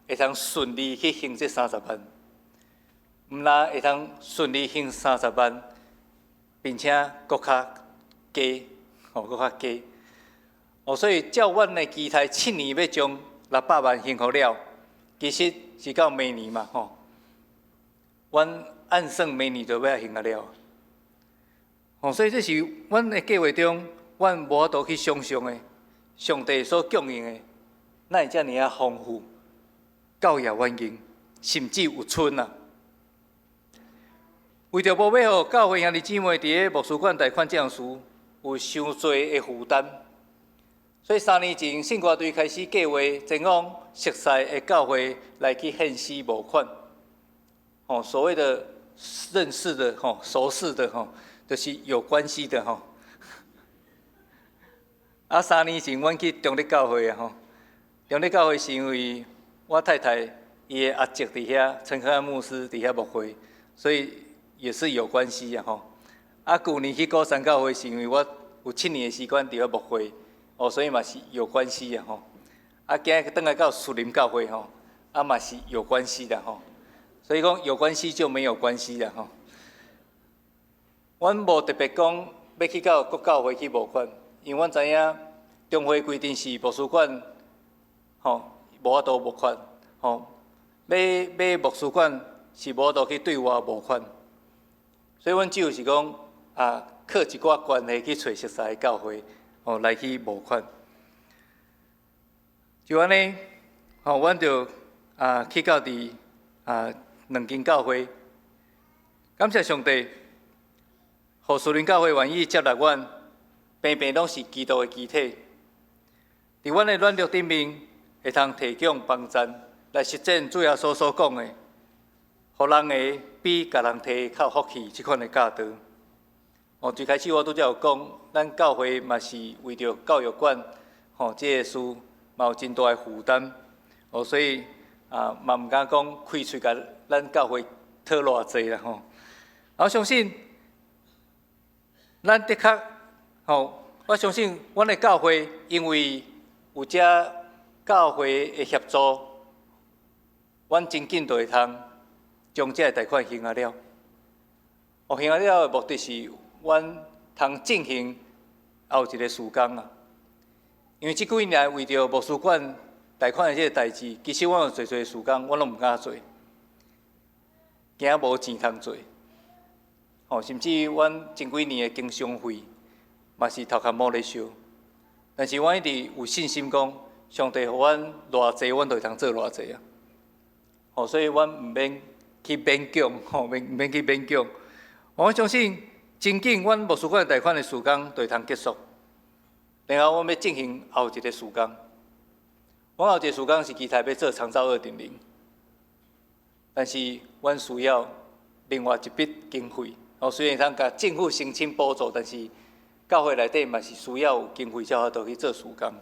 會通順利去還這三十萬。毋但會通順利還三十萬，並且閣較加，吼，閣較加。哦，所以照阮的期待，七年欲將六百萬還予了，其實是到明年嘛，吼。阮按算明年就欲還予了。吼，所以這是阮的計劃中，阮無法度去想象的，上帝所供應的，哪會遮爾仔豐富，夠也阮用，甚至有賰啊！為著無欲予教會兄弟姊妹佇咧牧師館貸款這項事有傷濟的負擔，所以3年前聖歌隊開始計劃前往熟似的教會來去獻詩募款。吼，所謂的認識的吼、熟識的吼，就是有關係的吼。啊，三年前阮去中壢教會啊吼，中壢教會是因為我太太伊的阿叔佇遐，陳克安牧師佇遐牧會，所以也是有關係啊吼。啊，舊年去鼓山教會是因為我有七年的時間佇遐牧會，哦，所以嘛是有關係啊吼。啊，今日轉來到樹林教會吼，啊嘛是有關係的吼。所以講有關係就沒有關係啦吼。阮無特別講欲去到各教會去募款，因為阮知影中會規定是牧師館吼無法度募款吼，欲欲牧師館是無法度去對外募款，所以阮只有是講啊，靠一寡關係去揣熟似的教會吼來去募款。就按呢，吼，阮就啊去到佇啊兩間教會，感謝上帝，予士林教會願意接納阮，平平攏是基督的肢體。佇阮的軟弱頂面，會通提供幫贊，來實踐主耶穌所講的，予人的比共人提較有福氣這款的教導。哦，最開始我拄才有講，咱教會嘛是為著教育館，吼，這个事嘛有真大的負擔，哦，所以啊，嘛毋敢講開喙共咱教會討偌濟啦吼。我相信，咱的確，吼，我相信阮的教會因為有遮教會的協助，阮真緊就會通將這个貸款還啊了。哦，還啊了的目的是，阮通進行後一个事工啊。因為這幾年為著牧師館貸款的這个代誌，其實阮有濟濟事工，阮攏毋敢做，驚無錢通做。吼，甚至阮前幾年的經商費嘛是頭殼毛咧燒，但是阮一直有信心講，上帝予阮偌濟，阮就會通做偌濟啊。吼，所以阮毋免去勉強，吼，毋免去勉強。我相信真緊，阮牧師館貸款的事工就會通結束，然後阮欲進行後一个事工。阮後一个事工是期待欲做長照2.0，但是阮需要另外一筆經費。哦，雖然通共政府申請補助，但是教會內底嘛是需要有經費才有法度去做事工。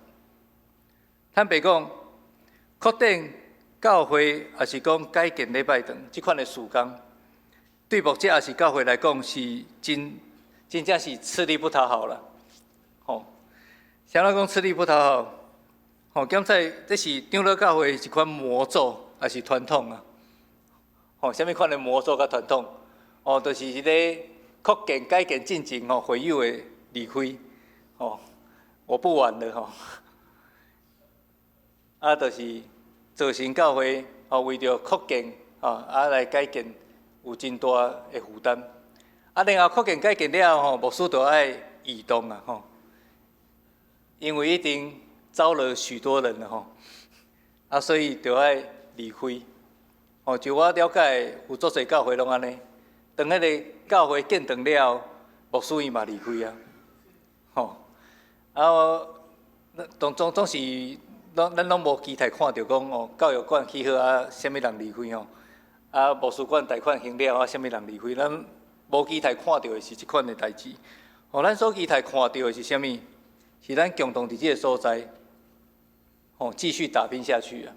坦白講，擴展教會抑是講改建禮拜堂這款的事工，對牧者抑是教會來講是真真正是吃力不討好啦。吼，啥人講吃力不討好？吼，檢查這是長老教會一款魔咒，抑是傳統啊？吼，啥物款的魔咒佮傳統？哦，就是佇咧擴建改建進前吼，會友會離開，吼，我不玩了吼。啊，就是造成教會哦，為著擴建吼，啊來改建有真大的負擔。啊，然後擴建改建了後吼，牧師就愛移動啊吼，因為已經招了許多人了吼，啊，所以就愛離開。哦，就我了解，有足濟教會攏按呢。當彼个教會建堂了，牧師伊嘛離開啊，吼，啊，總總總是，攏咱攏無期待看著講哦，教育館起好啊，啥物人離開吼，啊，牧師館貸款還了啊，啥物人離開，咱無期待看著的是這款的代誌。哦，咱所期待看著的是啥物？是咱共同佇這个所在，吼，繼續打拼下去啊。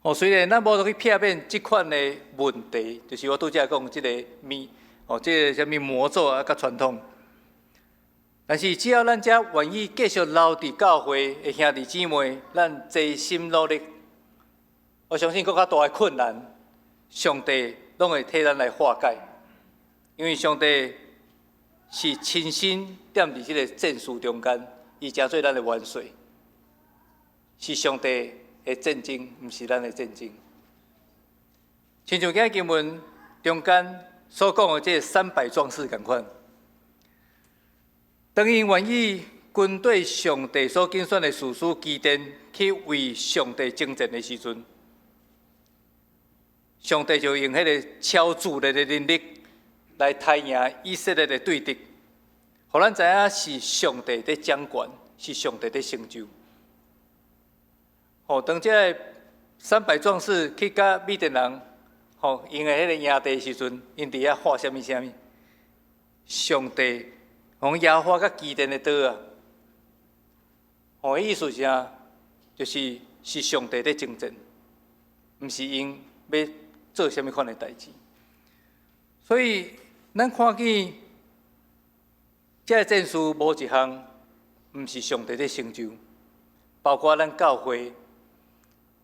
哦，雖然咱無去避免這款的問題，就是我拄才講這个物，哦，這个啥物魔咒啊，佮傳統。但是只要咱遮願意繼續留佇教會的兄弟姊妹，咱齊心努力，我相信閣較大的困難，上帝攏會替咱來化解，因為上帝是親身踮佇這个戰事中間，伊成做咱的元帥，是上帝的戰爭，毋是咱的戰爭。親像今日經文中間所講的這300壯士仝款，當𪜶願意軍隊上帝所揀選的士師基甸去為上帝征戰的時陣，上帝就用彼个超自然的能力來刣贏以色列的對敵，予咱知影是上帝佇掌權，是上帝佇成就。吼，當這个300壯士去佮米甸人，吼，𪜶的彼个營地時陣，𪜶佇遐喊啥物啥物？上帝，講耶和華佮基甸的刀啊！吼，意思是啥？就是是上帝佇征戰，毋是𪜶欲做啥物款的代誌。所以，咱看見這个戰事無一項，毋是上帝佇成就，包括咱教會。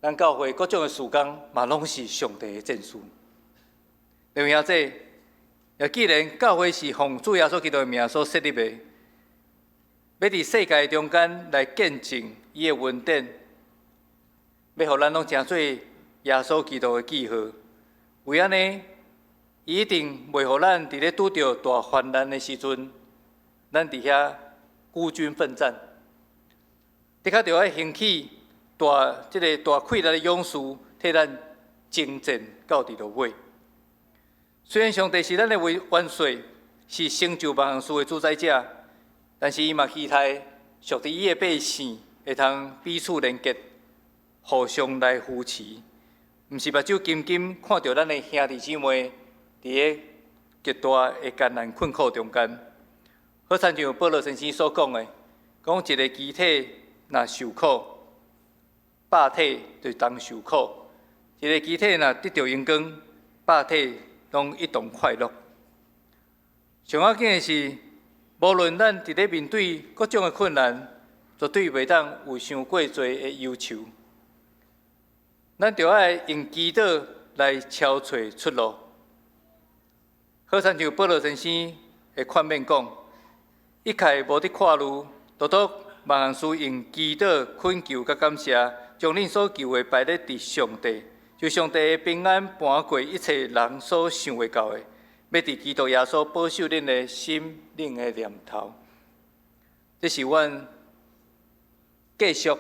咱教會各種的事工，嘛攏是上帝的戰事。因為這，也既然教會是奉主耶穌基督的名所設立的，欲佇世界中間來見證伊的恩典，欲予咱攏成做耶穌基督的記號。為按呢，伊一定袂予咱佇咧拄著大患難的時陣，咱佇遐孤軍奮戰，的確著愛興起大這个大氣力的勇士，替咱征戰到佇落尾。雖然上帝是咱的元帥，是成就萬項事的主宰者，但是伊嘛期待屬佇伊的百姓會通彼此連結，互相來扶持，毋是目睭金金看著咱的兄弟姊妹佇个極大的艱難困苦中間。好親像保羅先生所講的，講一个肢體若受苦，百體就同受苦；一个肢體若得著榮光，百體攏一同快樂。上要緊的是，無論咱佇咧面對各種的困難，絕對袂當有傷過濟的憂愁。咱著愛用祈禱來敲揣出路。好親像保羅先生的勸勉講：一概無得掛慮，獨獨萬項事用祈禱、懇求佮感謝，將恁所求的擺咧佇上帝，就上帝的平安瞞過一切人所想會到的，欲佇基督耶穌保守恁的心、恁的念頭。這是阮繼續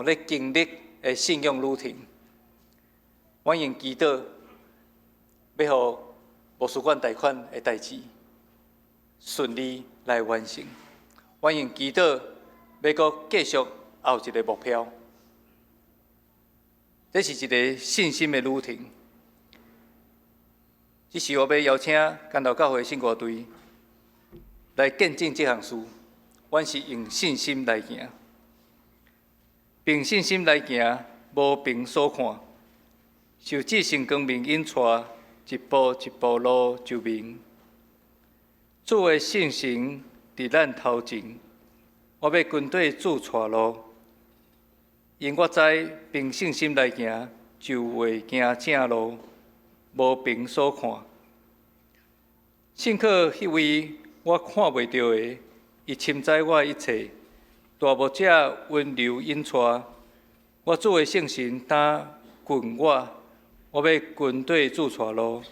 咧經歷的信仰旅程。阮用祈禱，欲予牧師館貸款的代誌順利來完成。阮用祈禱，欲閣繼續後一个目標。這是一个信心的旅程。這時我欲邀請干頭教會聖歌隊來見證這項事。阮是用信心來行，憑信心來行，無憑所看。受至聖光明引帶，一步一步路就明。主的聖神佇咱頭前，我欲跟綴主帶路。因我知憑信心來行，就袂驚正路，無憑所看。信靠彼位我看袂著的，伊深知我的一切。大牧者溫柔引帶，我主的聖神擔棍我，我欲跟綴主帶路，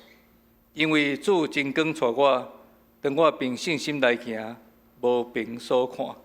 因為主真光帶我，當我憑信心來行，無憑所看。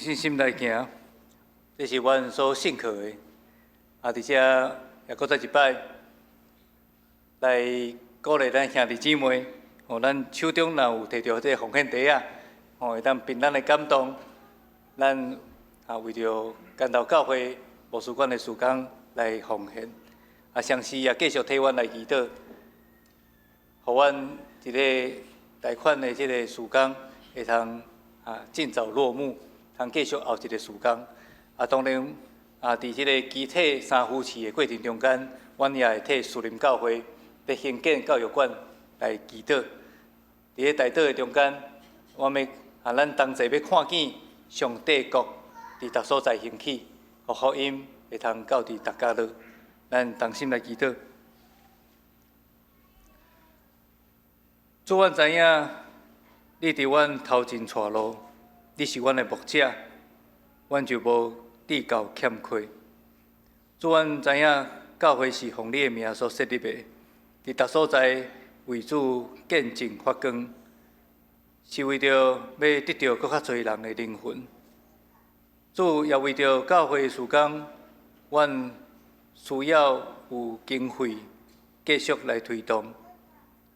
信心來行，這是阮所信靠的。啊，佇遮也閣再一擺來鼓勵咱兄弟姊妹，哦，咱手中若有提著這個奉獻袋仔，哦，會當憑咱的感動，咱啊為著竿頭教會牧師館的事工來奉獻。啊，同時也繼續替阮來祈禱，予阮這个貸款的這个事工會通啊盡早落幕，通繼續後一个事工。啊，當然啊，佇這个集體三扶持的過程中間，阮也會替樹林教會咧興建教育館來祈禱。佇咧代禱的中間，我欲啊，咱同齊欲看見上帝國佇逐所在興起，予福音會通到佇逐角落。咱同心來祈禱。主，阮知影你佇阮頭前帶路，你是阮的牧者，阮就無致到欠缺。主，阮知影教會是奉你的名所設立的，佇逐所在為主見證發光，是為著欲得著閣較濟人的靈魂。主也為著教會的事工，阮需要有經費繼續來推動。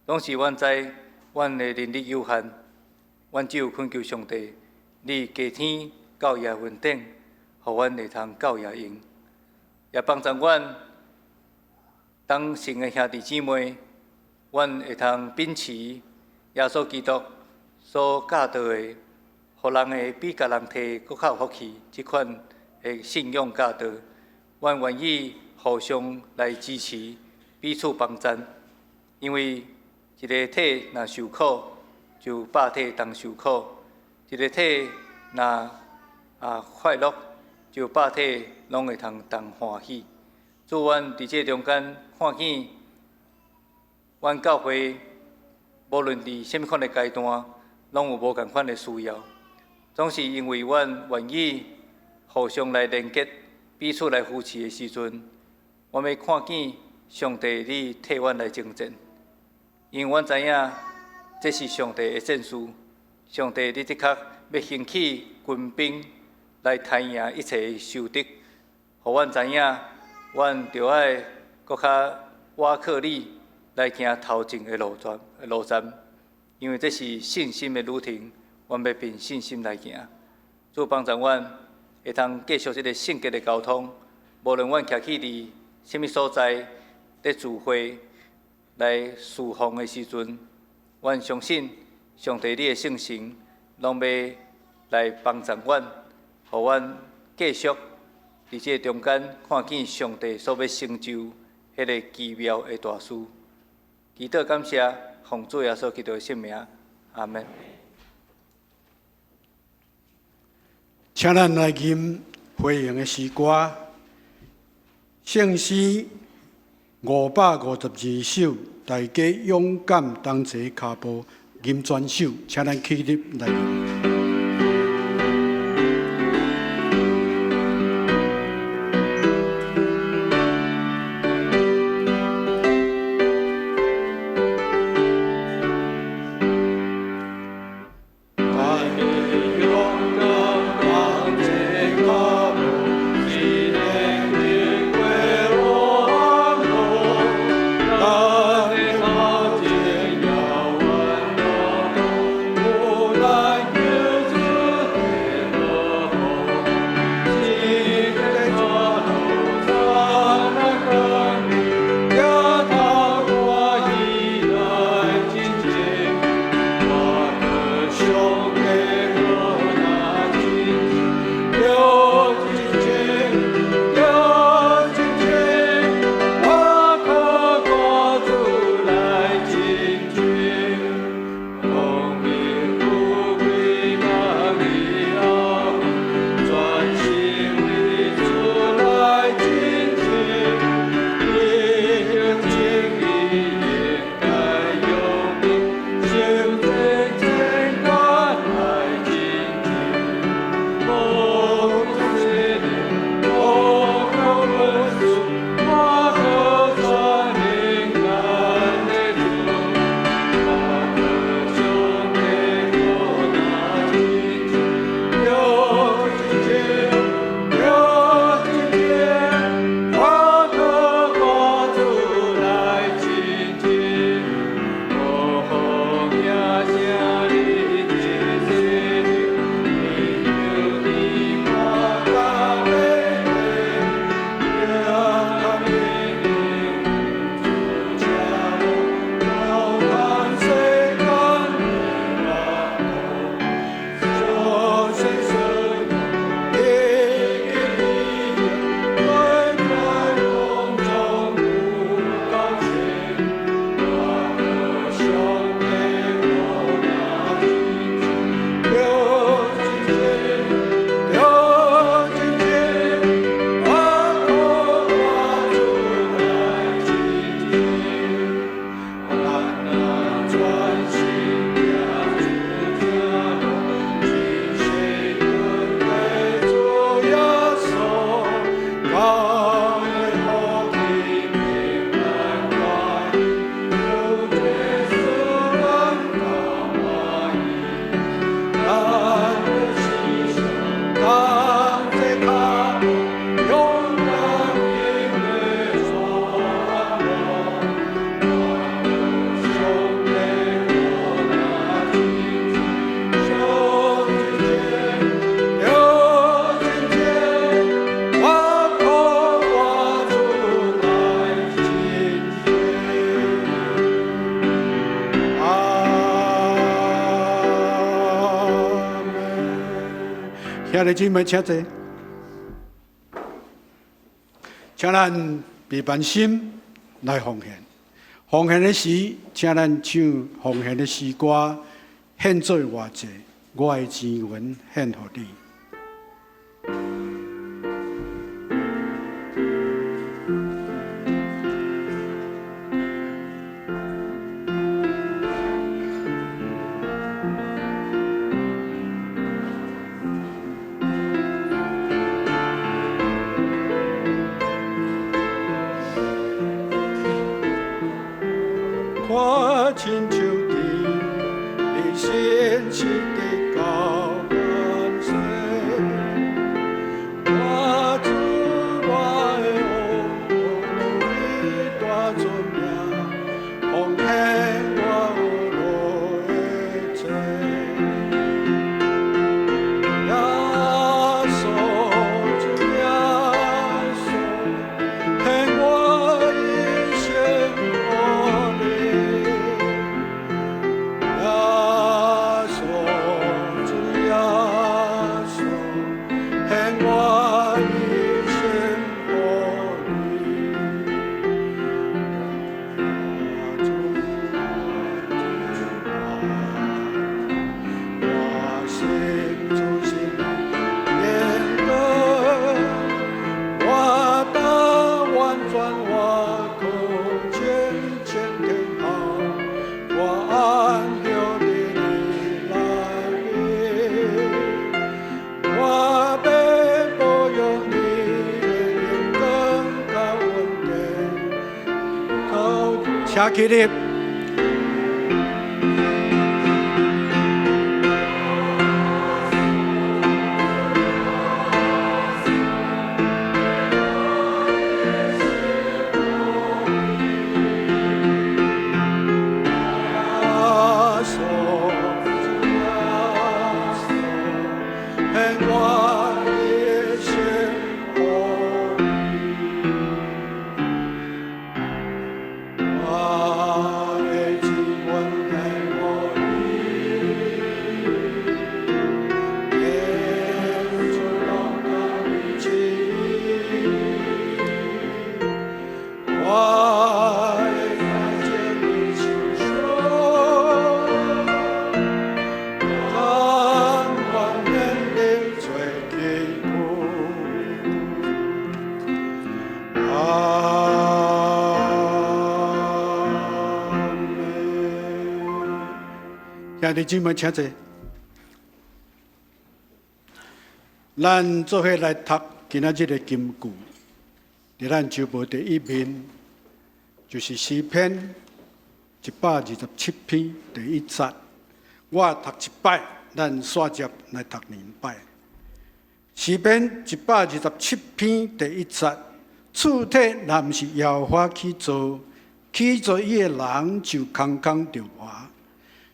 總是阮知，阮的能力有限，阮只有懇求上帝，你加添教育恩典，予阮會通教育用，也幫助阮當成的兄弟姊妹，阮會通秉持耶穌基督所教導的，予人會比共人提閣較有福氣，這款的信仰教導，阮願意互相來支持，彼此幫贊，因為一个體若受苦，就百體同受苦；一个體若啊快樂，就百體攏會通同歡喜。主，阮佇這中間看見，阮教會無論佇啥物款的階段，攏有無仝款的需要。總是因為阮願意互相來連結，彼此來扶持的時陣，阮欲看見上帝你替阮來征戰。因為阮知影，這是上帝的戰事，上帝你的確欲興起軍兵來刣贏一切的仇敵，予阮知影，阮著愛閣較倚靠你來行頭前的路線路站，因為這是信心的旅程，阮欲憑信心來行。主幫助阮會通繼續這个聖潔的交通，無論阮徛起佇啥物所在，咧聚會來侍奉的時陣，阮相信上帝你的聖神攏欲來幫助阮，予阮繼續佇這個中間看見上帝所欲成就彼个奇妙的大事。祈禱感謝，奉主耶穌基督的聖名，阿們。請咱來吟回應的詩歌，聖詩552首，大家勇敢同齊跤步吟全首，請咱起立來吟。大家勇敢同齊跤步，弟姊妹請坐，請咱備辦心來奉獻。奉獻的時，請咱唱奉獻的詩歌，獻做活祭，我的錢銀獻予你。看親像佇你信實的高安息，我主我的王，你大尊名，奉獻我有樂的祭。耶穌主耶穌，獻我一生予你。耶穌主耶穌，獻我一生予你。我心主心严格，我当完全我靠前前天后，我安歇伫你內面，我欲保養你的靈更加穩定。靠，請起立。耶穌主耶穌，獻我一生予你。我的錢銀獻予你，獻出攏當你旨意。我的愛情你受傷，甘願獻你做基督。阿們。兄弟姊妹請坐。咱做伙來讀今仔日的金句，佇咱周報第一面，就是詩篇127篇第一節。我讀一擺，咱煞接來讀兩擺。詩篇127篇第一節，厝體若毋是耶和華起造，起造伊的人就空空著磨；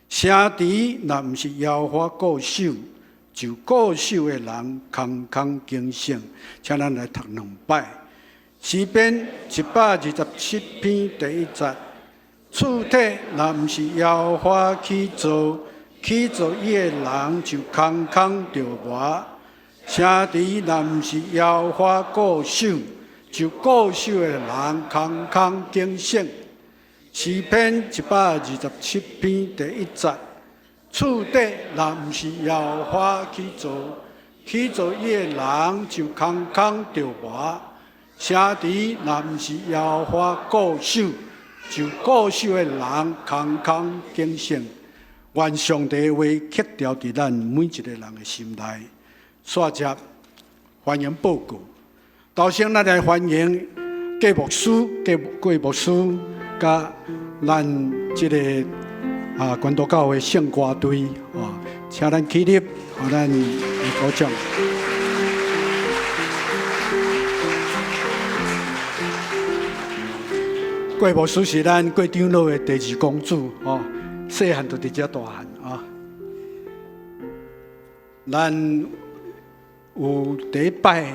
城池若毋是耶和華固守，就固守的人空空警醒。請咱來讀兩擺。詩篇127篇第一節，厝體若毋是耶和華起造，起造伊的人就空空著磨；城池若毋是耶和華固守，就固守的人空空警醒。詩篇127篇第一節，厝底若毋是耶和華起造，起造伊的人就空空著磨；城池若毋是耶和華固守，就固守的人空空警醒。願上帝的話刻牢佇咱每一個人的心內。煞接歡迎報告，頭先咱來歡迎郭牧師、郭郭牧師，佮咱這個啊關渡教會聖歌隊啊，請咱起立，予咱來鼓掌。郭牧師是咱郭長老的第二公子哦，細漢就佇遮大漢啊。咱有第一擺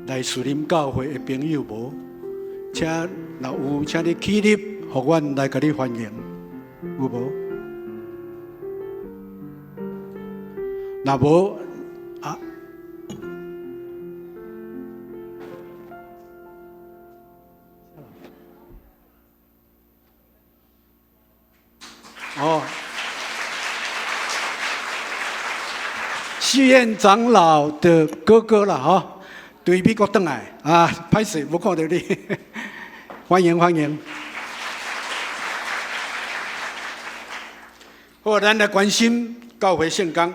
來士林教會的朋友無？請若有，請你起立，予阮來共你歡迎，有無？若無啊，旭燕長老的哥哥啦，吼，對美國轉來啊，歹勢無看著你，歡迎歡迎。好，咱來關心教會聖工。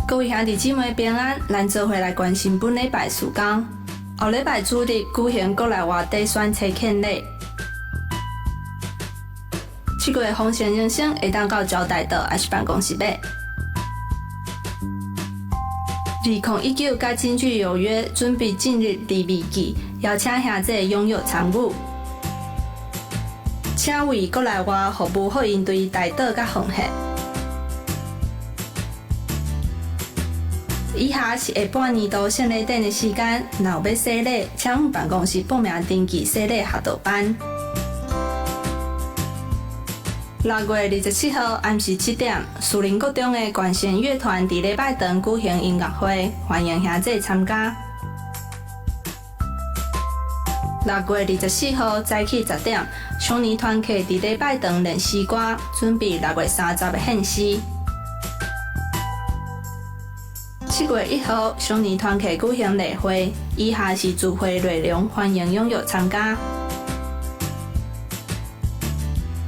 各位兄弟姊妹平安，咱做伙來關心本禮拜事工。後禮拜主日舉行國內外底選冊獻禮。七月豐盛人生會當到招待所，抑是辦公室買。2019佮京劇有約，準備進入第二季，邀請兄弟踴躍參與。請為國內外服務福音隊代禱佮奉獻。以下是下半年度聖禮典的時間，若有欲洗禮，請往辦公室報名登記洗禮學道班。6月27號暗時7點，士林國中的管弦樂團佇禮拜堂舉行音樂會，歡迎兄弟參加。6月24號早起10點，少年團契佇禮拜堂練詩歌，準備6月30的獻詩。7月1號，少年團契舉行例會，以下是聚會內容，歡迎踴躍參加。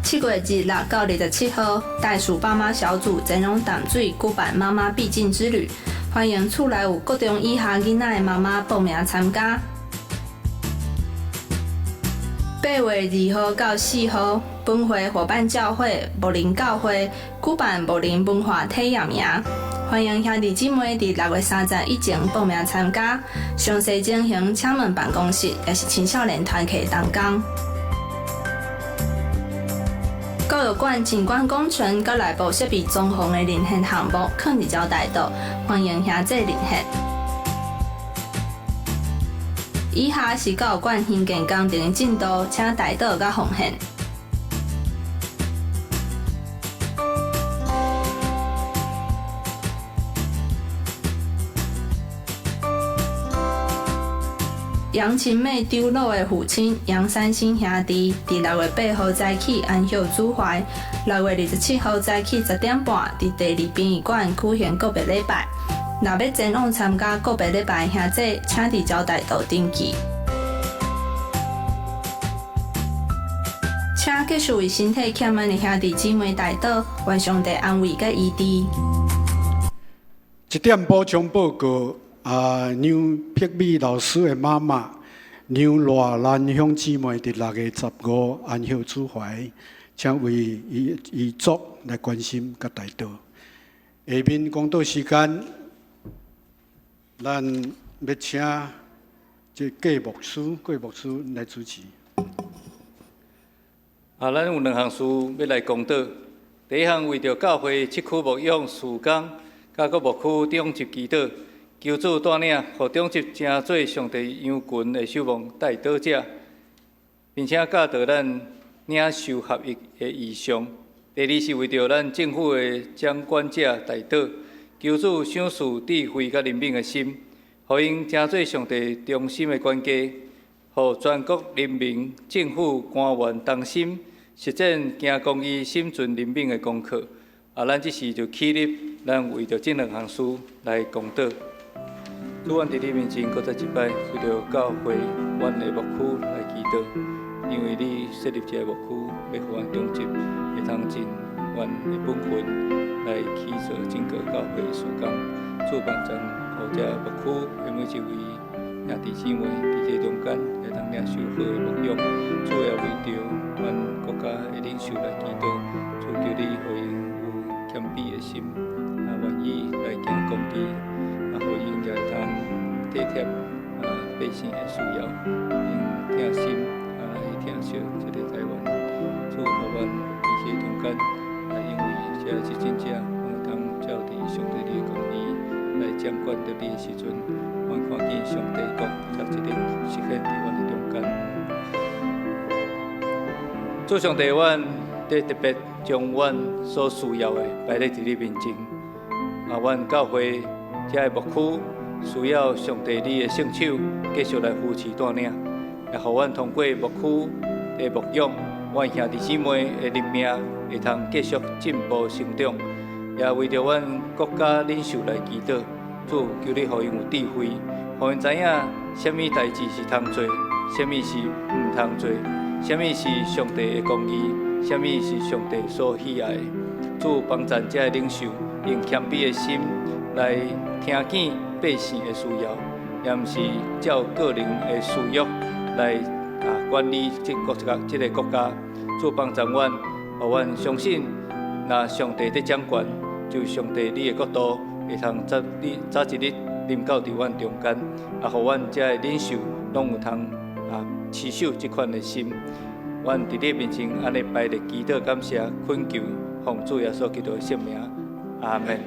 7月26到27號，袋鼠爸媽小組前往淡水舉辦媽媽必進之旅，歡迎厝內有國中以下囡仔的媽媽報名參加。8月2號到4號，本會夥伴教會木林教會舉辦木林文化體驗營，歡迎兄弟姊妹佇6月30以前報名參加。詳細情形請問辦公室，抑是青少年團契同工。教育館景觀工程佮內部設備裝潢的遴選項目，囥佇招待所，歡迎兄弟遴選。以下是教育館興建工程的進度，請代禱佮奉獻。楊琴妹長老的父親楊三興兄弟，佇6月8號早起安息主懷，6月27號早起10點半，佇第二殯儀館舉行告別禮拜。若欲前往參加告別禮拜的兄弟，請佇招待所登記。請繼續為身體欠安的兄弟姊妹代禱，願上帝安慰佮醫治。一點補充報告。啊，梁碧美老師的媽媽梁賴蘭香姊妹，佇6月15安息主懷，請為遺遺囑來關心佮代禱。下面講道時間，咱欲請這郭牧師，郭牧師來主持。啊，咱有兩項事欲來講道。第一項為著教會七區牧養事工，佮閣牧區長執祈禱。求主帶領，予長執成做上帝羊群的守望代禱者，並且教導咱領受合一的異象。第二是為著咱政府的掌管者代禱，求主賞賜智慧佮憐憫的心，予𪜶成做上帝忠心的管家，予全國人民、政府官員同心實踐行公義、心存憐憫的功課。啊，咱這時就起立，咱為著這兩項事來講禱。主，阮佇你面前，閣再一擺為著教會，阮的牧區來祈禱，因為你設立這個牧區，欲予阮長執會通盡阮的本分來去做整個教會的事工。主幫助，予這牧區的每一位兄弟姊妹佇這中間會當領受好的牧養。主也為著阮國家的領袖來祈禱，主求你予𪜶有謙卑的心，啊，願意來行公義。啊，予𪜶也會當體貼啊百姓的需要，用疼心啊來疼惜這个台灣。主予阮佇這中間，啊，因為這執政者，阮會當照佇上帝你的公義來掌管著你的時陣，阮看見上帝國才一日實現佇阮的中間。主上帝，阮佇特別將阮所需要的擺咧佇你面前，啊，阮教會。遮个牧區需要上帝你的聖手繼續來扶持帶領，也予阮通過牧區的牧養，阮兄弟姊妹的靈命會通繼續進步成長，也為著阮國家領袖來祈禱，主求你予𪜶有智慧，予𪜶知影啥物代誌是通做，啥物是毋通做，啥物是上帝的公義，啥物是上帝所喜愛的。主幫贊這个領袖，用謙卑的心來聽見百姓的需要，也毋是照個人的私欲來管理這个國家。主幫贊阮，予阮相信，若上帝佇掌權，就上帝你的國度會通早日早一日臨到佇阮中間，也予阮這个領袖攏有通持守這款的心。阮佇你面前按呢排列祈禱感謝懇求，奉主耶穌基督的聖名，阿門。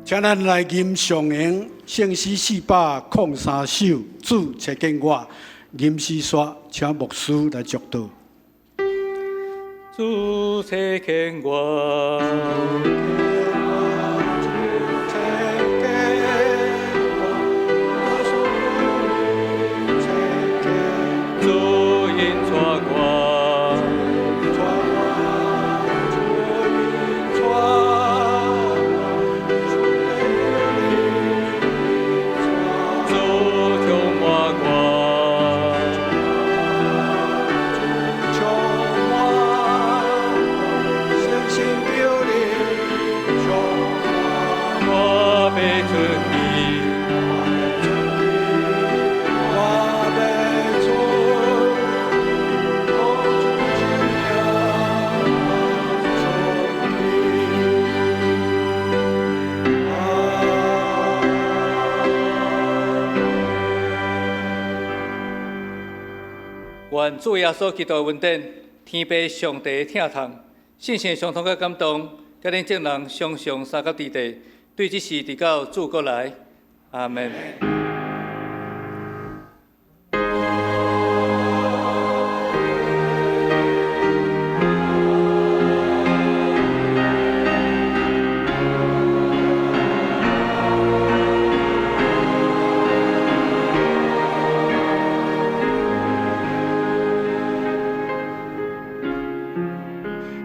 請咱來吟上詠聖詩403首，主察見我，吟詩煞，請牧師來祝禱。主察見我。主引帶我，主充滿我，我欲出去，願主耶穌基督的恩典，天父上帝的疼痛，聖神的相通佮感動，佮恁眾人常常相佮佇地，對這時直到主閣來，阿門。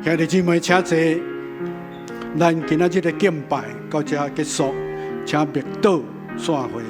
兄弟姊妹，請坐。咱今仔日的敬拜到這結束，請默禱散會。